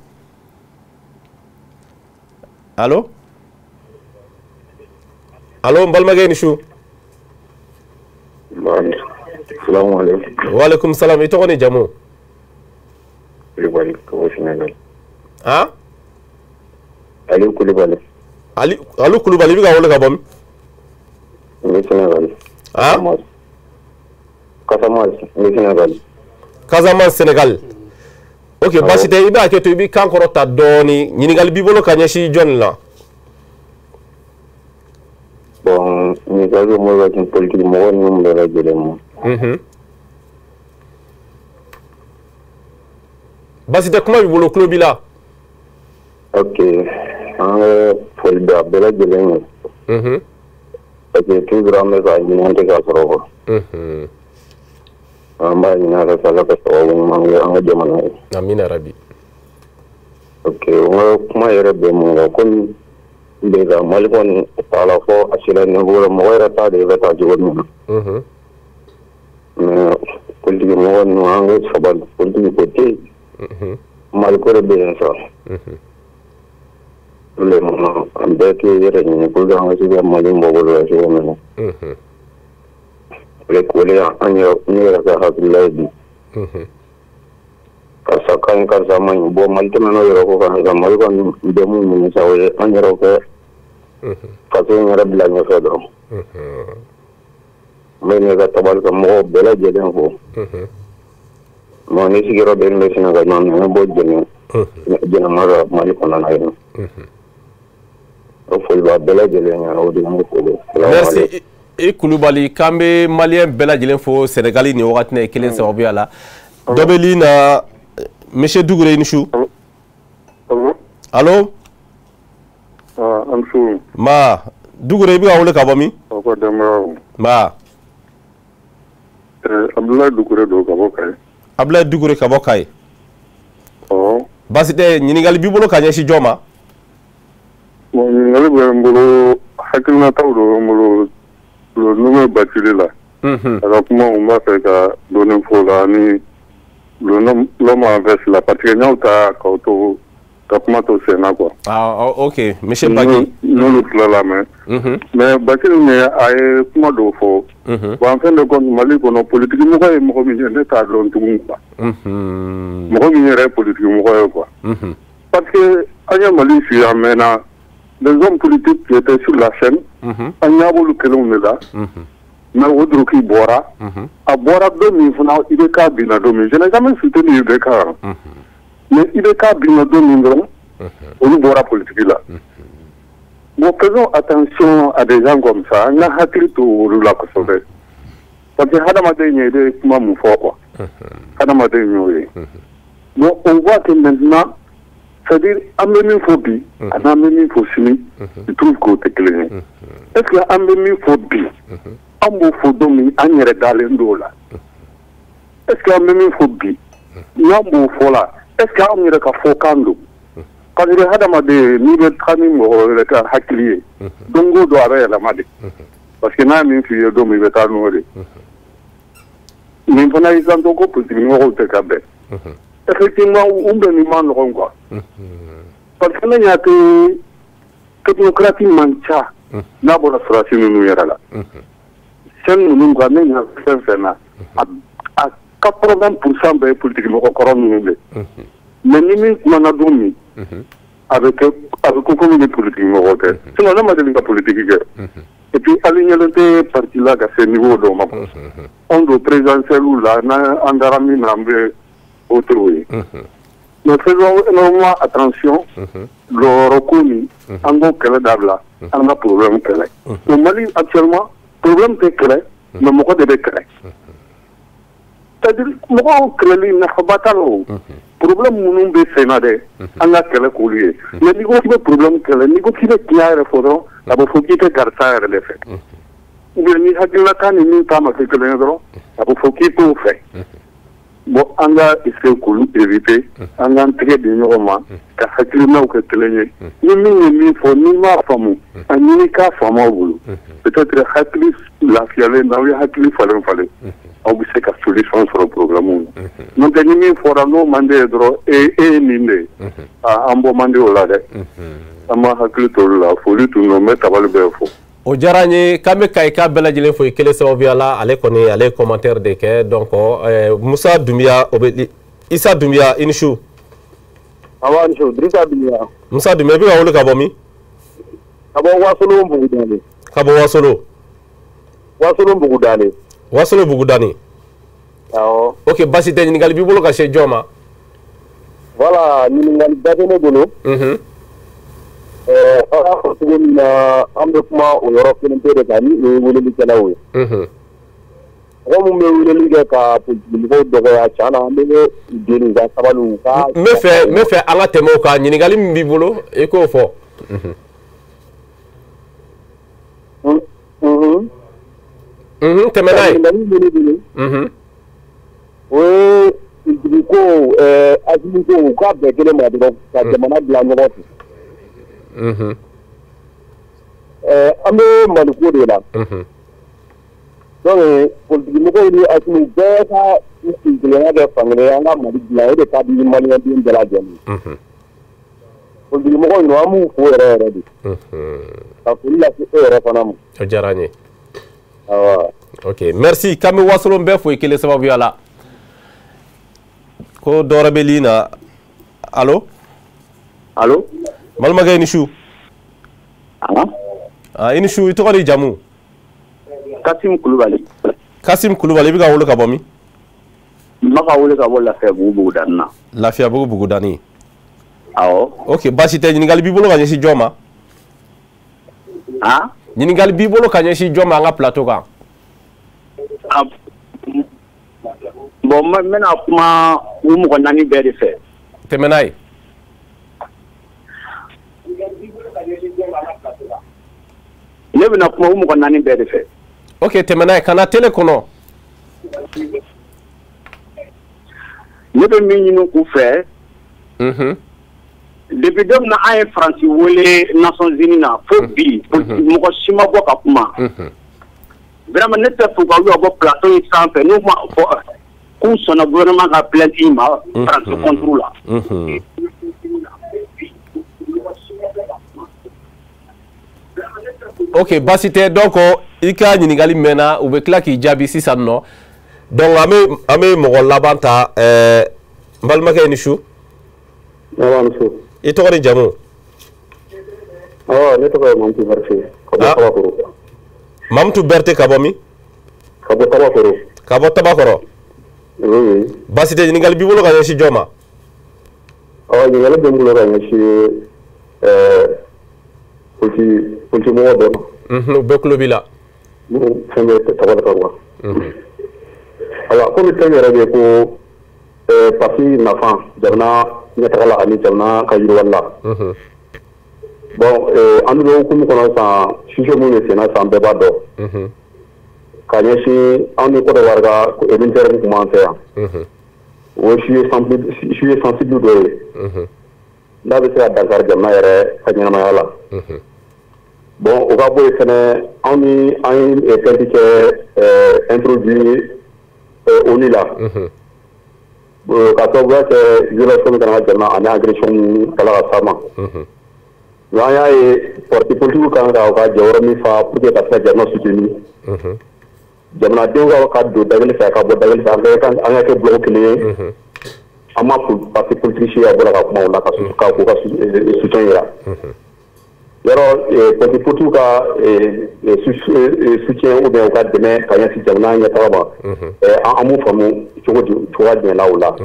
Allo? Allo, n balimakɛ i ni su. Salamu aleykum. Wa aleykum salam. I tɔgɔ ni jamu? Kulibali ka bɔ Senegal. Han? Aliou Kulibali. Aliou Kulibali, i bɛ ka wele ka bɔ min? N bɛ Senegal. Han? Casamance, n bɛ Senegal. Casamance, Senegal. Ok, baasi tɛ, i bɛ hakɛ to, i bɛ kan kɔrɔ ta dɔɔni. Ɲininkali b'i bolo ka ɲɛsin jɔnni la? Bon, ɲininkali bɛ mun ka politique mɔgɔ ninnu bɛɛ lajɛlen ma. Baasi tɛ, kuma b'i bolo, tulo b'i la. Ok, an bɛ foli da bɛɛ lajɛlen ye. Parce que toujours an bɛ k'a ɲini, an tɛ k'a sɔrɔ quoi. An b'a ɲini Ala fɛ, Ala ka sababu ɲuman kɛ an ka jamana ye. Amina rabi. Ok, n ka kuma yɛrɛ bɛ mun kan, komi déjà Mali kɔni t'a la fɔ a sera niveau la, mɔgɔ yɛrɛ t'a dɔn i bɛ taa cogo min na. Mais politique mɔgɔ ninnu, an ka sabali, politique ko tɛ yen. Mali ko de bɛ yen sa. Pour le moment an bɛɛ k'i yɛrɛ ɲini pour que an ka se ka Mali bɔ bolo la cogo min na. O de an yɛrɛ ne yɛrɛ ka hakilila ye bi. Karisa ka ɲi, karisa man ɲi. Bon, Mali tɛmɛn'o yɔrɔ ko kan sisan. Mali kɔni bɛ mun ɲini sa, o ye an yɛrɛ kɛ faso in yɛrɛ bila ɲɛfɛ dɔrɔn. N bɛ ne ka tabali ka mɔgɔw bɛɛ lajɛlen fo. Bon, ne sigiyɔrɔ bɛnnen bɛ Sénégal ma, mais n bɛ bɔ Jɛnɛ Jɛnɛma Mali kɔnɔna yen. O foli b'a bɛɛ lajɛlen ɲɛna, o de ye ne foli. Merci i Kulubali. K'an bɛ malien bɛɛ lajɛlen fo Sénégal nin wagati na kelen sababuya la. Dɔ bɛ ligne na, monsieur Dugure, i ni su. Allo. An su. Ma Dugure, i bɛ ka wele ka bɔ min? Aw ka denbayaw. Ma. Abdoulaye Dugure don ka bɔ Kayi. Abdoulaye Dugure ka bɔ Kayi. Awɔ. Baasi tɛ, ɲininkali b'i bolo ka ɲɛsin jɔn ma? Bon, ɲininkali bɛ n bolo, hakilinataw de bɛ n bolo le nommé Bathily la. A ka kuma, n b'a fɛ ka dɔɔnin fɔ o la ani l'homme en veste la, parce que n y'aw ta k'aw to ka kuma to sen na quoi. Ah ok, monsieur Bagui. N'olu tilala mɛ. Mais Bathily nin, a ye kuma dɔw fɔ. Bon, en fin de compte, Mali kɔnɔ, politique mɔgɔ ye mɔgɔ min ye, ne t'a dɔn tugun quoi. Mɔgɔ min yɛrɛ ye politique mɔgɔ ye quoi. Parce que an ye Mali suit a mɛnna, les hommes politiques qui étaient sur la scène, an ɲɛ b'olu kelenw de la. Mais o Duruki bɔra. A bɔra don min fana, IBK binna don min. Je n'ai jamais soutenu IBK. Mais IBK binna don min dɔrɔn, olu bɔra politique la. Bon, faisons attention à des gens comme ça. An ka hakili to olu la kosɛbɛ. Parce que hadamaden ye, i bɛ kuma mun fɔ quoi. Hadamaden y'o ye. Bon, on voit que maintenant, c'est-à-dire an bɛ min fɔ bi ani an bɛ min fɔ sini, je trouve k'o tɛ kelen ye. Est-ce que an bɛ min fɔ bi, an b'o fɔ don min an yɛrɛ dalen don o la? Est-ce que an bɛ min fɔ bi, n'an b'o fɔ la, est-ce que anw yɛrɛ ka fɔkan don? Parce que hadamaden, n'i bɛ taga ni mɔgɔ wɛrɛ ka hakili ye, don o don a bɛ yɛlɛma de. Parce que n'a ye min f'i ye don min, i bɛ taa n'o de. Nin fana y'i kanto ko politique mɔgɔw tɛ ka bɛn. Effectivement, u bɛn ni ma nɔgɔn quoi. Parce que ne y'a kɛ technocrate man ca n'a bɔra sɔrɔdasi ninnu yɛrɛ la. Chaîne ninnu kan, ne ɲɛ fɛn fɛn na, a 80% bɛɛ ye politique mɔgɔ kɔrɔ ninnu de. Mais ni min kumana don min, a bɛ kɛ a bɛ ko komi ni politique mɔgɔ tɛ. Sinon ne ma deli ka politique kɛ. Et puis hali ɲɛlen tɛ parti la ka se niveau dɔw ma. Anw don présidentielle la, n'an an dara min na, an bɛ voter o ye. Mais faisons énormément attention. Lɔyɔrɔ ko nin, an k'o kɛlɛ dabila, an ka problème kɛlɛ. Au Mali actuellement, problème tɛ kɛlɛ, mais mɔgɔ de bɛ kɛlɛ. C'est-à-dire mɔgɔw kɛlɛli nafaba t'a la o. Problème minnu bɛ sen na dɛ, an ka kɛlɛ k'olu ye. Mais n'i ko k'i bɛ problème kɛlɛ, n'i ko k'i bɛ tiɲɛ yɛrɛ fɔ dɔrɔn, a bɛ fɔ k'i tɛ karisa yɛrɛ de fɛ. Ou bien ni hakilinata ni min ta ma kɛ kelen ye dɔrɔn, a bɛ fɔ k'i t'o fɛ. Bon, an ka essayer k'olu éviter, an k'an tɛgɛ di ɲɔgɔn ma, ka hakilinaw kɛ kelen ye. Ni min ye min fɔ, n'i m'a faamu, a ɲini k'a faamu aw bolo. Peut-être hakili lafiyalen n'aw ye hakili falen falen, aw bɛ se ka solution sɔrɔ problème na. N'o tɛ, ni min fɔra n'o man di ye dɔrɔn, e e ye nin de ye. An bɔ man di o la dɛ. An b'an hakili to olu la. Foli tun don, n bɛ tabali bɛɛ fo. O diyara n ye. K'an bɛ Kayika bɛɛ lajɛlen fo i kelen sababuya la. Ale kɔni, ale ye commentaire de kɛ. Donc Musa Dunbiya, o bɛ Isa Dunbiya, i ni su. Awa, ni su, Dirisa Dunbiya. Musa Dunbiya, i bɛ ka wele ka bɔ min? Ka bɔ Wasolon Bugudani. Ka bɔ Wasolon. Wasolon Bugudani. Wasolon Bugudani. Awɔ. Ok, basi tɛ. Ɲininkali b'i bolo ka se jɔn ma? Voilà, ɲininkali ba tɛ ne bolo. Aw y'a fɔ cogo min na, an bɛ kuma o yɔrɔ kelen pe de kan ni o ye welelikɛlaw ye. Mɔgɔ minnu bɛ weleli kɛ ka politikimɔgɔw dɔgɔya, tiɲɛ na, an bɛ u deli u ka sabali u ka. N bɛ fɛ an ka tɛmɛ o kan. Ɲininkali min b'i bolo, i k'o fɔ. Tɛmɛ n'a ye. Ɲininkali min bɛ ne bolo. O ye politiki ko, Asimi ko, u k'a bɛn kelen ma dɔrɔn ka jamana dilan ɲɔgɔn fɛ. An bɛ Maliko de la. Donc politiki mɔgɔw ni Asimi bɛɛ ka u kunkelenya kɛ fankelen ye, an ka Mali dilan, o de ka di maliyɛnden bɛɛ lajɛlen ye. Politique mɔgɔ ninnu an b'u fo yɛrɛ yɛrɛ de. Ka foli lase e yɛrɛ fana ma. O diyara an ye. Awɔ. Ok, merci. K'an bɛ Wasolon bɛɛ fo i kelen sababuya la. Ko dɔ wɛrɛ bɛ ligne na. Allo? Allo? Balimakɛ, i ni su. Ah, i ni su, i tɔgɔ n'i jamu? Kasim Kulubali. Kasim Kulubali, i bɛ ka wele ka bɔ min? N b'a ka wele ka bɔ Lafiyabugu Bugudani na. Lafiyabugu Bugudani. Awɔ. Ok, baasi tɛ. Ɲininkali b'i bolo ka ɲɛsin jɔn ma? Han? Ɲininkali b'i bolo ka ɲɛsin jɔn ma an ka plateau kan? Bon, n bɛna kuma u mɔgɔ 4 bɛɛ de fɛ. Tɛmɛ n'a ye. Ne bɛna kuma u mɔgɔ 4 bɛɛ de fɛ. Ok, tɛmɛ n'a ye, kana télé kɔnɔ. Ne bɛ min ɲini u fɛ. Depuis don min na an ye Faransi wele Nations Unies na fo bi, mɔgɔ si ma bɔ ka kuma. Vraiment ne tɛ fɛ u ka wuli ka bɔ plateau in sanfɛ n'u ma fɔ k'u sɔnna gouvernement ka plainte in ma Faransi contre la. Ok, baasi tɛ. Donc i ka ɲininkali mɛnna, u bɛ tila k'i jaabi sisan nɔ. Donc an bɛ mɔgɔ laban ta. N balimakɛ, i ni su. I tɔgɔ ni jamu? Awɔ, ne tɔgɔ ye Mamutu Berete ka bɔ Tabakɔrɔ. Mamutu Berete ka bɔ min? Ka bɔ Tabakɔrɔ. Ka bɔ Tabakɔrɔ. Oui. Baasi tɛ. Ɲininkali b'i bolo ka ɲɛsin jɔn ma? Awɔ, ɲininkali bɛ n bolo ka ɲɛsin politique mɔgɔ dɔ ma. U bɛɛ tulo b'i la. Minnu fɛn bɛ tabali kan quoi. Voilà, komi fɛn yɛrɛ bɛ ko parti nafa jamana ɲɛtaga la ani jamana ka yiriwali la. Bon, an bɛ hukumu kɔnɔ sisan, sujet mun bɛ senna sisan, bɛɛ b'a dɔn. Ka ɲɛsin anw ni Côte d'Ivoire ka militaire min tun b'an fɛ yan. O ye sujet sensible dɔ ye. N'a bɛ se ka dankari jamana yɛrɛ ka ɲɛnamaya la. Bon, o ka bɔ yen fɛnɛ, anw ni an ye plainte kɛ introduit ONU la. Ka sababuya kɛ violation min kɛra an ka jamana ani agression min kɛla ka s'a ma. Mais an y'a ye parti politique kan ka u ka jɔyɔrɔ min fa pour que ka se ka jamana soutenir. Jamanadenw ka don da kelen fɛ ka bɔ da kelen fɛ, an ka kɛ bloc kelen ye. An ma parti politique si ka bɔ ka kuma o la ka k'u ka soutien yira. Yɔrɔ parti politique ka soutien ou bien u ka dɛmɛ ka ɲɛsin jamana ɲɛtaga ma, an b'u faamu cogo di, cogoya jumɛn na o la?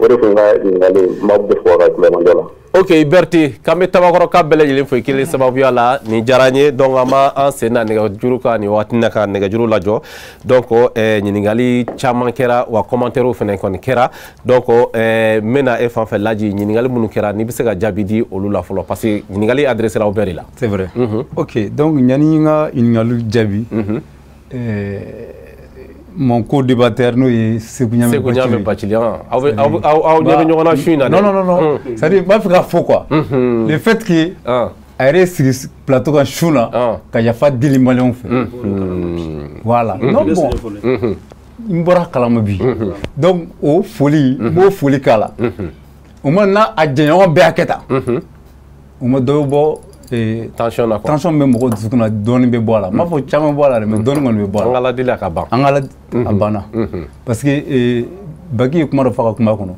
O de tun ka ɲininkali, n b'aw bɛɛ fo a ka kulomajɔ la. Ok, Berti, k'an bɛ Tabakɔrɔ ka bɛɛ lajɛlen fo i kelen sababuya la, nin diyara n ye. Donc an b'an sen na nɛgɛjuru kan nin waati na ka nɛgɛjuru lajɔ. Donc ɲininkali caman kɛra, wa commentaire fana kɔni kɛra. Donc n bɛna e fan fɛ Laji, ɲininkali minnu kɛra n'i bɛ se ka jaabi di olu la fɔlɔ, parce que ɲininkali adressé la aw bɛɛ de la. C'est vrai. Ok, donc yanni n ka ɲininkali jaabi, mon co-débatteur n'o ye Seku Ɲame Bacili, aw ɲɛ bɛ ɲɔgɔn na su in na dɛ. Non non non, c'est-à-dire n b'a fɛ k'a fɔ quoi, le fait que a yɛrɛ sigi plateau kan su na ka yafa deli maliyɛnw fɛ. Voilà. Non bon, n bɔra kalama bi. Donc o foli, n b'o foli k'a la. O ma n'a a jɛɲɔgɔn bɛɛ y'a kɛ tan. O ma dɔ bɔ tension na quoi. Tension bɛ mɔgɔ dusukun na, dɔɔni bɛ bɔ a la. N m'a fɔ caman bɔ a la dɛ, mais dɔɔni kɔni bɛ bɔ a la. An ka ladili a ka ban. An ka a banna. Parce que Baki ye kuma dɔ fɔ a ka kuma kɔnɔ.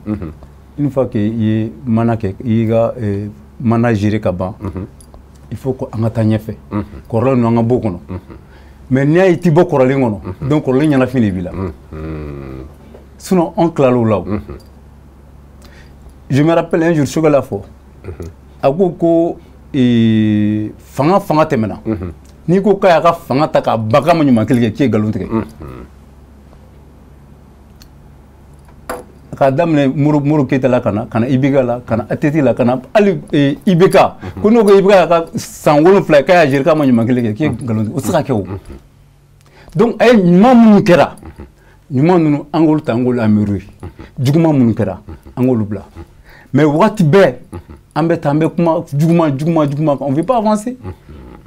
Une fois que i ye mana kɛ, i y'i ka mana gérer ka ban, il faut que an ka taa ɲɛfɛ. Kɔrɔlen ninnu an ka bɔ o kɔnɔ. Mais n'i y'a ye i ti bɔ kɔrɔlen kɔnɔ, donc kɔrɔlen ɲɛnafin de b'i la. Sinon an tilal'o la o. Je me rappelle un jour Choguel y'a fɔ. A ko ko fanga tɛmɛna. N'i ko k'a y'a ka fanga ta k'a ban k'a ma ɲuman kelen kɛ, k'i ye nkalon tigɛ. K'a daminɛ Modibo Keyita la ka na IBK la, ka na ATT la, ka na hali IBK. Ko n'o ko IBK y'a ka san 7 k'a y'a gérer k'a ma ɲuman kelen kɛ, k'i ye nkalon tigɛ. O tɛ se ka kɛ o. Donc a ye ɲuman minnu kɛra, ɲuman ninnu an k'olu ta, an k'olu améliorer. Juguman minnu kɛra, an k'olu bila. Mais waati bɛɛ an bɛ taa an bɛ kuma juguman juguman juguman, on veut pas avancer.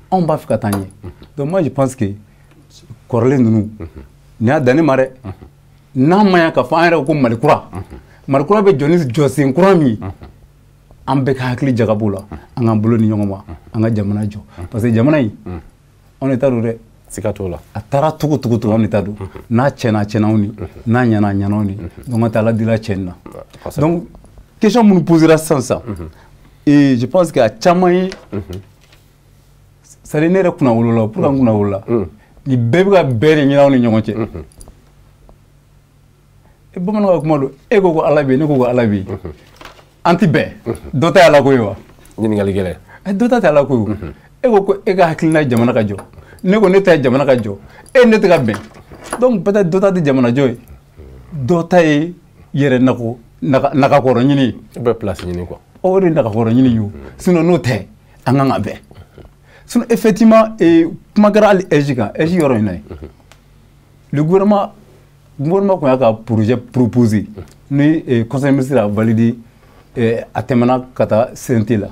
Anw b'a fɛ ka taa ɲɛ. Donc moi je pense que kɔrɔlen ninnu nin y'a dan ne ma dɛ. N'a ma ɲɛ k'a fɔ an yɛrɛ ko Mali kura, Mali kura bɛ jɔ ni jɔsen kura min ye, An bɛɛ ka hakili jagabɔ la, an k'an bolo ni ɲɔgɔn ma, an ka jamana jɔ, parce que jamana in, anw de ta don dɛ. Siga t'o la. A taara cogo cogo cogo, anw de ta don. N'a tiɲɛna, a tiɲɛna anw ni, n'a ɲɛna, a ɲɛna anw ni. Donc an tɛ Ala deli a tiɲɛni na. Donc question minnu posera sisan sisan, et je pense que a caman ye, c'est à dire ne yɛrɛ kunna wolola. Pour que n kunna wolola, nin bɛɛ bɛ ka bɛɛ de ɲini anw ni ɲɔgɔn cɛ. E bamananw ka kuma don, e ko ko Ala bɛ yen, ne ko ko Ala bɛ yen, an ti bɛn, dɔ ta ye Ala ko ye wa? Ɲininkali gɛlɛn. Dɔ ta tɛ Ala ko ye. E ko ko e ka hakilina ye jamana ka jɔ, ne ko ne ta ye jamana ka jɔ, e ne tɛ ka bɛn. Donc peut-être dɔ ta tɛ jamana jɔ ye, dɔ ta ye yɛrɛ nako nagakɔrɔ ɲini ye. U bɛ place ɲini quoi. O de ye nagakɔrɔ ɲini ye o. Sinon n'o tɛ, an kan ka bɛn. Sinon effectivement, kuma kɛra hali AIGE kan, AIGE yɔrɔ in na ye. Le gouvernement kun y'a ka projet proposé ni conseil ministre a validé, a tɛmɛna ka taa CNT la.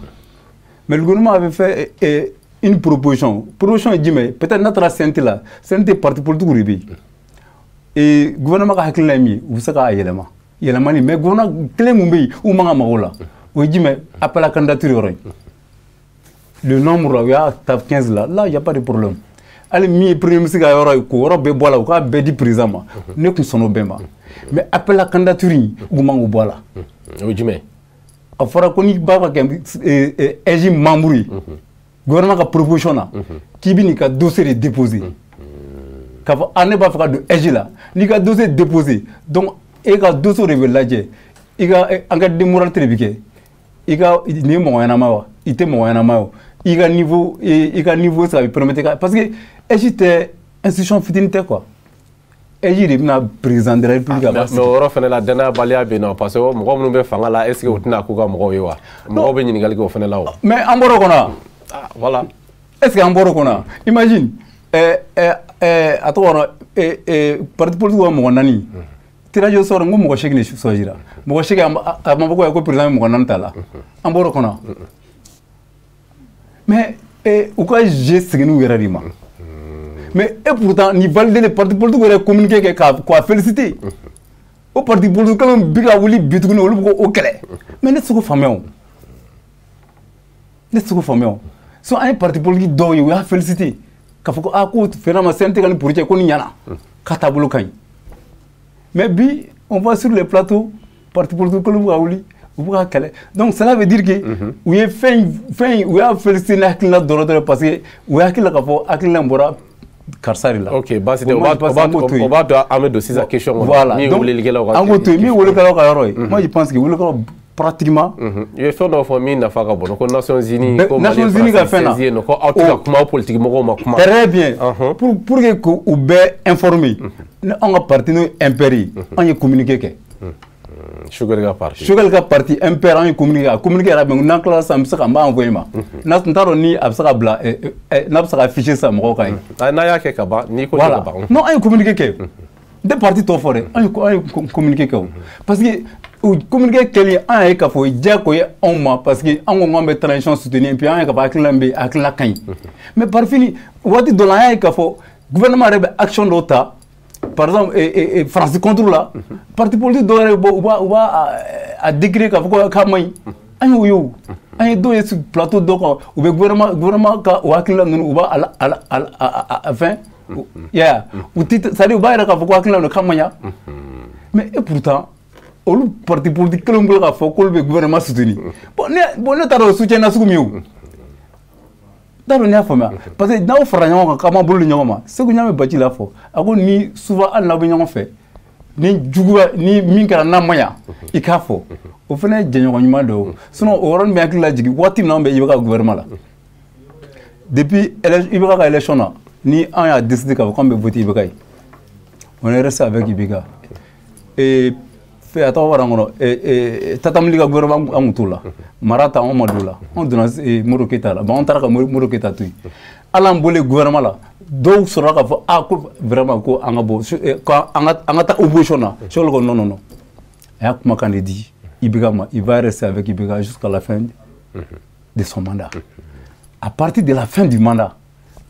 Mais le gouvernement avait fait une proposition. Proposition ye jumɛn ye? Peut-être n'a taara CNT la, CNT parti politique de bɛ yen. Et gouvernement ka hakilina ye min ye, u bɛ se k'a yɛlɛma. Yɛlɛmani, mais gouvernement kelen mun bɛ yen, u man ka mago la. O ye jumɛn? Appel à candidature yɔrɔ ye. Le nombre là, u y'a ta 15 la, là il y a pas de problème. Hali min ye premier ministre ka yɔrɔ ye, k'o yɔrɔ bɛɛ bɔ a la, u k'a bɛɛ di président ma. Ne kun sɔnn'o bɛɛ ma. Mais appel à candidature in, u man k'o bɔ a la. O ye jumɛn? A fɔra ko n'i b'a fɛ ka kɛ AIGE membre ye, gouvernement ka proposition na, k'i bɛ n'i ka dossier de déposer. K'a fɔ a ne b'a fɛ ka don AIGE la, n'i ka dossier déposer, donc e ka dossier de bɛ lajɛ, i ka enquête de moralité de bɛ kɛ, i ka nin ye mɔgɔ ɲɛnama wa, i tɛ mɔgɔ ɲɛnama ye o, i ka niveau ça bɛ permettre ka, parce que AIGE tɛ institution fitinin tɛ quoi. AIGE de bɛna président de la République a b'a Mais o yɔrɔ fana la, danayabaliya bɛ yen nɔ, parce que mɔgɔ minnu bɛ fanga la, est ce que u tɛna k'u ka mɔgɔw ye wa? Mɔgɔw bɛ ɲininkali kɛ o fana la o. Mais an bɔra o kɔnɔ wa? Voilà. Est ce que an bɔra o kɔnɔ? Imagine, a tɔgɔ kɔnɔ, parti politique ka mɔgɔ 4 tirage au sort, n ko mɔgɔ 8 de choisira, mɔgɔ 8, a ma fɔ ko président bɛ mɔgɔ 4 ta la, an bɔra o kɔnɔ. Mais u ka jeu seginni u yɛrɛ de ma. Mais et pourtant ni validé, les partis politiques yɛrɛ communiqué kɛ k'a féliciter. O parti politique kelen bi ka wuli bi tuguni, olu bɛ k'o kɛlɛ. Mais ne tɛ se k'o faamuya o, ne tɛ se k'o faamuya o. Sinon an ye parti politique dɔw ye, u y'a féliciter k'a fɔ ko aa ko vraiment CNT ka nin projet ko nin ɲɛna, k'a taabolo ka ɲi. Mais bi, on va sur les plateaux, parti politique kelen bɛ ka wuli, u bɛ ka kɛlɛ. Donc cela veut dire que u ye fɛn fɛn, u y'a féliciter ni hakilina dɔrɔn dɔrɔn, parce que u ye hakili la k'a fɔ hakilina in bɔra karisa de la. Ok, baasi tɛ, o b'a to an bɛ don sisan question kɔnɔ. Voilà. Min ye welelikɛlaw ka an k'o to yen, min ye welelikɛlaw ka yɔrɔ ye. Moi je pense que welelikɛlaw pratiquement. I ye fɛn dɔ fɔ min nafa ka bon, ko Nations Unies, ko Nations Unies ka fɛn na, yen nɔ, ko aw tɛ ka kuma, politique mɔgɔw ma kuma. Très bien. Pour que k'u bɛɛ informer, ni anw ka parti n'o ye MPR ye, an ye communiqué kɛ. Choguel ka parti. Choguel ka parti MPR, an ye communiqué, a communiqué yɛrɛ bɛ, n'an tilala sisan, n bɛ se ka n b'a envoyé ma. N'a n t'a dɔn ni a bɛ se ka bila, n'a bɛ se ka afficher sisan mɔgɔw kan ye. N'a y'a kɛ ka ban, n'i ko ka ban. Non, an ye communiqué kɛ. N tɛ parti tɔ fɔ dɛ, an ye communiqué kɛ o. Parce que o communiqué kɛlen, an y'a ye k'a fɔ o ye diyagoya ye anw ma, parce que an ko k'an bɛ transition soutenir, et puis an y'a ye k'a fɔ hakilina min bɛ yen, hakilina ka ɲi. Mais par fini, waati dɔ la, an y'a ye k'a fɔ gouvernement yɛrɛ bɛ action dɔw ta. Par exemple, France contre la, parti politique dɔw yɛrɛ bɛ bɔ, u b'a a décrier k'a fɔ ko k'a man ɲi. An y'o ye o. An ye dɔw ye sur plateau dɔ kan, u bɛ gouvernement ka o hakilina ninnu, u b'a a fɛn, ya u ti, c'est à dire u b'a yɛrɛ k'a fɔ ko hakilina ninnu k'a man ɲi. Mais et pourtant olu parti politique kelenw bolo k'a fɔ k'olu bɛ gouvernement soutenir. Bon, ne t'a dɔn o soutien na sugu min ye o. N t'a dɔn n'i y'a faamuya, parce que n'aw fara ɲɔgɔn kan k'aw ma bolo di ɲɔgɔn ma, Segu ɲa bɛ baci la fɔ a ko ni souvent hali n'aw bɛ ɲɔgɔn fɛ, ni juguya ni min kɛra n'a ma ɲa, i k'a fɔ, o fana ye jɛɲɔgɔn ɲuman dɔ ye. Sinon o yɔrɔnin bɛ hakili lajigin waati min na anw bɛ IBK gouvernement la, depuis IBK ka élection na, ni an y'a décidé k'a fɔ k'an bɛ voter IBK ye, on est resté avec IBK. Et fɛ a tɔgɔ bɔra n kɔnɔ, Tatam Ly ka gouvernement, an kun t'o la, Mara ta anw ma don o la, anw donna Modibo Keyita la. Bon, an taara ka Modibo Keyita to yen. Hali an bɔlen gouvernement la, dɔw sɔrɔla k'a fɔ ah ko vraiment ko an ka bɔ, ko an ka taa opposition na. Choguel ko non, non, non, a y'a kumakan de di IBK ma, il va rester avec IBK jusqu'à la fin de son mandat. À partir de la fin du mandat,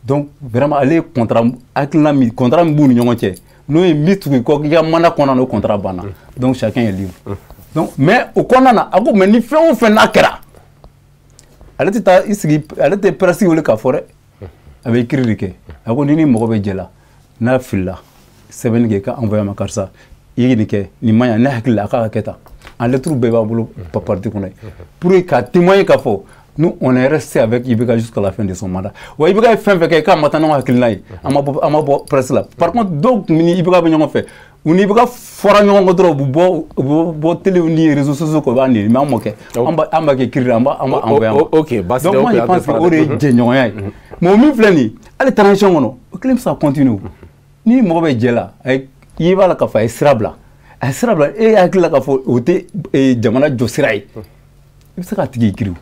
donc vraiment ale ye contrat hakilina min, contrat min b'u ni ɲɔgɔn cɛ, n'o ye min tugu kɔ i ka mandat kɔnɔna na, o contrat banna, donc chacun est libre. Donc mais o kɔnɔna na, a ko mais ni fɛn o fɛn n'a kɛra Ale tɛ taa i sigi, ale tɛ presse wele k'a fɔ dɛ, a bɛ écrire de kɛ. A ko ni ni mɔgɔ bɛ jɛ la, n'a filila, sɛbɛnni kɛ ka envoyer ma, karisa, i ye nin kɛ, nin man ɲi, ne hakili la a k'a ka kɛ tan. En lettre bɛɛ b'a bolo parti kɔnɔ pour ka témoigner k'a fɔ nous, on est resté avec IBK jusqu'à la fin de son mandat. Wa IBK ye fɛn fɛn kɛ k'a ma taa n'anw hakilina ye, an ma bɔ presse la. Par contre, dɔw tun ni IBK bɛ ɲɔgɔn fɛ, u ni IBK fɔra ɲɔgɔn kɔ dɔrɔn, u bɛ bɔ télé ni réseaux sociaux kan, u b'a nɛni. Mais an m'o kɛ, an b'a kɛ écrit la, an b'a envoyer an ma. Ok, basi. Donc moi, je pense que o de ye jɛɲɔgɔnya ye. Mais o min filɛ nin ye, hali transition kɔnɔ, o kelen bɛ se ka continuer. Ni mɔgɔ bɛ jɛ la, i b'a la k'a fɔ a ye sira bila, a ye sira bila, e hakili la k'a fɔ o tɛ jamana jɔ sira ye, i bɛ se k'a tigi écrire.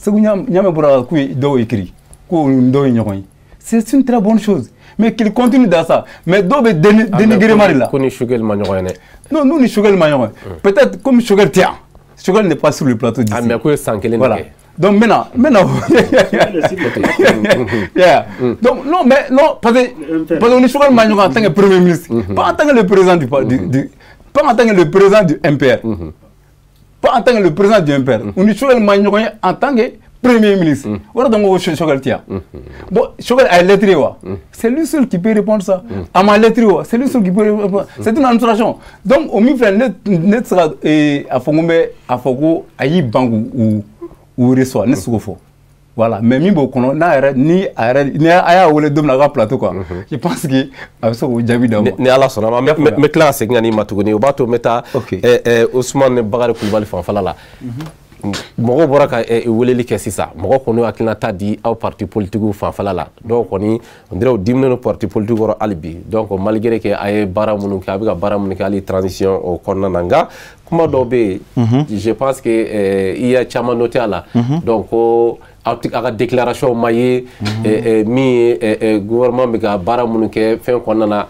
Segu Ɲame bɔra k'u ye dɔw écrit, k'o ni dɔw ye ɲɔgɔn ye, c'est une très bonne chose, mais qu'il continue dans ça. Mais dɔw bɛ dénigrement de la. Ko ni Choguel ma ɲɔgɔn ye dɛ. Non, nous ni Choguel ma ɲɔgɔn ye, peut-être comme Choguel tɛ yan, Choguel n'est pas sur le plateau d'ici. Ah, mais ko ye san kelen de Voilà. kɛ. Donc maintenant, yeah. Donc non, mais non, parce que ni Choguel ma ɲɔgɔn en tant que premier ministre, pas en tant que le président du pas en tant que le président du MPR. Pas en tant que le président du MPR. On ni Choguel ma ɲɔgɔn ye en tant que premier ministre. O de donc ko Choguel tɛ yan. Bon, Choguel a lettre wa. C'est lui seul qui peut répondre ça. A ma lettre wa, c'est lui seul qui peut répondre. C'est une administration. Donc o min filɛ, ne tɛ se ka a fɔ ko n bɛ a fɔ ko a y'i ban k'u u reçoit, ne tɛ se k'o fɔ. Voilà, mais min b'o kɔnɔ, n'a yɛrɛ ni a yɛrɛ ni a y'a wele don min na a ka plateau quoi. Je pense que a bɛ se k'o jaabi d'aw ma. Ni Ala sɔnna ma, n bɛ tila ka segin ka n'i ma tuguni. O b'a to n bɛ taa Ousmane Bakari Kulubali fanfɛla la. Mɔgɔw bɔra ka weleli kɛ sisan, mɔgɔ kɔni hakilinata di aw parti politique fanfɛla la. Dɔw kɔni, on dirait u diminen don parti politique kɔrɔ hali bi. Donc malgré que a ye baara minnu kɛ, a bɛ ka baara minnu kɛ hali transition o kɔnɔna na, nka kuma dɔw bɛ yen, je pense que i ye caman noté a la. Donc ko aw ka déclaration ma ye min ye, gouvernement bɛ ka baara minnu kɛ fɛn kɔnɔna na,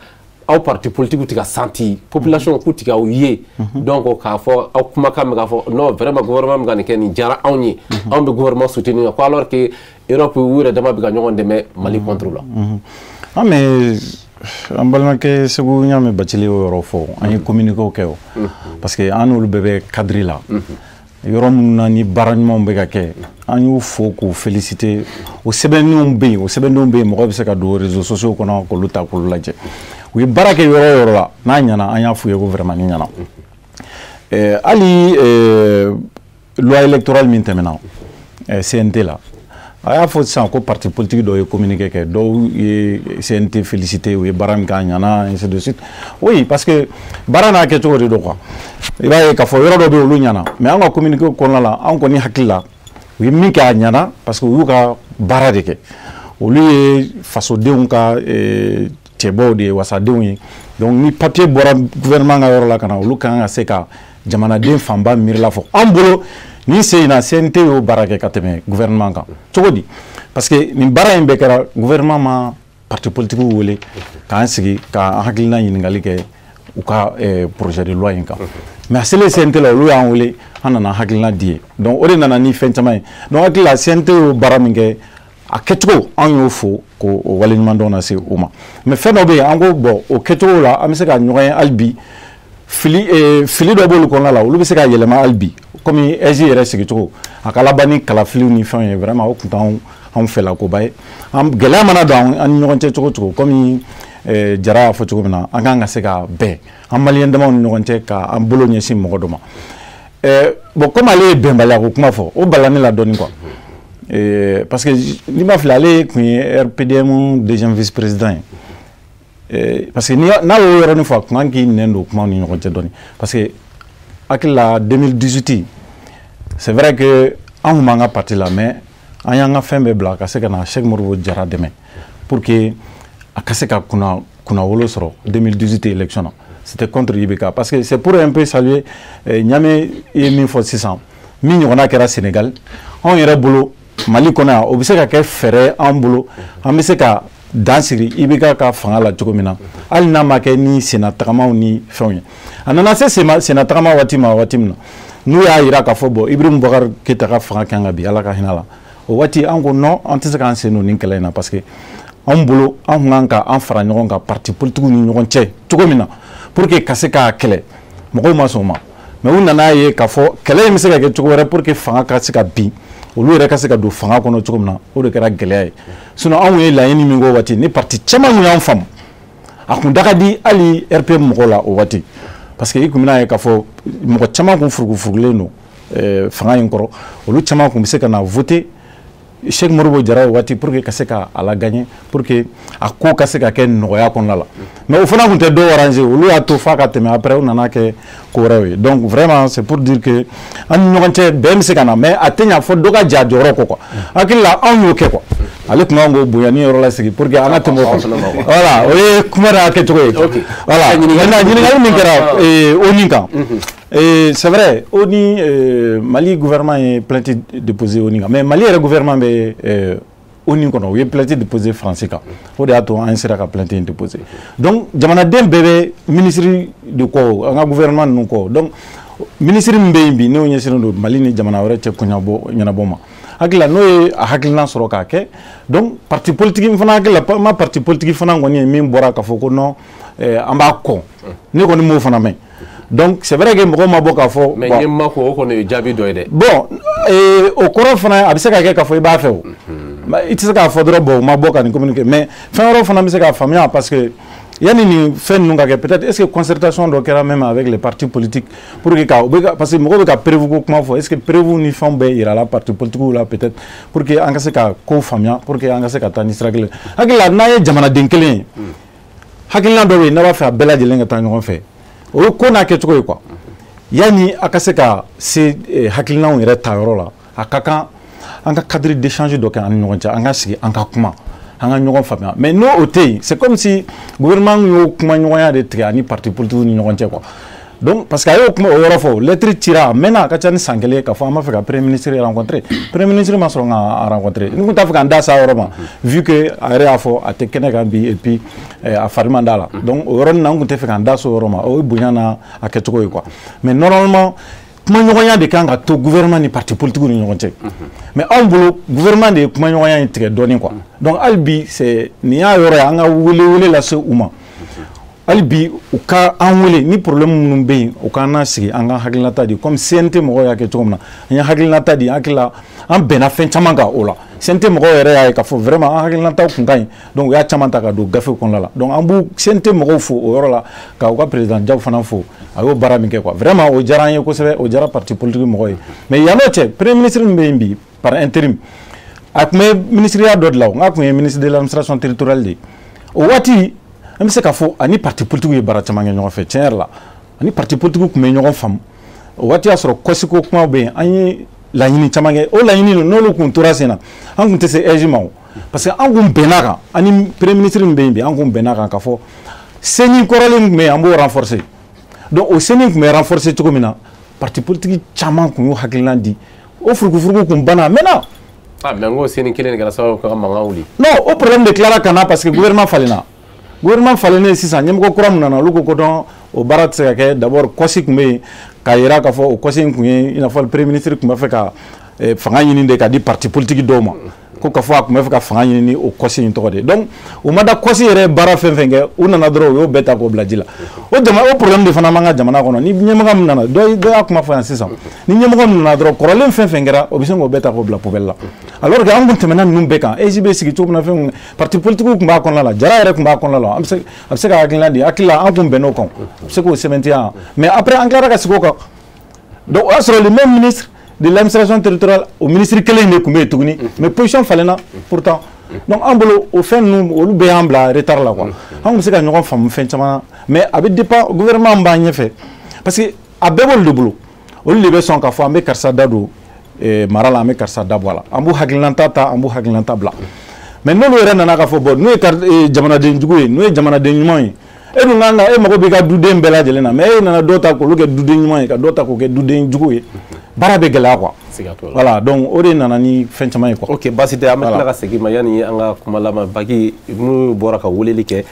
aw parti politique tɛ ka senti, population k'u tɛ k'aw ye. Donc k'a fɔ aw kumakan bɛ k'a fɔ non, vraiment, gouvernement bɛ ka nin kɛ, nin diyara anw ye, anw bɛ gouvernement soutenir ko, alors que Europe u yɛrɛ dama bɛ ka ɲɔgɔn dɛmɛ Mali contre la. An mais an balimakɛ Segu Ɲame Bacili y'o yɔrɔ fɔ, an ye communiqué kɛ o, parce que an n'olu bɛɛ bɛ cadre la. Yɔrɔ minnu na ni baara ɲumanw bɛ ka kɛ, an y'u fo k'u féliciter. O sɛbɛnninw bɛ yen, o sɛbɛndenw bɛ yen, mɔgɔ bɛ se ka don réseaux sociaux kɔnɔ k'olu ta k'olu lajɛ. U ye baara kɛ yɔrɔ o yɔrɔ la, n'a ɲɛna, an y'a f'u ye ko vraiment ni ɲɛna. Hali loi électorale min tɛmɛna CNT la, a y'a fɔ sisan ko parti politique dɔw ye communiqué kɛ, dɔw ye CNT félicité, u ye baara min kɛ, a ɲɛna, ainsi de suite. Oui, parce que baara n'a kɛcogo de don quoi. I b'a ye k'a fɔ yɔrɔ dɔ bɛ yen, olu ɲɛna, mais an ka communiqué kɔnɔna la, an kɔni hakili la, u ye min kɛ, a ɲɛna, parce que u y'u ka baara de kɛ. Olu ye fasodenw ka cɛbɔw de ye, wasadenw ye. Donc ni papier bɔra gouvernement ka yɔrɔ la ka na, olu kan ka se ka jamanaden fanba miirila fɔ. An bolo nin sen in na, CNT y'o baara kɛ ka tɛmɛ gouvernement kan. Cogo di? Parce que nin baara in bɛɛ kɛra, gouvernement ma parti politique wele k'an sigi k'an hakilina ɲininkali kɛ u ka projet de loi in kan. Mais a selen CNT la, olu y'an wele, an nana hakilina di ye. Donc o de nana ni fɛn caman ye. Donc hakili la, CNT y'o baara min kɛ, a kɛcogo, an y'o fo k'o waleɲumandɔn lase o ma. Mais fɛn dɔ bɛ yen, an ko bon, o kɛcogo la, an bɛ se ka ɲɔgɔn ye hali bi. Fili dɔ b'olu kɔnɔna la, olu bɛ se ka yɛlɛma hali bi, komi AIGE yɛrɛ sigicogo, a ka laban ni kalafiliw ni fɛnw ye. Vraiment, o tun t'anw anw fɛla koba ye. An gɛlɛya mana don an ni ɲɔgɔn cɛ cogo o cogo, komi Jara y'a fɔ cogo min na, an kan ka se ka bɛn an maliyɛn damaw ni ɲɔgɔn cɛ, ka an bolo ɲɛsin mɔgɔ dɔ ma. Bon, komi ale ye bɛnbaliya ko kuma fɔ, o balani la dɔɔni quoi, parce que n'i ma fili, ale tun ye RPDM deuxième vice président ye. Parce que n'a y'o yɔrɔnin fɔ, a tun kan k'i nɛn don kumaw ni ɲɔgɔn cɛ dɔɔni, parce que hakili la, 2018, c'est vrai que an tun b'an ka parti la, mais an y'an ka fɛn bɛɛ bila ka se ka na Cheick Modibo Jara dɛmɛ pour que a ka se ka kunna wolo sɔrɔ 2018 élection na. C'était contre IBK. Parce que c'est pour un peu saluer Ɲame ye min fɔ sisan, min ɲɔgɔnna kɛra Sénégal, anw yɛrɛ bolo Mali kɔnɔ yan, o bɛ se ka kɛ fɛɛrɛ an bolo, an bɛ se ka dan sigi IBK ka fanga la cogo min na, hali n'a ma kɛ ni senna tagamaw ni fɛnw ye. A nana se senna tagama waati ma, waati min na n'u y'a jira k'a fɔ bon, Ibrahim Boubacar Keïta ka fanga kan ka bi, Ala ka hinɛ la, o waati an ko non, an tɛ se k'an sen don nin kɛlɛ in na, parce que anw bolo, an kun kan ka an fara ɲɔgɔn kan parti politique ni ɲɔgɔn cɛ cogo min na pour que ka se k'a kɛlɛ. Mɔgɔw ma sɔn o ma, mais u nana ye k'a fɔ kɛlɛ in bɛ se ka kɛ cogo wɛrɛ pour que fanga ka se ka bin. Olu yɛrɛ ka se ka don fanga kɔnɔ cogo min na, o de kɛra gɛlɛya ye. Sinon anw ye laɲini min k'o waati, ni parti caman kun y'an faamu, a kun da ka di hali RPM mɔgɔw la o waati, parce que i kun bɛna ye k'a fɔ mɔgɔ caman kun furugufurugulen don fanga in kɔrɔ. Olu caman kun bɛ se ka na voter Cheikh Modibo Diarra o waati pour que ka se ka a la gagner, pour que a ko ka se ka kɛ nɔgɔya kɔnɔna la. Mais o fana kun tɛ dɔw arranger, olu y'a to f'a ka tɛmɛ, après u nana kɛ ko wɛrɛw ye. Donc vraiment, c'est pour dire que an ni ɲɔgɔn cɛ, bɛn bɛ se ka na, mais a tɛ ɲa fɔ dɔ ka jɛ a jɔyɔrɔ kɔ quoi. Hakili la anw y'o kɛ quoi, ale tun kan k'o bonya ni yɔrɔ lasigi pour que an ka tɛmɛ o kan. Voilà, o ye kuma n'a kɛcogo ye. Voilà, maintenant ɲininkali min kɛra ONU kan. C'est vrai, ONU, Mali gouvernement ye plainte déposée ONU kan, mais Mali yɛrɛ gouvernement bɛ ONU kɔnɔ, u ye plainte déposée Français kan. O de y'a to an sera ka plainte in déposée. Donc jamanaden bɛɛ bɛ ministre de kɔ, an ka gouvernement ninnu kɔ. Donc ministre min bɛ yen bi, n'o ɲɛsinnen don Mali ni jamana wɛrɛ cɛ koɲɛbɔ ɲɛnabɔ ma, hakili la n'o ye a hakilina sɔrɔ k'a kɛ. Donc parti politique fana, hakili la ma parti politique fana kɔni ye min bɔra k'a fɔ ko non, an b'a kɔn, ne kɔni m'o fana mɛn. Donc c'est vrai que mɔgɔw ma bɔ k'a fɔ. Mais n ye ma ko o kɔni ye jaabi dɔ ye dɛ. Bon, o kɔrɔ fana a bɛ se ka kɛ k'a fɔ i b'a fɛ o. I tɛ se k'a fɔ dɔrɔn bon, u ma bɔ ka nin communiquer, mais fɛn wɛrɛw fana bɛ se k'a faamuya, parce que yanni nin fɛn ninnu ka kɛ, peut-être est-ce que concertation dɔ kɛra même avec les partis politiques pour que ka u bɛ ka, parce que mɔgɔw bɛ ka prévu ko kuma fɔ, est-ce que prévu ni fɛnw bɛɛ yirala parti politique la peut-être pour que an ka se ka kow faamuya, pour que an ka se ka taa ni sira kelen. Hakili la n'an ye jamanaden kelen ye, hakilina dɔ bɛ yen n'a b'a fɛ a bɛɛ lajɛlen ka taa ɲɔgɔn fɛ, o ye ko n'a kɛcogo ye quoi. Yanni a ka se ka se hakilinaw yɛrɛ ta yɔrɔ la, a ka kan an ka cadre d'échange dɔ kɛ an ni ɲɔgɔn cɛ, an ka sigi, an ka kuma, an ka ɲɔgɔn faamuya. Mais n'o o tɛ yen, c'est comme si gouvernement y'o kumaɲɔgɔnya de tigɛ ani parti politique ni ɲɔgɔn cɛ quoi. Donc parce que a y'o kuma o yɔrɔ fɔ, lettre cira a mɛnna, a ka ca ni san kelen ye, k'a fɔ an b'a fɛ ka premier ministre rencontrer, premier ministre ma sɔrɔ k'a rencontrer. Ni kun t'a fɛ k'an da s'a yɔrɔ ma, vu que a yɛrɛ y'a fɔ a tɛ kɛnɛ kan bi, et puis a fari man d'a la, donc o yɔrɔnin na n kun tɛ fɛ k'an da s'o yɔrɔ ma. O ye bonya n'a a kɛcogo ye quoi. Mais normalement kumaɲɔgɔnya de kan ka to gouvernement ni parti politique ni ɲɔgɔn cɛ, mais anw bolo gouvernement de ye kumaɲɔgɔnya in tigɛ dɔɔnin quoi. Donc hali bi, c'est nin y'a yɔrɔ ye an ka wele wele lase u ma, hali bi u ka an wele ni problème minnu bɛ yen, u k'an na sigi, an ka hakilinata di, comme CNT mɔgɔw y'a kɛ cogo min na. An ye hakilinata di, hakili la an bɛnna fɛn caman kan o la. CNT mɔgɔw yɛrɛ y'a ye k'a fɔ vraiment an hakilinataw kun ka ɲi, donc u y'a caman ta ka don gafe kɔnɔna la. Donc an b'u CNT mɔgɔw fo o yɔrɔ la, ka u ka président Diaw fana fo, a y'o baara min kɛ quoi. Vraiment o diyara an ye kosɛbɛ, o diyara parti politique mɔgɔw ye. Mais yan n'o cɛ, premier ministre min bɛ yen bi par intérim, a tun bɛ ministériya dɔ de la o, n k'a tun ye ministre de l'Administration territoriale de ye o waati. An bɛ se k'a fɔ ani parti politique ye baara caman kɛ ɲɔgɔn fɛ. Tiɲɛ yɛrɛ la, ani parti politique tun bɛ ɲɔgɔn faamu. O waati y'a sɔrɔ kɔsiko kumaw bɛ yen, an ye laɲini caman kɛ. O laɲini ninnu, n'olu kun tora sen na, an kun tɛ se AIGE ma o, parce que an kun bɛnna kan, ani premier ministre min bɛ yen bi, an kun bɛnna kan k'a fɔ CENI kɔrɔlen min tun bɛ yen, an b'o renforcer. Donc o CENI tun bɛ renforcer cogo min na, parti politique caman kun y'o hakilina di, o furukufuruku kun banna a mɛnna. Ah, mais n ko CENI kelen de kɛra sababu ka mankan wuli. Non, o problème de tilara ka na parce que gouvernement falenna. Gouvernement falennen sisan, ɲɛmɔgɔ kura min nana, olu ko ko dɔn o baara tɛ se ka kɛ. D'abord kɔsi tun bɛ yen, k'a yira k'a fɔ o kɔsi in tun ye i n'a fɔ premier ministre tun b'a fɛ ka fanga ɲini de ka di parti politique dɔw ma, ko k'a fɔ a tun bɛ fɛ ka fanga ɲini ni o kɔsi in tɔgɔ de ye. Donc u ma da kɔsi yɛrɛ baara fɛn fɛn kɛ, u nana dɔrɔn u y'o bɛɛ ta k'o bila ji la. O jama o problème de fana b'an ka jamana kɔnɔ. Ni ɲɛmɔgɔ min nana, dɔ y'a kuma fɔ yan sisan, ni ɲɛmɔgɔ min nana dɔrɔn, kɔrɔlen fɛn fɛn kɛra, o bɛ se k'o bɛɛ ta k'o bila poubelle la, alors que an kun tɛmɛna ninnu bɛɛ kan. AIGE bɛ sigi cogo min na, fɛn parti politique tun b'a kɔnɔna la, Jara yɛrɛ tun b'a kɔnɔna la, a bɛ se ka hakilina di, hakili la an kun bɛnn'o kan, a bɛ se k'o sɛbɛntiya. Mais après an tilara ka sigi o kan. Donc o y'a sɔrɔ le même ministre de l'Administration territoriale, o ministre kelen de tun bɛ yen tuguni, mais position falenna pourtant. Donc an bolo o fɛn ninnu, olu bɛɛ y'an bila retard la quoi. An tun bɛ se ka ɲɔgɔn faamu fɛn caman na, mais a bɛ dépend gouvernement b'an ɲɛfɛ, parce que a bɛɛ b'olu de bolo. Olu de bɛ sɔn k'a fɔ an bɛ karisa da don mara la, an bɛ karisa da bɔ a la, an b'u hakilinata ta, an b'u hakilinata bila. Mais n'olu yɛrɛ nana k'a fɔ bon, n'u ye jamanaden jugu ye, n'u ye jamanaden ɲuman ye, e dun kan ka e mago b'i ka duden bɛɛ lajɛlen na, mais e nana dɔw ta k'olu kɛ duden ɲuman ye, ka dɔw ta k'o kɛ duden jugu ye, baara bɛ gɛlɛya quoi. Voilà, donc o de nana ni fɛn caman ye quoi. Ok, baasi tɛ, an bɛ tila ka segin ma yanni an ka kuma laban. Baki, minnu bɔra ka weleli kɛ,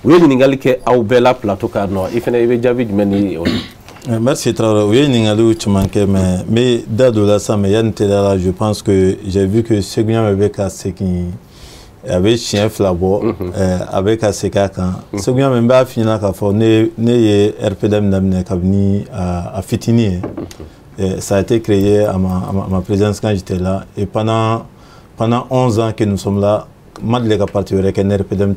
u ye ɲininkali kɛ aw bɛɛ la plateau kan nɔ, i fana i bɛ jaabi jumɛn di o la? Merci Traoré. U ye ɲininkaliw caman kɛ, mais n bɛ da don o la sisan. Mais yanni teliya la, je pense que j'ai vu que Sékou Ɲame bɛ ka segin, a bɛ siɲɛ 2 bɔ, a bɛ ka segin a kan. Sékou Ɲame, n b'a f'i ɲɛna k'a fɔ ne ye RPDM daminɛ kabini a fitinin ye. Ça a été créé à ma présidence quand j'étais là. Et pendant 11 ans que nous sommes là, moi, je suis parti avec un RPDM.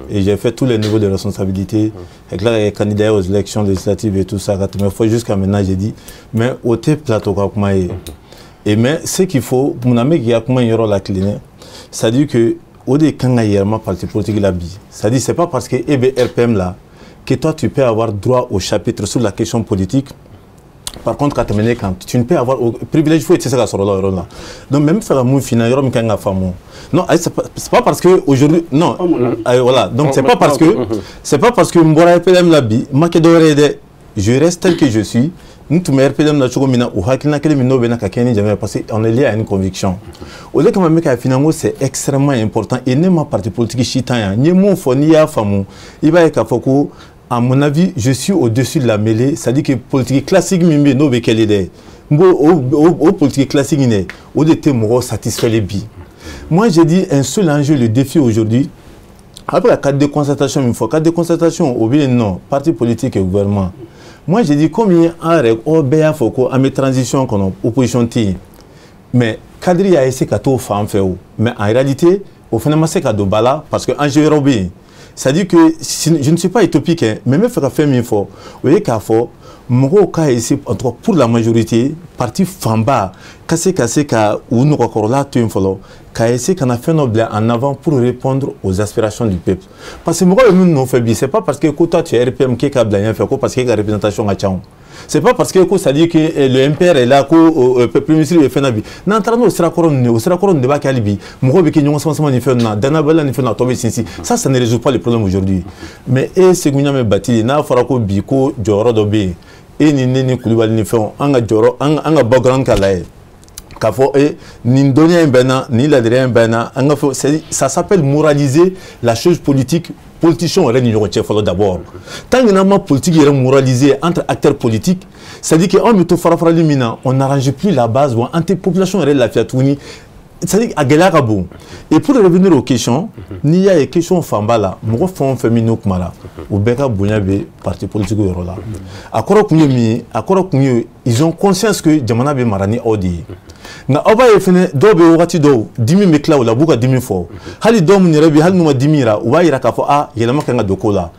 Et j'ai fait tous les niveaux de responsabilité. Et là, les candidats aux élections législatives et tout ça. Jusqu'à maintenant, j'ai dit, mais au plateau, et mais ce qu'il faut, mon ami qui a la clé, c'est-à-dire que au début, quand il y a un parti politique là, c'est-à-dire c'est pas parce que RPM là que toi tu peux avoir droit au chapitre sur la question politique. Par contre, quand tu ne peux avoir privilège, il faut être ça sur là. Donc même faire un final, il y a une. Non, c'est pas parce que aujourd'hui, non, voilà. Donc c'est pas parce que m'bora RPM là bi, je reste tel que je suis. Nous tous RPM la choco mina ou hakina kele mino bena ka keni jamais parce qu'on est lié à une conviction. Au lieu que ma meka finalement c'est extrêmement important et ne ma parti politique chitan ni mon fo ni ya famu, il va ka foko. À mon avis, je suis au-dessus de la mêlée, c'est-à-dire que politique classique mimbe no be kele de. Mbo au politique classique né, au de te moro satisfait les bi. Moi j'ai dit un seul enjeu, le défi aujourd'hui. Après la cadre de concertation, une fois cadre de concertation ou bien non, parti politique et gouvernement. Moi, j'ai dit combien un règle au BA Foko à mes transitions qu'on opposition ti. Mais cadre a essayé qu'à tout femme fait. Mais en réalité, au final, c'est qu'à Dobala parce que enjeu Robin. C'est-à-dire que je ne suis pas utopique, hein, mais même faire faire mieux fort. Vous voyez qu'à fort, mon cas ici, en tout cas pour la majorité, parti famba, cassé qu'à ou nous encore là tu follow, qu'à essayer qu'on a fait nos en avant pour répondre aux aspirations du peuple. Parce que moi, nous fait bien, c'est pas parce que toi tu es RPM qui est bien fait, parce qu'il y a représentation à Tchao. C'est pas parce que ça dit que le MPR est là, que le premier ministre est fait nabi. Non, nous sera coron débat kalibi. Moi, que nous sommes ni fait na, danabala ni fait na tomber ici. Ça, ça ne résout pas les problèmes aujourd'hui. Mais et ce que nous avons bâti, na farako biko joro dobe. Et ni ni Koulibaly ni fait, anga joro, anga background kalaye. Kafo et ni donner un bena, ni ladrer un bena, anga ça s'appelle moraliser la chose politique. Politiciens auraient une d'abord. Tant que la politique est moralisée entre acteurs politiques, c'est-à-dire qu'on met on n'arrange plus la base, ou entre population la fiatouni, c'est-à-dire à Galarabo. Et pour revenir aux questions, il y a des questions fambala, moi fond féminin kumala, ou beka bunyabe parti politique yorola. Akoro kunye akoro kunye, ils ont conscience que jamana be marani odi. Nga oba yefene dobe wakati do dimi mekla wala buka dimi fo hali do mun rebi hali numa dimira uba yira ka fo a yelama kanga dokola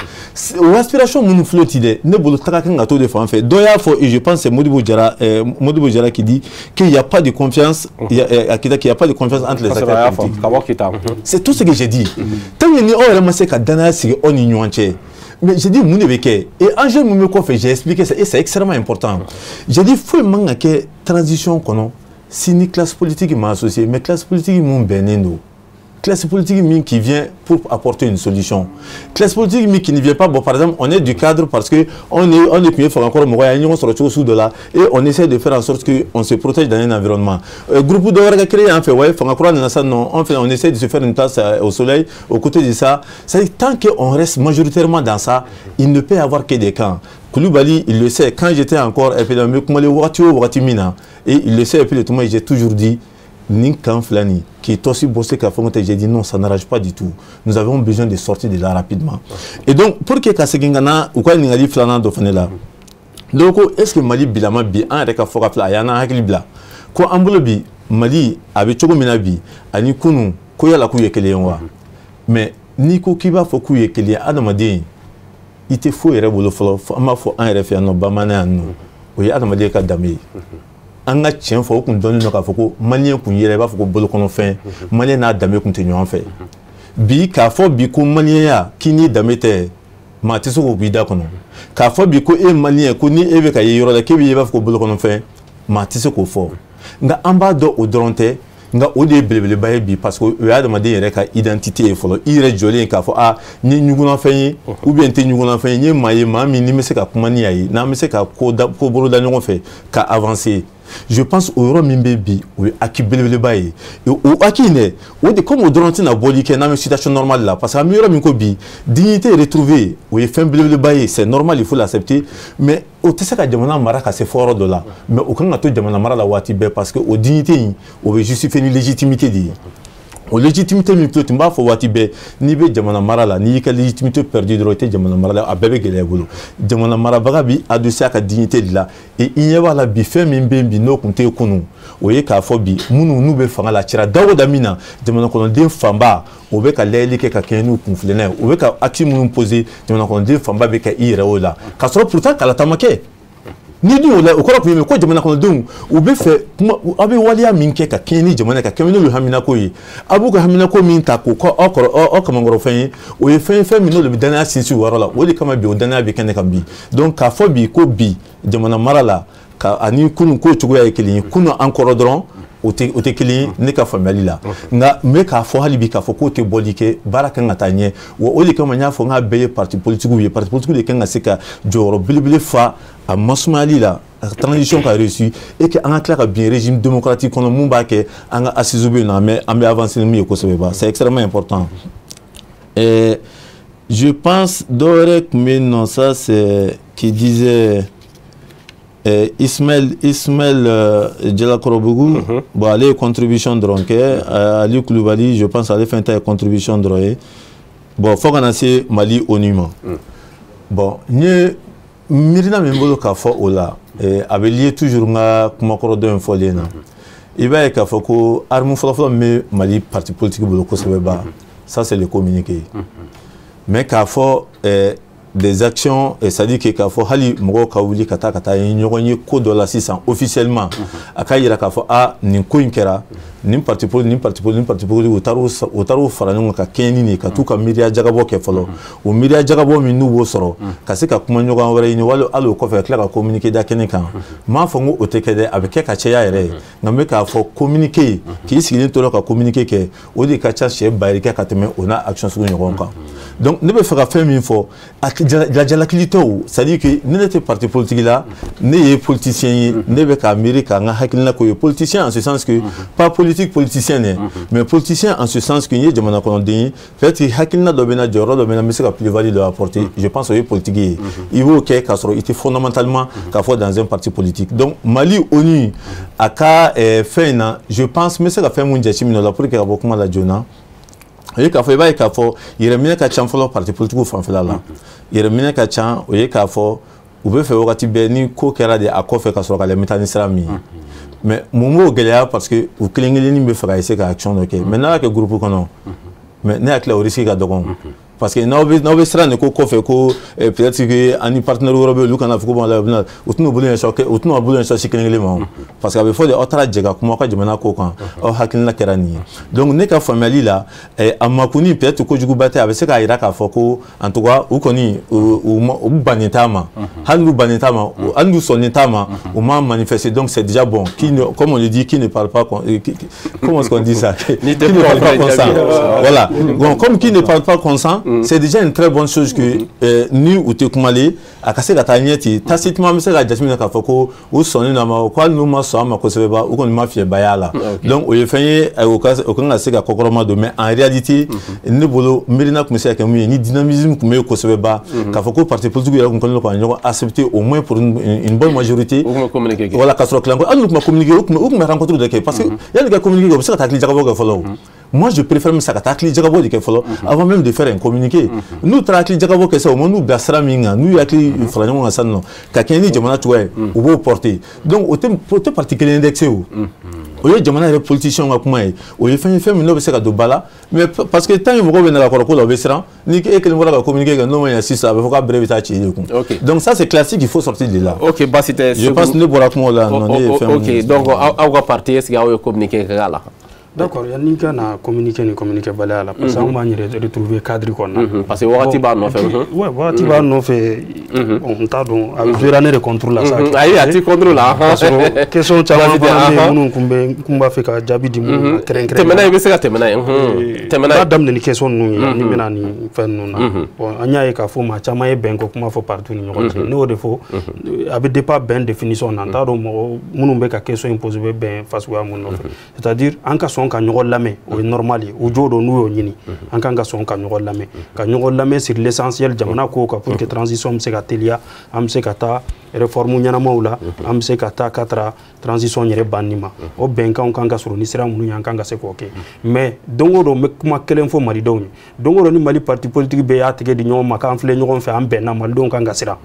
o aspiration mun floti de ne bolo taka kanga to de fan fait do ya fo et je pense c'est Modibo Diarra qui dit qu'il y a pas de confiance il y a qu'il y a pas de confiance entre les acteurs politiques. C'est tout ce que j'ai dit. Tant que ni o yɛrɛ ma se ka danaya sigi o ni ɲɔgɔn cɛ. Mais j'ai dit, et enjeu mun bɛ kɔfɛ, j'ai expliqué ça et c'est extrêmement important. J'ai dit foyi man ka kɛ transition kɔnɔ si ni classe politique m'a associé, mais classe politique m'ont béni. Classe politique qui vient pour apporter une solution. Classe politique qui ne vient pas, bon, par exemple, on est du cadre parce que on est mieux faire encore on de là et on essaie de faire en sorte qu'on se protège dans un environnement. Groupe de créé en fait, ouais, non, on essaie de se faire une place au soleil, aux côtés de ça. C'est-à-dire tant qu'on reste majoritairement dans ça, il ne peut y avoir que des camps. Koulibaly, il le sait, quand j'étais encore et il le sait, et puis tout le monde, j'ai toujours dit, Ninkan Flani, qui est aussi bossé qu'à Fonte, j'ai dit non, ça n'arrange pas du tout. Nous avons besoin de sortir de là rapidement. Et donc, pour que Kassegingana, ou quoi, Ningali Flana Dofanela, donc, est-ce que Mali Bilama Bi, un reka Foka Fla, Yana Hakli Bla, quoi, Ambolobi, Mali, avec Chogo Minabi, Ani Kunu, Koya la Kouye Kelewa. Mais, Niko Kiba Fokouye Kelia, Adamadi, il te faut yɛrɛ bolo fɔlɔ an b'a fɔ an yɛrɛ fɛ yan nɔ bamanan yan nɔ o ye adamaden ka danbe ye an ka tiɲɛ fɔ o kun dɔnnen don k'a fɔ ko maliyɛn kun yɛrɛ i b'a fɔ ko bolokɔnɔfɛn maliyɛn n'a danbe kun tɛ ɲɔgɔn fɛ bi k'a fɔ bi ko maliyɛnya k'i n'i danbe tɛ maa tɛ se k'o b'i da kɔnɔ k'a fɔ bi ko e maliyɛn ko ni e bɛ ka ye yɔrɔ la k'e bɛ ye i b'a fɔ ko bolokɔnɔfɛn maa tɛ se k'o fɔ nka an b'a dɔn o dɔrɔn tɛ. Nka o de ye belebeleba ye bi parce que o ye adamaden yɛrɛ ka identité ye fɔlɔ i yɛrɛ jɔlen k'a fɔ a n ye ɲugunnafɛn ye ou bien n tɛ ɲugunnafɛn ye n ye maa ye maa min ni bɛ se ka kuma ni a ye n'an bɛ se ka ko boloda ɲɔgɔn fɛ ka avancer. Je pense au yɔrɔ min bɛ bi o ye acquis belebeleba ye o acquis in dɛ o de comme o dɔrɔn tɛna bɔli kɛ n'an bɛ situation normale la parce que an bɛ yɔrɔ min ko bi dignité retrouvée o ye fɛn belebeleba ye c'est normal il faut l'accepter mais o tɛ se ka jamana mara ka se fɔ yɔrɔ dɔ la mais o kan ka to jamana mara la waati bɛɛ parce que o dignité in o bɛ justifier ni légitimité de ye. O légitimité min filɛ, tun b'a fɔ waati bɛɛ, n'i bɛ jamana mara la, n'i y'i ka légitimité perdu dɔrɔn, i tɛ jamana mara la, a bɛɛ bɛ gɛlɛya i bolo. Jamana marabaga bi adossé a ka dignité de la. Et i ɲɛ b'a la bi, fɛn min bɛ yen bi n'o tun tɛ yen kunun, o ye k'a fɔ bi minnu n'u bɛ fanga la, cira da o da min na, jamana kɔnɔden fanba o bɛ ka layɛli kɛ ka kɛɲɛ n'u kunfilenna ye. U bɛ ka acte minnu poser, jamana kɔnɔden fanba bɛ ka i yɛrɛ o la, k'a sɔrɔ pourtant kalata ma kɛ. Ni dun o la, o kɔrɔ tun ye ko jamana kɔnɔdenw u bɛ fɛ kuma aw bɛ waleya min kɛ ka kɛɲɛ ni jamana ye, ka kɛɲɛ n'olu haminako ye, a b'u ka haminako min ta k'o kɛ aw kɔrɔ, aw kamankɔrɔfɛn ye, o ye fɛn ye, fɛn min n'o de bɛ danaya sinsin o yɔrɔ la. O de kama bi o danaya bɛ kɛnɛ kan bi. Donc k'a fɔ bi ko bi jamana mara la ka ani kunun ko cogoya ye kelen ye, kunun an kɔrɔ dɔrɔn, o tɛ kelen ye ne ka faamuyali la. Nka n bɛ k'a fɔ hali bi k'a fɔ k'o tɛ bɔli kɛ, baara kan ka taa ɲɛ. Wa o de kama n y'a fɔ n k'a bɛɛ ye parti politique ye. Parti politique de kan ka se ka jɔyɔrɔ belebele fa a masumayali la, transition ka réussi et que an ka tila ka bin régime démocratique kɔnɔ, mun b'a kɛ an ka assises bɛ yen nɔ, an bɛ avancer ni min ye kosɛbɛ ba, c'est extrêmement important. Je pense dɔ wɛrɛ tun bɛ yen nɔ, ça c'est qui disait Ismaël Jalakɔrɔbugu. Bon, ale ye contribution dɔrɔn kɛ. Ali Kulubali, je pense ale fɛn ta ye contribution dɔrɔn ye. Bon, fo ka na se Mali ONU ma. Bon, n ye miirina min bolo k'a fɔ o la, a bɛ lié toujours n ka kumakɔrɔ dɔ in fɔlen na. I b'a ye k'a fɔ ko arme fɔlɔfɔlɔ min bɛ Mali parti politique bolo kosɛbɛ ba, ça c'est le communiqué. Mais k'a fɔ des actions, c'est-à-dire que k'a fɔ hali mɔgɔw ka wuli ka taa ɲɔgɔn ye ko dɔ la sisan officiellement, a ka yira k'a fɔ a nin ko in kɛra, nin parti politique, nin parti politique, nin parti politique, u taar'u fara ɲɔgɔn kan ka kɛɲɛ ni nin ye, ka t'u ka miiriya jagabɔ kɛ fɔlɔ. O miiriya jagabɔ min n'u b'o sɔrɔ ka se ka kuma ɲɔgɔn wɛrɛ ɲini, wali hali o kɔfɛ ka tila ka communiqué da kɛnɛ kan. N m'a fɔ n ko o tɛ kɛ dɛ, a bɛ kɛ ka caya yɛrɛ ye. Nka n bɛ k'a fɔ communiqué, k'i sigilen to la ka communiqué kɛ, o de ka ca sɛ bayirikɛ ka tɛmɛ o n'a action sugu ɲɔgɔn kan. Donc ne bɛ fɛ ka fɛn min fɔ, a jalakili tɛ o, c'est à dire que ne tɛ parti politique la, ne ye politicien ye, ne bɛ k'a miiri k'an ka hakilina k'o ye. Politicien en ce sens que pas politique politicien dɛ, mais politicien en ce sens que n ye jamana kɔnɔden ye, peut-être hakilina dɔ bɛ n na, jɔyɔrɔ dɔ bɛ n na, n bɛ se ka plus-value dɔ apporter. Je pense o ye politique ye. I b'o kɛ k'a sɔrɔ i tɛ fondamentalement k'a fɔ dans un parti politique. Donc Mali ONU a ka fɛn in na, je pense n bɛ se ka fɛn mun jateminɛ o la pour que ka bɔ kuma la joona, o ye k'a fɔ i b'a ye k'a fɔ yɛrɛminɛ ka ca fɔlɔ parti politique fanfɛla la. Yɛrɛminɛ ka ca, o ye k'a fɔ u bɛ fɛ wagati bɛɛ ni ko kɛra de a kɔfɛ ka sɔrɔ ka lajɛ n bɛ taa ni sira min ye. Mais mun b'o gɛlɛya? Parce que u kelen kelennin bɛ fɛ ka essayer ka action dɔ kɛ. Mais n'a y'a kɛ groupe kɔnɔ, mais ne hakili la o risque ka dɔgɔn, parce que n'aw bɛ siran de ko kɔfɛ ko peut-être que ani partenaire wɛrɛ bɛ yen, olu kana fɔ ko bon la, u tɛna u bolo ɲɛsin u tɛna u bolo ɲɛsin si kelen kelen ma o, parce que a bɛ fɔ de aw taara jɛ ka kuma aw ka jamana ko kan, aw hakilina kɛra nin ye. Donc ne ka faamuyali la, a makuni peut-être kojuguba tɛ, a bɛ se k'a jira k'a fɔ ko en tout cas u kɔni u bannen t'a ma. Hali n'u bannen t'a ma, hali n'u sɔnnen t'a ma, u m'a manifester. Donc c'est déjà bon. Qui ne, comme on le dit, qui ne parle pas, comment est-ce qu'on dit ça, qui ne parle pas consent. Voilà. Bon, comme qui ne parle pas consent, c'est déjà une très bonne chose que ni u tɛ kumalen a ka se ka taa ɲɛ ten tacitement. An bɛ se ka jateminɛ k'a fɔ ko u sɔnnen don a ma, ko hali n'u ma sɔn a ma kosɛbɛ ba, u kɔni ma fiyɛbaya la. Donc o ye fɛn ye, o kan ka se ka kɔkɔrɔma don. Mais en réalité, ne bolo, miirina tun bɛ se ka kɛ mun ye ni dynamisme tun bɛ yen kosɛbɛ ba, k'a fɔ ko parti politique yɛrɛ tun kɛlen don ka ɲɔgɔn accepter au moins pour une bonne majorité. U tun bɛ communiqué kɛ. Voilà, k'a sɔrɔ kilan ko hali n'u tun ma communiqué, u tun bɛ rencontre de kɛ, parce que yanni ka communiqué kɛ, u bɛ se ka taa hakili jagabɔ kɛ fɔlɔ o. Moi, je préfère même ça, ka taa hakili jagabɔ de kɛ fɔlɔ avant même de faire un communiqué. N'u taara hakili jagabɔ kɛ sisan, au moins n'u bila sira min kan, n'u ye hakili fara ɲɔgɔn kan sisan nɔ ka kɛɲɛ ni jamana cogoya ye, u b'o porter. Donc o tɛ parti kelen indexé o. O ye jamana yɛrɛ politicien ka kuma ye. O ye fɛn ye, fɛn min n'o bɛ se ka don ba la. Mais parce que tant que mɔgɔw bɛ nɛgɛkɔrɔ ko la, u bɛ siran ni e kelen bɔra ka communiqué kɛ, n'o ma ɲɛ sisan, a bɛ fɔ k'a bere bɛ taa ci e de kun. Donc ça, c'est classique, il faut sortir de là. Ok, baasi tɛ. Je pense ne bɔra kuma la nɔ, ne ye fɛn Ok, donc aw ka parti, est ce que aw ye communiqué kɛ a la? D'accord, yanni ka na communiqué ni communiqué baliya la, parce que anw b'an yɛrɛ retrouver cadre kɔnɔna. Parce que wagati b'a nɔfɛ. Ouais, wagati b'a nɔfɛ. Bon, n t'a dɔn a bɛ jouer ne de contre la sa. Ayi, a ti contre la. Parce que question caman fana bɛ yen minnu kun bɛ n kun b'a fɛ ka jaabi di minnu ma kɛrɛnkɛrɛn. Tɛmɛ n'a ye, i bɛ se ka tɛmɛ n'a ye. Tɛmɛ n'a ye. N b'a daminɛ ni question ninnu ye, ni bɛna nin fɛn ninnu na. Bon, an y'a ye k'a fɔ maa caman ye bɛnko kuma fɔ partout ni ɲɔgɔn cɛ. Ne y'o de fɔ, a bɛ dépend bɛn définition na. N t'a dɔn mɔgɔ minnu bɛ ka question in poser bɛ bɛn fasuguya mun nɔfɛ. C'est-à-dire an ka sɔn ka ɲɔgɔn lamɛn, o ye normal ye, o jo don n'u y'o ɲini. An kan ka sɔn ka ɲɔgɔn lamɛn, ka ɲɔgɔn lamɛn sur l'essentiel, jamana kow kan, pour que transition bɛ se ka teliya, an bɛ se ka taa réforme ɲɛnamaw la, an bɛ se ka taa ka taara transition yɛrɛ banni ma. O bɛnkanw kan ka sɔrɔ ni sira minnu ye, an kan ka se k'o kɛ. Mais don o don n bɛ kuma kelen fɔ malidenw ye, don o don ni Mali parti politique bɛɛ y'a tigɛ di ɲɔgɔn ma k'an filɛ ɲɔgɔn fɛ, an bɛnna, malidenw kan ka siran.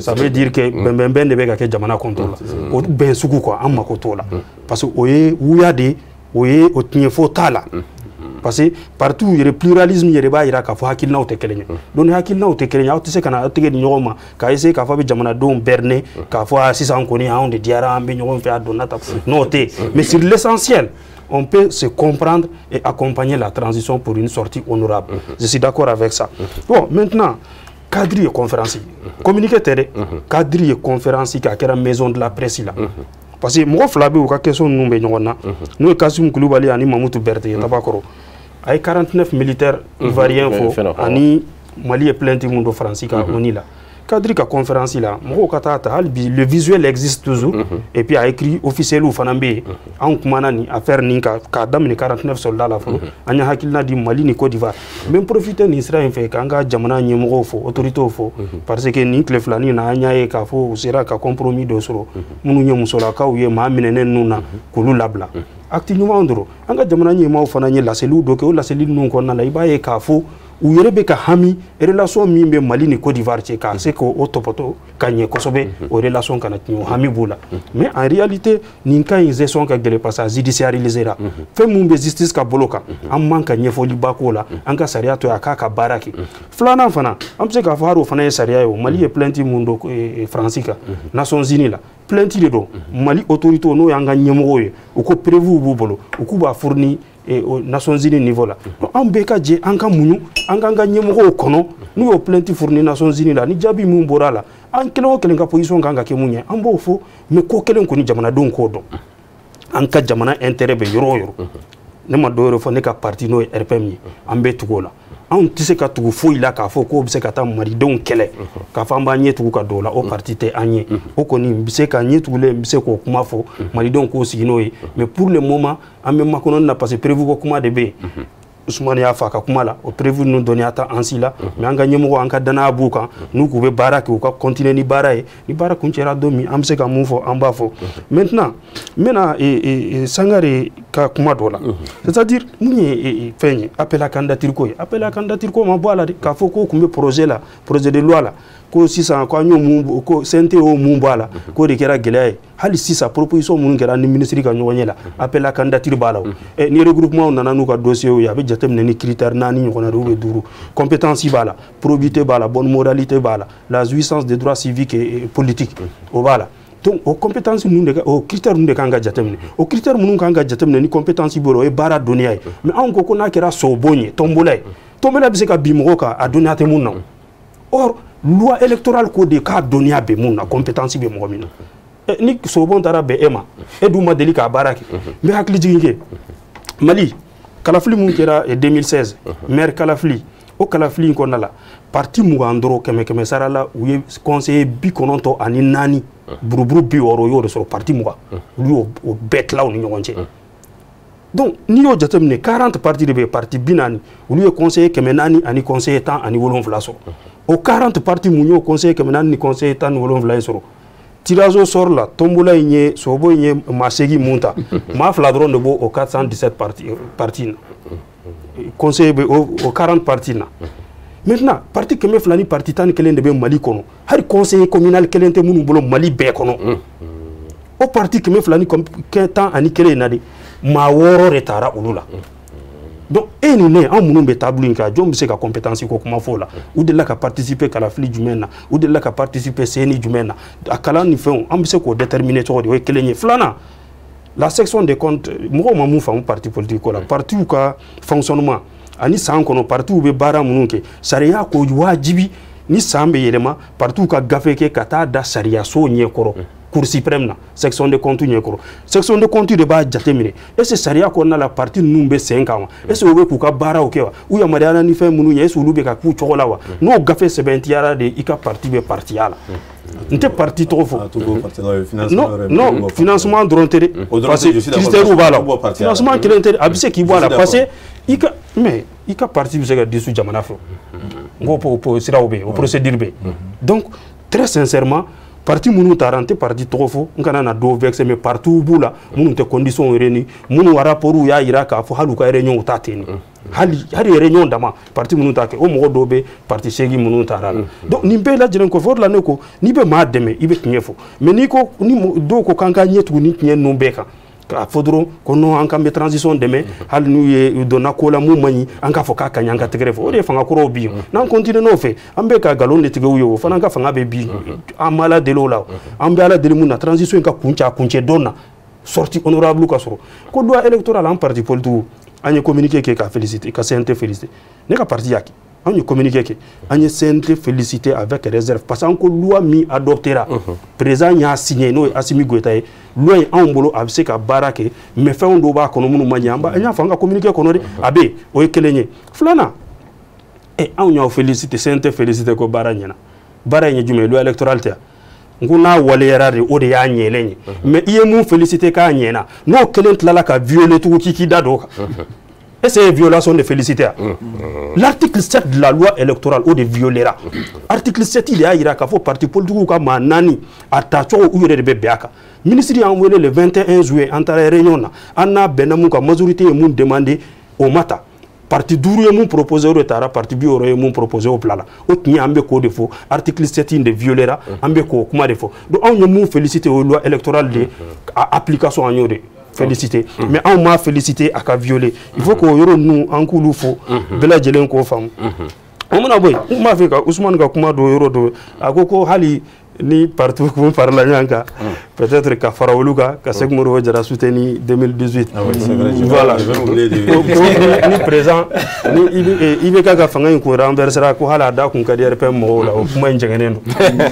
Ça veut dire que bɛnbɛnbɛn de bɛ ka kɛ jamana contre la. O bɛn sugu quoi, an mako t'o la, parce que o ye wuya de, o ye o tiɲɛ fo t'a la. Parce que partout yɛrɛ pluralisme yɛrɛ b'a jira k'a fɔ hakilinaw tɛ kelen ye. Donc ni hakilinaw tɛ kelen ye, aw tɛ se ka na aw tɛgɛ di ɲɔgɔn ma k'a essayer k'a fɔ a bɛ jamanadenw berner, k'a fɔ a sisan kɔni anw de diyara, an bɛ ɲɔgɔn fɛ, a donna tan. N'o tɛ. Mais sur l'essentiel, on peut se comprendre et accompagner la transition pour une sortie honorable. Je suis d'accord avec ça. Bon, maintenant, cadre ye conférence ye, communiqué tɛ dɛ, cadre ye conférence k'a kɛra maison de la presse la. Parce que mɔgɔ fila bɛ yen, u ka question ninnu bɛ ɲɔgɔn na, n'o ye Kassim Kulubali ani Mamutu Berete ye Tabakɔrɔ. A ye 49 militaires ivoiriens fɔ ani Mali ye plainte mun don Faransi ka ONU la. Cadre ka conférence la, mɔgɔw ka taa ta hali bi, le visuel existe toujours, et puis a écrit officiel fana bɛ yen. Anw kumana nin affaire nin kan k'a daminɛ 49 soldats la fɔlɔ, an ye hakilina di Mali ni Côte d'Ivoire. N bɛ n profiter nin sira in fɛ k'an ka jamana ɲɛmɔgɔw fo, autorités fo, parce que nin tile filanin na, an y'a ye k'a fɔ u sera ka compromis dɔ sɔrɔ, minnu ye musolakaw ye maa minɛnen ninnu na, k'olu labila. Acte ɲuman dɔrɔn. An ka jamana ɲɛmaaw fana ye laseliw dɔ kɛ. O laseli ninnu kɔnɔna la, i b'a ye k'a fɔ u yɛrɛ bɛ ka hami relation min bɛ Mali ni Côte d'Ivoire cɛ, k'a se k'o tɔpɔtɔ ka ɲɛ kosɛbɛ, o relation kana tiɲɛ, o hami b'u la. Mais en réalité, nin cas in gestion ka gɛlɛn parce que a judiciarisé ra. Fɛn mun bɛ justice ka bolo kan, an man ka ɲɛfɔliba k'o la, an ka sariya to yen a k'a ka baara kɛ. Filanan fana, an bɛ se k'a fɔ hali o fana ye sariya ye. O Mali ye plainte mun don Faransi kan Nations Unies la, plainte de don. Mali autorité, n'o y'an ka ɲɛmɔgɔw ye, u ko preuve b'u bolo, u k'u b'a fournir Nations Unies niveau la. An bɛɛ ka jɛ, an ka muɲu, an k'an ka ɲɛmɔgɔw kɔnɔ. N'u y'o plainte fournir Nations Unies la, ni jaabi mun bɔra a la, an kelen o kelen ka position kan ka kɛ mun ye, an b'o fɔ. Mais ko kelen kɔni, jamanadenw k'o dɔn, an ka jamana intérêt bɛ yɔrɔ o yɔrɔ. Ne ma dɔwɛrɛ fɔ, ne ka parti n'o ye RPM ye, an bɛ tugu o la. Anw tɛ se ka tugu foyi la k'a fɔ k'o bɛ se ka taa malidenw kɛlɛ, k'a fɔ an b'an ɲɛ tugu ka don o la. O parti tɛ an ye. O kɔni n bɛ se ka ɲɛ tugulen, n bɛ se k'o kuma fɔ, malidenw k'o sigi n'o ye. Mais pour le moment, an bɛ makɔnɔni na, parce que prévu ko kuma de bɛ yen. Usumani y'a fɔ a ka kuma la, o prévu ninnu dɔnniya tɛ an si la. Mais an ka ɲɛmɔgɔ, an ka danaya b'u kan, n'u k'u bɛ baara kɛ, u ka continuer ni baara ye. Ni baara kuncɛra don min, an bɛ se ka mun fɔ, an b'a fɔ. Maintenant, n bɛna Sangare ka kuma dɔ la, c'est à dire mun ye fɛn ye, appel à candidature ko ye. Appel à candidature ko ma bɔ a la dɛ, k'a fɔ k'o tun bɛ projet la, projet de loi la, ko sisan ko an y'o mun, ko CNT y'o mun bɔ a la, k'o de kɛra gɛlɛya ye. Hali sisan, proposition minnu kɛra ni ministre ka ɲɔgɔn ye la, appel à candidature b'a la. O ni regroupement nana n'u ka dossier ye, a bɛ jateminɛ ni critère naani ɲɔgɔnna de ou bien duuru. Compétence b'a la, probité b'a la, bonne moralité b'a la, la jouissance des droits civiques et politiques, o b'a la. Donc o compétence ninnu de, o critère ninnu de kan ka jateminɛ. O critère minnu kan ka jateminɛ ni compétence b'o la, o ye baara dɔnniya ye. Mais anw ko ko n'a kɛra sobon ye, tɔnbɔla ye, tɔnbɔla bɛ se ka bin mɔgɔw kan, a dɔnniya tɛ mun na. Or loi électorale ko de k'a dɔnniya bɛ mun na, compétence bɛ mɔgɔ min na. Ni sobon taara bɛn e ma, e dun ma deli k'a baara kɛ. N bɛ hakili jigin kɛ Mali kalafili mun kɛra 2016, maire kalafili, o kalafili in kɔnɔna la, parti 20 dɔrɔn, kɛmɛ kɛmɛ sara la, u ye conseiller 94 buruburu 60, u y'o de sɔrɔ. Parti 20, olu y'o bɛɛ tila u ni ɲɔgɔn cɛ. Donc n'i y'o jateminɛ, 40 parti de bɛ yen, parti 40, olu ye conseiller 400 ani conseiller 17 sɔrɔ. O 40 parti mun y'o conseiller 400 ni conseiller 17 in sɔrɔ? Tirage au sort la, tombola in ye sobo in ye maa seegin mun ta, maa fila dɔrɔn de b'o o 417 parti na, conseiller bɛ o 40 parti na. Maintenant, parti 200 ni parti 11 de bɛ Mali kɔnɔ, hali conseiller communal kelen tɛ minnu bolo Mali bɛɛ kɔnɔ. O parti 211 in na de, maa wɔɔrɔ de taara olu la. Donc e ni ne, anw minnu bɛ table in kan, jɔn bɛ se ka compétence ko kuma fɔ o la? U delila ka participer kalafili jumɛn na? U delila ka participer CENI jumɛn na? A kalan ni fɛnw, an bɛ se k'o déterminer cogo di? O ye kelen ye. Filanan, la section des comptes, mɔgɔw ma mun faamu parti politique ko la, partiw ka fonctionnement ani san kɔnɔ partiw bɛ baara minnu kɛ, sariya ko wajibi ni san bɛ yɛlɛma, partiw ka gafe kɛ ka taa da sariyaso ɲɛkɔrɔ, Cour suprême na, section de compte ɲɛkɔrɔ. Section de compte de b'a jateminɛ, est ce que sariya kɔnɔna la parti ninnu bɛ sen kan wa? Est ce que u bɛ k'u ka baaraw kɛ wa? U yamaruyara ni fɛn minnu ye, est ce que olu bɛ ka k'u cogo la wa? N'o gafe sɛbɛntiyara de, i ka parti bɛ partiya la. N tɛ parti tɔgɔ fɔ. Non non, financement dɔrɔn tɛ dɛ, parce que critère b'a la. Financement kelen tɛ dɛ, a bɛ se k'i bɔ a la, parce que i ka, mais i ka parti bɛ se ka dissous jamana fɛ. N ko o siraw bɛ yen, o procédure bɛ yen. Donc très sincèrement, Parti minnu taara, n tɛ parti tɔgɔ fɔ, n kana na dɔw vexer, mais parti b'u la minnu tɛ condition réuni, minnu rapport y'a jira k'a fɔ hali u ka réunion t'a ten, hali réunion dama parti minnu t'a kɛ, o mɔgɔ dɔw bɛ parti 8 minnu taara la. Donc nin bɛɛ lajɛlen kɔfɛ, o de la ne ko n'i bɛ maa dɛmɛ i bɛ tiɲɛ fɔ, mais n'i ko ni dɔw ko k'an ka ɲɛ tugu ni tiɲɛ ninnu bɛɛ kan, k'a fɔ dɔrɔn ko non, an k'an bɛ transition dɛmɛ, hali n'u ye donna ko la mun man ɲi, an k'a fɔ k'a ka ɲi, an ka tɛgɛrɛ fɔ, o de ye fanga kɔrɔw bin. N'an continue n'o fɛ, an bɛ ka nkalon de tigɛ u ye, o fana ka fanga bɛ bin. An bɛ Ala deli o la, an bɛ Ala deli mun na, transition in ka kuncɛ a kuncɛ don na, sortie honorable ka sɔrɔ. Ko loi électorale, an parti politique an ye communiqué kɛ ka féliciter, ka CNT féliciter. Ne ka parti y'a kɛ, an ye communiqué kɛ, an ye CNT féliciter avec réserve, parce que an ko loi min adoptera, président y'a signé, n'o ye Assimi Goïta ye, loi in anw bolo a bɛ se ka baara kɛ, mais fɛn dɔw b'a kɔnɔ minnu ma ɲɛ, an y'a fɔ an ka communiqué kɔnɔ dɛ, a bɛ yen, o ye kelen ye. Filanan, anw y'aw féliciter, CNT féliciter ko baara ɲɛna. Baara in ye jumɛn ye? Loi électorale tɛ yan? N ko n'a waleyara de, o de y'a ɲɛlen ye. Mais i ye mun féliciter k'a ɲɛna, n'o kelen tilala ka violer tugun k'i da don o kan, est-ce que violation de félicité? L'article 7 de la loi électorale, o de violera. Article 7 il y'a jira k'a fɔ parti politique ka maa 4 a tacogo u yɛrɛ de bɛ bɛn a kan. Ministre y'an wele le 21 juillet, an taara réunion na, an n'a bɛnna mun kan, majorité ye mun demandé o ma ta. Parti 5 ye mun proposé o de taara, parti 60 ye mun proposé o bila la. O tiɲɛ, an bɛ k'o de fɔ, article 7 in de violera, an bɛ k'o kuma de fɔ. Donc anw ye mun félicité, o ye loi électorale de a application, an y'o de félicité, mais anw m'a félicité a ka violer. Il faut k'o yɔrɔ ninnu an k'olu fɔ, bɛɛ lajɛlen k'o faamu. O mana bɔ yen, n b'a fɛ ka Ousmane ka kuma dɔ yɔrɔ dɔ, a ko hali ni parti kun farala ɲɔgɔn kan, peut-être ka fara olu kan ka Sékou Modibo Jara soutenir 2018. Voilà, ni président ni IBK ka fanga in kun renversera, ko hali a da kun ka di RPM mɔgɔw la, o kuma in jɛngɛnnen don.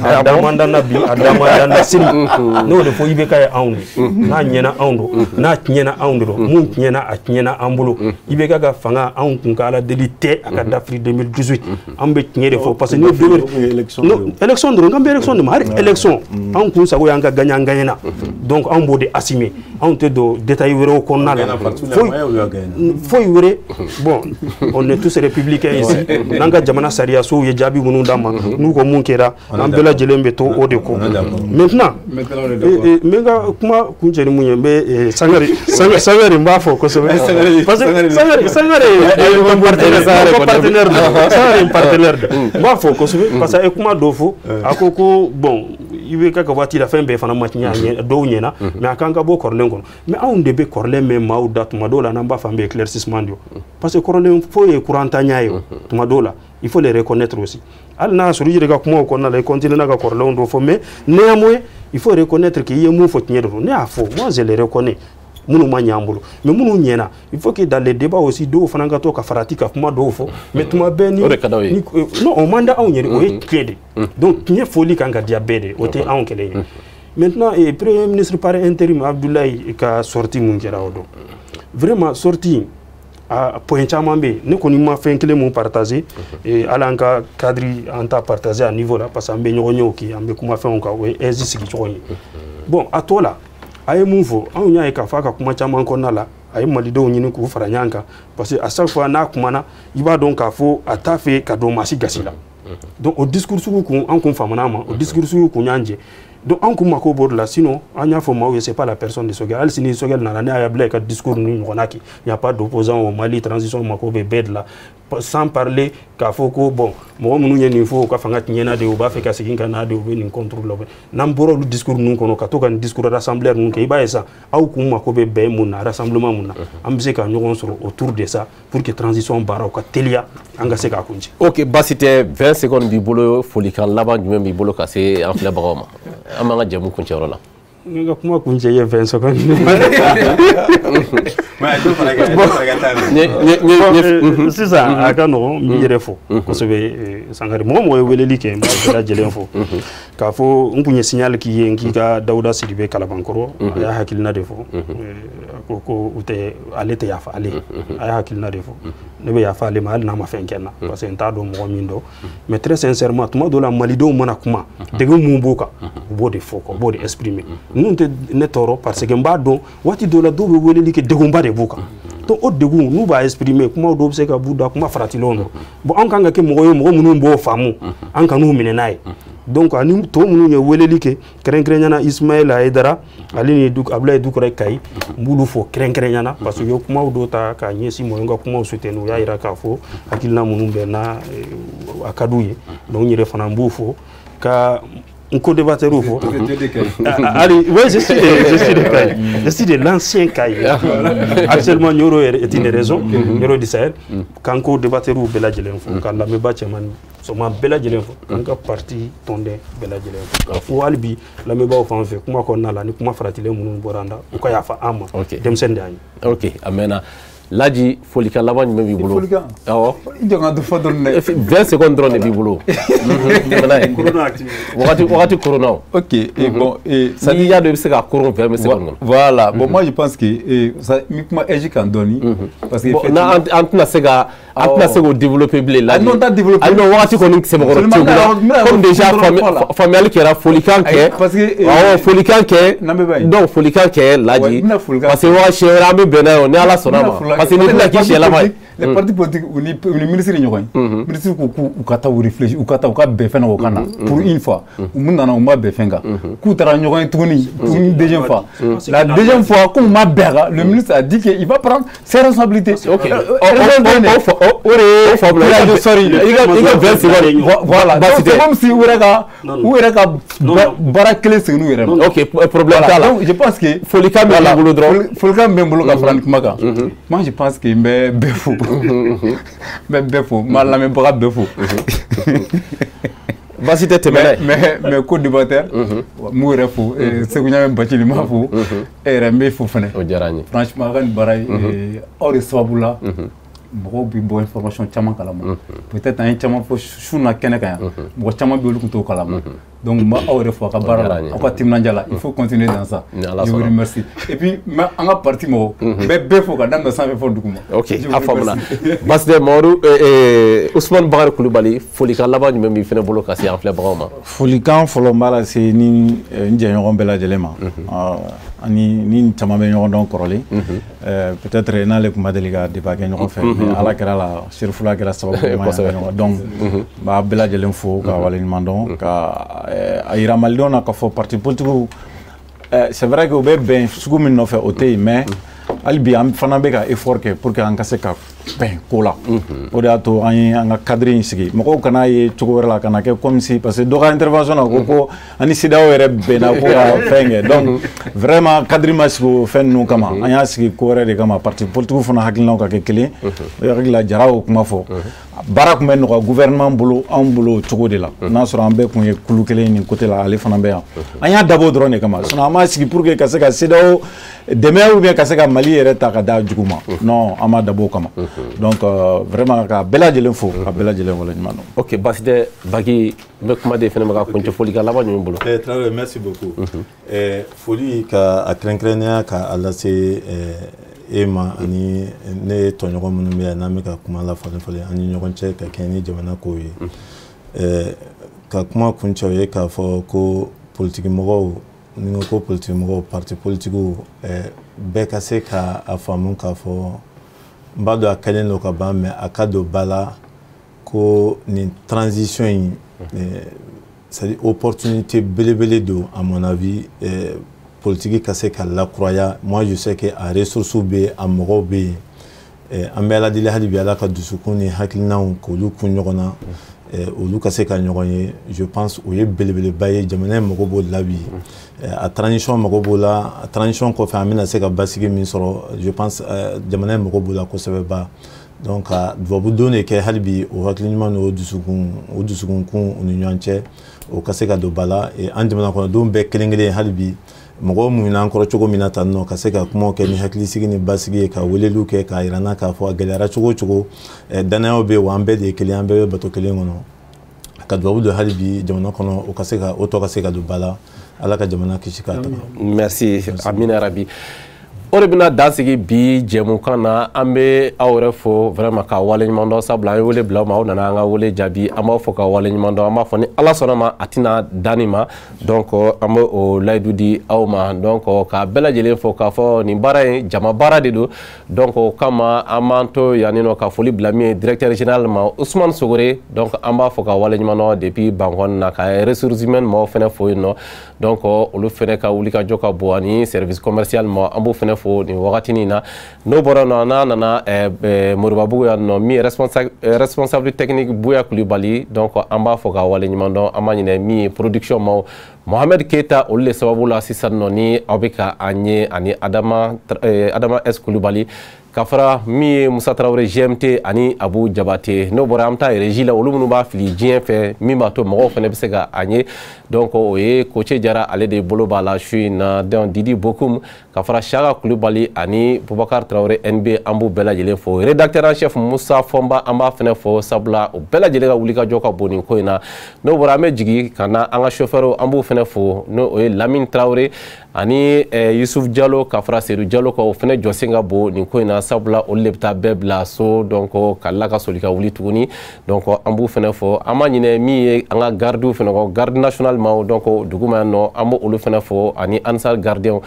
A da man dan na bi, a da man dan na sini. N'o de fɔ, IBK ye anw de, n'a ɲɛna anw don, n'a tiɲɛna anw de don, mun tiɲɛna a tiɲɛna an bolo. IBK ka fanga, anw kun ka Ala deli tɛ a ka dafiri 2018. An bɛ tiɲɛ de fɔ, parce que ni élection dɔrɔn, k'an bɛ élection de ma, hali élection anw kun sago y'an ka gagner, an gagnera. Donc anw b'o de assumer, anw tɛ don détail wɛrɛw kɔnɔna la, foyi wɛrɛ. Bon, on est tous républicains ici, n'an ka jamana sariya sow ye jaabi minnu d'an ma, n'u ko mun kɛra, an bɛɛ lajɛlen bɛ to o de kɔ. Maintenant, n bɛ n ka kuma kuncɛ ni mun ye, n bɛ Sangare n b'a fɔ kosɛbɛ, parce que Sangare ye partenaire de, Sangare ye partenaire de, n b'a fɔ kosɛbɛ, parce que a ye kuma dɔ fɔ, a ko bon, IBK ka waati la fɛn bɛɛ fana ma tiɲɛ, dɔw ɲɛna, mais a kan ka bɔ kɔrɔlen kɔnɔ. Mais anw de bɛ kɔrɔlen mɛn maaw da tuma dɔw la, n'an b'a fɔ an bɛ éclaircissement di, parce que kɔrɔlen foyi ye kurantanya ye tuma dɔw la, il faut les reconnaître aussi. Hali n'a y'a sɔrɔ i yɛrɛ ka kumaw kɔnɔna la, i continue n'a ka kɔrɔlenw dɔ fɔ, mais néanmoins il faut reconnaître que i ye mun fɔ tiɲɛ de don. Ne y'a fɔ, moi je les reconnais, minnu ma ɲɛ an bolo, mais minnu ɲɛna, il faut que dans les débats aussi dɔw fana ka to ka farati ka kuma dɔw fɔ, mais tuma bɛɛ ni non, o man di anw yɛrɛ, o ye tiɲɛ de. Donc tiɲɛ fɔli kan ka diya bɛɛ de, o tɛ anw kelen ye. Maintenant, premier ministre par intérim Abdoulaye ka sortie mun kɛra o don, vraiment sortie a point caman bɛ yen, ne kɔni ma fɛn kelen mun partager, hali an ka cadre an t'a partager à niveau la, parce que an bɛ ɲɔgɔn ye o kɛ, an bɛ kuma fɛnw kan, o ye aise sigi cogo ye. Bon, a tɔ la, a ye mun fɔ, anw y'a ye k'a fɔ a ka kuma caman kɔnɔna la, a ye malidenw ɲini k'u fara ɲɔgɔn kan, parce que à chaque fois n'a kumana, i b'a dɔn k'a fɔ a t'a fɛ ka don maa si gasi la. Donc o discours sugu kun an kun famana ma, o discours sugu kun y'an jɛ. Donc an kun mako b'o de la. Sinon an y'a fɔ maaw ye, c'est pas la personne de Sogɛl. Hali sini Sogɛl nana, ne y'a bila i ka discours ninnu ɲɔgɔnna kɛ, il y a pas d'opposant au Mali, transition mako bɛ bɛɛ de la, sans parler k'a fɔ ko bon, mɔgɔ minnu ye nin fɔ, u ka fanga tiɲɛna de, u b'a fɛ ka segin ka na de, u bɛ nin contre la. N'an bɔra olu discours ninnu kɔnɔ ka to ka nin discours rassembleur ninnu kɛ, i b'a ye sisan aw kun mako bɛ bɛn mun na, rassemblement mun na, an bɛ se ka ɲɔgɔn sɔrɔ autour de ça pour que transition baaraw ka teliya, an ka se k'a kuncɛ. Ok, baasi tɛ, 20 secondes b'i bolo, folikan laban jumɛn b'i bolo ka se an filɛbagaw ma, an b'an ka jɛmu kuncɛyɔrɔ la? N ka kuma kuncɛ ye 20 secondes. Sisan a ka nɔgɔn, n b'i yɛrɛ fo kosɛbɛ Sangare, mɔgɔ mɔgɔ ye weleli kɛ, n b'a bɛɛ lajɛlen fo, k'a fɔ n kun ye signal k'i ye, n k'i ka Dawuda Sidibe Kalabankɔrɔ, a y'a hakilina de fɔ, a ko u tɛ ale tɛ yafa ale, a y'a hakilina de fɔ, ne bɛ yafa ale ma hali n'a ma fɛn kɛ n na, parce que n t'a dɔn mɔgɔ min dɔn, mais très sincèrement tuma dɔw la malidenw mana kuma, degun mun b'u kan, u b'o de fɔ, u b'o de exprimer. Ninnu tɛ ne tɔɔrɔ, parce que n b'a dɔn waati dɔw la dɔw bɛ weleli kɛ, degunba de b'u kan. Donc o degun n'u b'a exprimer, kumaw dɔw bɛ se ka b'u da, kuma faratilenw don. Bon, an kan ka kɛ mɔgɔ ye, mɔgɔ minnu b'o faamu, an kan'u minɛ n'a ye. Donc ani tɔ minnu ye weleli kɛ, kɛrɛnkɛrɛnnenya la Ismaël Aïdara, ale ni Abdoulaye Doucouré Kayi, n b'olu fo kɛrɛnkɛrɛnnenya la, parce que u ye kumaw dɔw ta k'a ɲɛsin ma, n ka kumaw soutenir, u y'a jira k'a fɔ hakilina minnu bɛ na, a ka d'u ye. Donc n yɛrɛ fana n b'u fo, ka n co-débatteur fo. Allez, oui, je suis de Kayi. Je suis de l'ancien Kayi. Actuellement, Nioro est une raison, Nioro du Sahel. K'an co-débatteur bɛɛ lajɛlen fo, ka lamɛnbaa cɛman ni musoman bɛɛ lajɛlen fo, k'an ka parti tɔnden bɛɛ lajɛlen fo. K'a fɔ hali bi lamɛnbaaw fan fɛ, kuma kɔnɔna la, ni kuma faratilen minnu bɔra an da, u ka yafa an ma. Denmisɛnnin de y'an ye. Ok, a mɛnna. Laji, folikan laban jumɛn b'i bolo? Folikan? Awɔ. I jɔ n ka dɔ fɔ dɔrɔn dɛ. 20 secondes dɔrɔn de b'i bolo. Tɛmɛ n'a ye. Wagati koronna o. Ok, et bon, et ça n'i y'a dɔn i bɛ se ka koron 20 secondes kɔnɔ. Voilà, bon, moi je pense que ça, n bɛ kuma AIGE kan dɔɔni. Parce que bon, n'an an tɛna se ka an tɛna se k'o développer bilen Laji. Non, t'a développer. Ayi non, wagati kɔni sɛbɛkɔrɔ tɛ la. Comme déjà faamuyali kɛra, folikan kɛ. Parce que awɔ, folikan kɛ. Donc folikan kɛ Laji. Parce que wagati siɲɛ wɛrɛ an bɛ bɛn n'a ye o, ni Ala sɔnna ma. Parce que ni bɛna k'i siɲɛ laban ye. Les partis politiques u ni ministre ni ɲɔgɔn ye. Ministre ko k'u ka taa u réfléchir, u ka taa u ka bɛn fɛn dɔ kan na pour une fois. U mun nana, u ma bɛn fɛn kan. K'u taara ɲɔgɔn ye tuguni pour une deuxième fois. La deuxième fois, k'u ma bɛn a kan, le ministre a dit qu'il va prendre ses responsabilités. Ok. O de o faamuna. Sorry. I ka 20 secondes. Voilà. Donc c'est comme si u yɛrɛ ka baara kelen segin u yɛrɛ ma. Ok, problème t'a la. Donc je pense que folikan bɛ n bolo dɔrɔn. Folikan bɛ n bolo ka fara nin kuma kan. Moi je pense que n bɛ bɛɛ fo. N bɛ bɛɛ fo, n b'a lamɛnbaga bɛɛ fo. Baasi tɛ, tɛmɛ n'a ye. Mais co-débatteur, n b'u yɛrɛ fo. Segu Ɲame Bacili n b'a fo. E yɛrɛ n b'e fo fɛnɛ. O diyara n ye. Franchement, a ka nin baara ye, aw de sababu la mɔgɔw bɛ bɔ information caman kalama. Peut-être an ye caman fɔ su na kɛnɛ kan yan, mɔgɔ caman bɛ olu tun t'o kalama. Donc n b'aw yɛrɛ fo a ka baara la, aw ka timinandiya la. Il faut continuer dans ça. Je vous remercie. Et puis n bɛ an ka parti mɔgɔw, n bɛ bɛɛ fo ka daminɛ sanfɛ fɔ duguma. Ok, a faamuna. Baasi tɛ. Mamadu Usumani Bakari Kulubali, folikan laban jumɛn b'i fɛnɛ bolo ka se an filɛbagaw ma? Folikan fɔlɔ n b'a lase ni n jɛɲɔgɔn bɛɛ lajɛlen ma. Ani ni caman bɛ ɲɔgɔn dɔn kɔrɔlen. Peut-être n'ale tun ma deli ka débat kɛ ɲɔgɔn fɛ, mais Ala kɛra la Serifula kɛra sababu ɲuman ye ɲɔgɔn. Donc n b'a bɛɛ lajɛlen fo ka waleɲuman dɔn, ka a yira malidenw na k'a fɔ parti politique, c'est vrai que u bɛ bɛn sugu min nɔfɛ o tɛ yen, mais hali bi an fana bɛ ka effort kɛ pour que an ka se ka bɛn ko la. O de y'a to an ye an ka cadre in sigi. Mɔgɔw kana ye cogo wɛrɛ la, kana kɛ comme si, parce que dɔ ka intervention na ko an ni CEDEAO yɛrɛ bɛnna ko ka fɛn kɛ. Donc vraiment cadre ma sigi o fɛn ninnu kama, an y'a sigi ko wɛrɛ de kama, parti politique fana hakilinaw ka kɛ kelen. O hakili la Jara y'o kuma fɔ, baara tun bɛ nɔgɔya gouvernement bolo, anw bolo o cogo de la, n'a sɔrɔ an bɛɛ tun ye kulu kelen nin côté la, ale fana bɛ yan. An y'a dabɔ o dɔrɔn de kama, sinon an m'a sigi pour que ka se ka CEDEAO dɛmɛ ou bien ka se ka Mali yɛrɛ ta ka da jugu ma. Non, an m'a dabɔ o kama. Donc vraiment ka bɛɛ lajɛlen fo, ka bɛɛ lajɛlen waleɲuman dɔn. Ok, baasi tɛ. Baki, n bɛ kuma de fɛnɛ ma ka kuncɛ, folikan laban jumɛn bolo? Traoré, merci beaucoup. Foli ka a kɛrɛnkɛrɛnnenya ka a lase e ma ani ne tɔɲɔgɔn minnu bɛ yan n'an bɛ ka kuma la falen falen an ni ɲɔgɔn cɛ ka kɛɲɛ ni jamana kow ye. Ka kuma kuncɛ, o ye k'a fɔ ko politiki mɔgɔw, ni n ko politiki mɔgɔw, parti politikiw bɛɛ ka se ka a faamu k'a fɔ, n b'a dɔn a kɛlen don ka ban, mais a ka don ba la ko nin transition in, c'est à dire opportunité belebele don à mon avis, politique ka se ka lakuraya. Moi je sais que a ressources bɛ yen, a mɔgɔw bɛ yen. An bɛ Ala deli hali bi, Ala ka dusukun ni hakilinaw k'olu kun ɲɔgɔn na, olu ka se ka ɲɔgɔn ye. Je pense o ye belebeleba ye, jamana in mago b'o la bi, a transition mago b'o la, a transition kɔfɛ an bɛna se ka basigi min sɔrɔ, je pense jamana in mago b'o la kosɛbɛ ba. Donc ka dubabu don de kɛ hali bi, o hakili ɲuman n'o dusukun, o dusukunkun u ni ɲɔgɔn cɛ, o ka se ka don ba la. An jamana kɔnɔdenw bɛɛ kelen kelen hali bi, mɔgɔw muɲuna an kɔrɔ cogo min na tan nɔ, ka se ka kumaw kɛ ni hakilisigi ni basigi ye, ka weleliw kɛ k'a yira n na k'a fɔ a gɛlɛyara cogo o cogo, dannayaw bɛ yen wa, an bɛɛ de ye kelen, an bɛɛ bɛ bato kelen kɔnɔ. Ka dubabu don hali bi jamana kɔnɔ, o ka se ka o tɔ ka se ka don ba la. Ala ka jamana kisi k'a taga. Merci, amina rabi. O de bɛna dan sigi bi jɛmukan na. An bɛ aw yɛrɛ fo vraiment ka waleɲuman dɔn, sabula an ye wele bila aw ma, aw nana an ka wele jaabi. An b'aw fo ka waleɲuman dɔn. An b'a fɔ ni Ala sɔnna ma, a tɛna dan nin ma. Donc an bɛ o layidu di aw ma. Donc k'a bɛɛ lajɛlen fo k'a fɔ nin baara in jama baara de don. Donc o kama an b'an to yan nɔ ka foli bila min ye directeur général ma, Ousmane Sogore. Donc an b'a fɔ ka waleɲuman dɔn depuis Bankɔni na, ka ressources humaines maaw fɛnɛ fo yen nɔ. Donc olu fɛnɛ ka wulikajɔ ka bon, ani service commercial ma, an b'o fɛnɛ fo nin wagatinin na. N'o bɔra nɔ, n'a nana Moribabugu yan nɔ, min ye responsable technique Buya Kulibali. Donc an b'a fɔ ka waleɲuman dɔn. An b'a ɲinɛ min ye production maaw, Mohamed Keita, olu de sababu la sisan nɔ ni aw bɛ ka an ye, ani Adama S Kulibali, ka fara min ye Musa Tarawele GMT ani Abu Jabate. N'o bɔra, an bɛ taa régie la, olu minnu b'a fili diɲɛ fɛ, min b'a to mɔgɔw fana bɛ se ka an ye. Donc o ye Koce Jara, ale de bolo b'a la su in na. Donc Didi Bokum, ka fara Siaka Kulibali ani Bubakar Tarawele NB, an b'u bɛɛ lajɛlen fo. Rédacteur en chef Musa Fɔnba, an b'a fana fo, sabula u bɛɛ lajɛlen ka wulikajɔ ka bon nin ko in na. N'o bɔra, an bɛ jigin ka na an ka chauffeur, an b'u fana fo, n'o ye Lamine Tarawele ani Yusuf Jalo, ka fara Seydou Jalo kan. O fana jɔsen ka bon nin ko in na, sabula olu de bɛ taa bɛɛ bila so. Donc ka la ka soli ka wuli tuguni. Donc an b'u fana fo. An ma ɲinɛ min ye an ka gardiw fana kɔ, garde national maaw. Donc dugu ma yan nɔ, an b'olu fana fo, ani Ansar gardien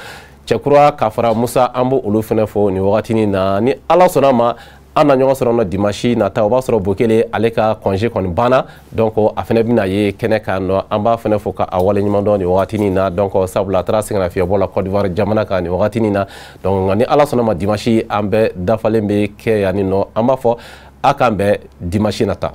Cɛkura, ka fara Musa, an b'o olu fana fo nin wagatinin na. Ni Ala sɔnna ma, an na ɲɔgɔn sɔrɔ nɔ dimanche nata. O b'a sɔrɔ Bokele, ale ka congé kɔni banna. Donc a fana bɛna ye kɛnɛ kan nɔ. An b'a fana fo ka a waleɲuman dɔn nin wagatinin na. Donc sabula a taara sɛgɛnnafiɲɛbɔ la Côte d'Ivoire jamana kan nin wagatinin na. Donc nka ni Ala sɔnna ma, dimanche an bɛɛ dafalen bɛ kɛ yan nɔ. An b'a fɔ a k'an bɛn dimanche nata.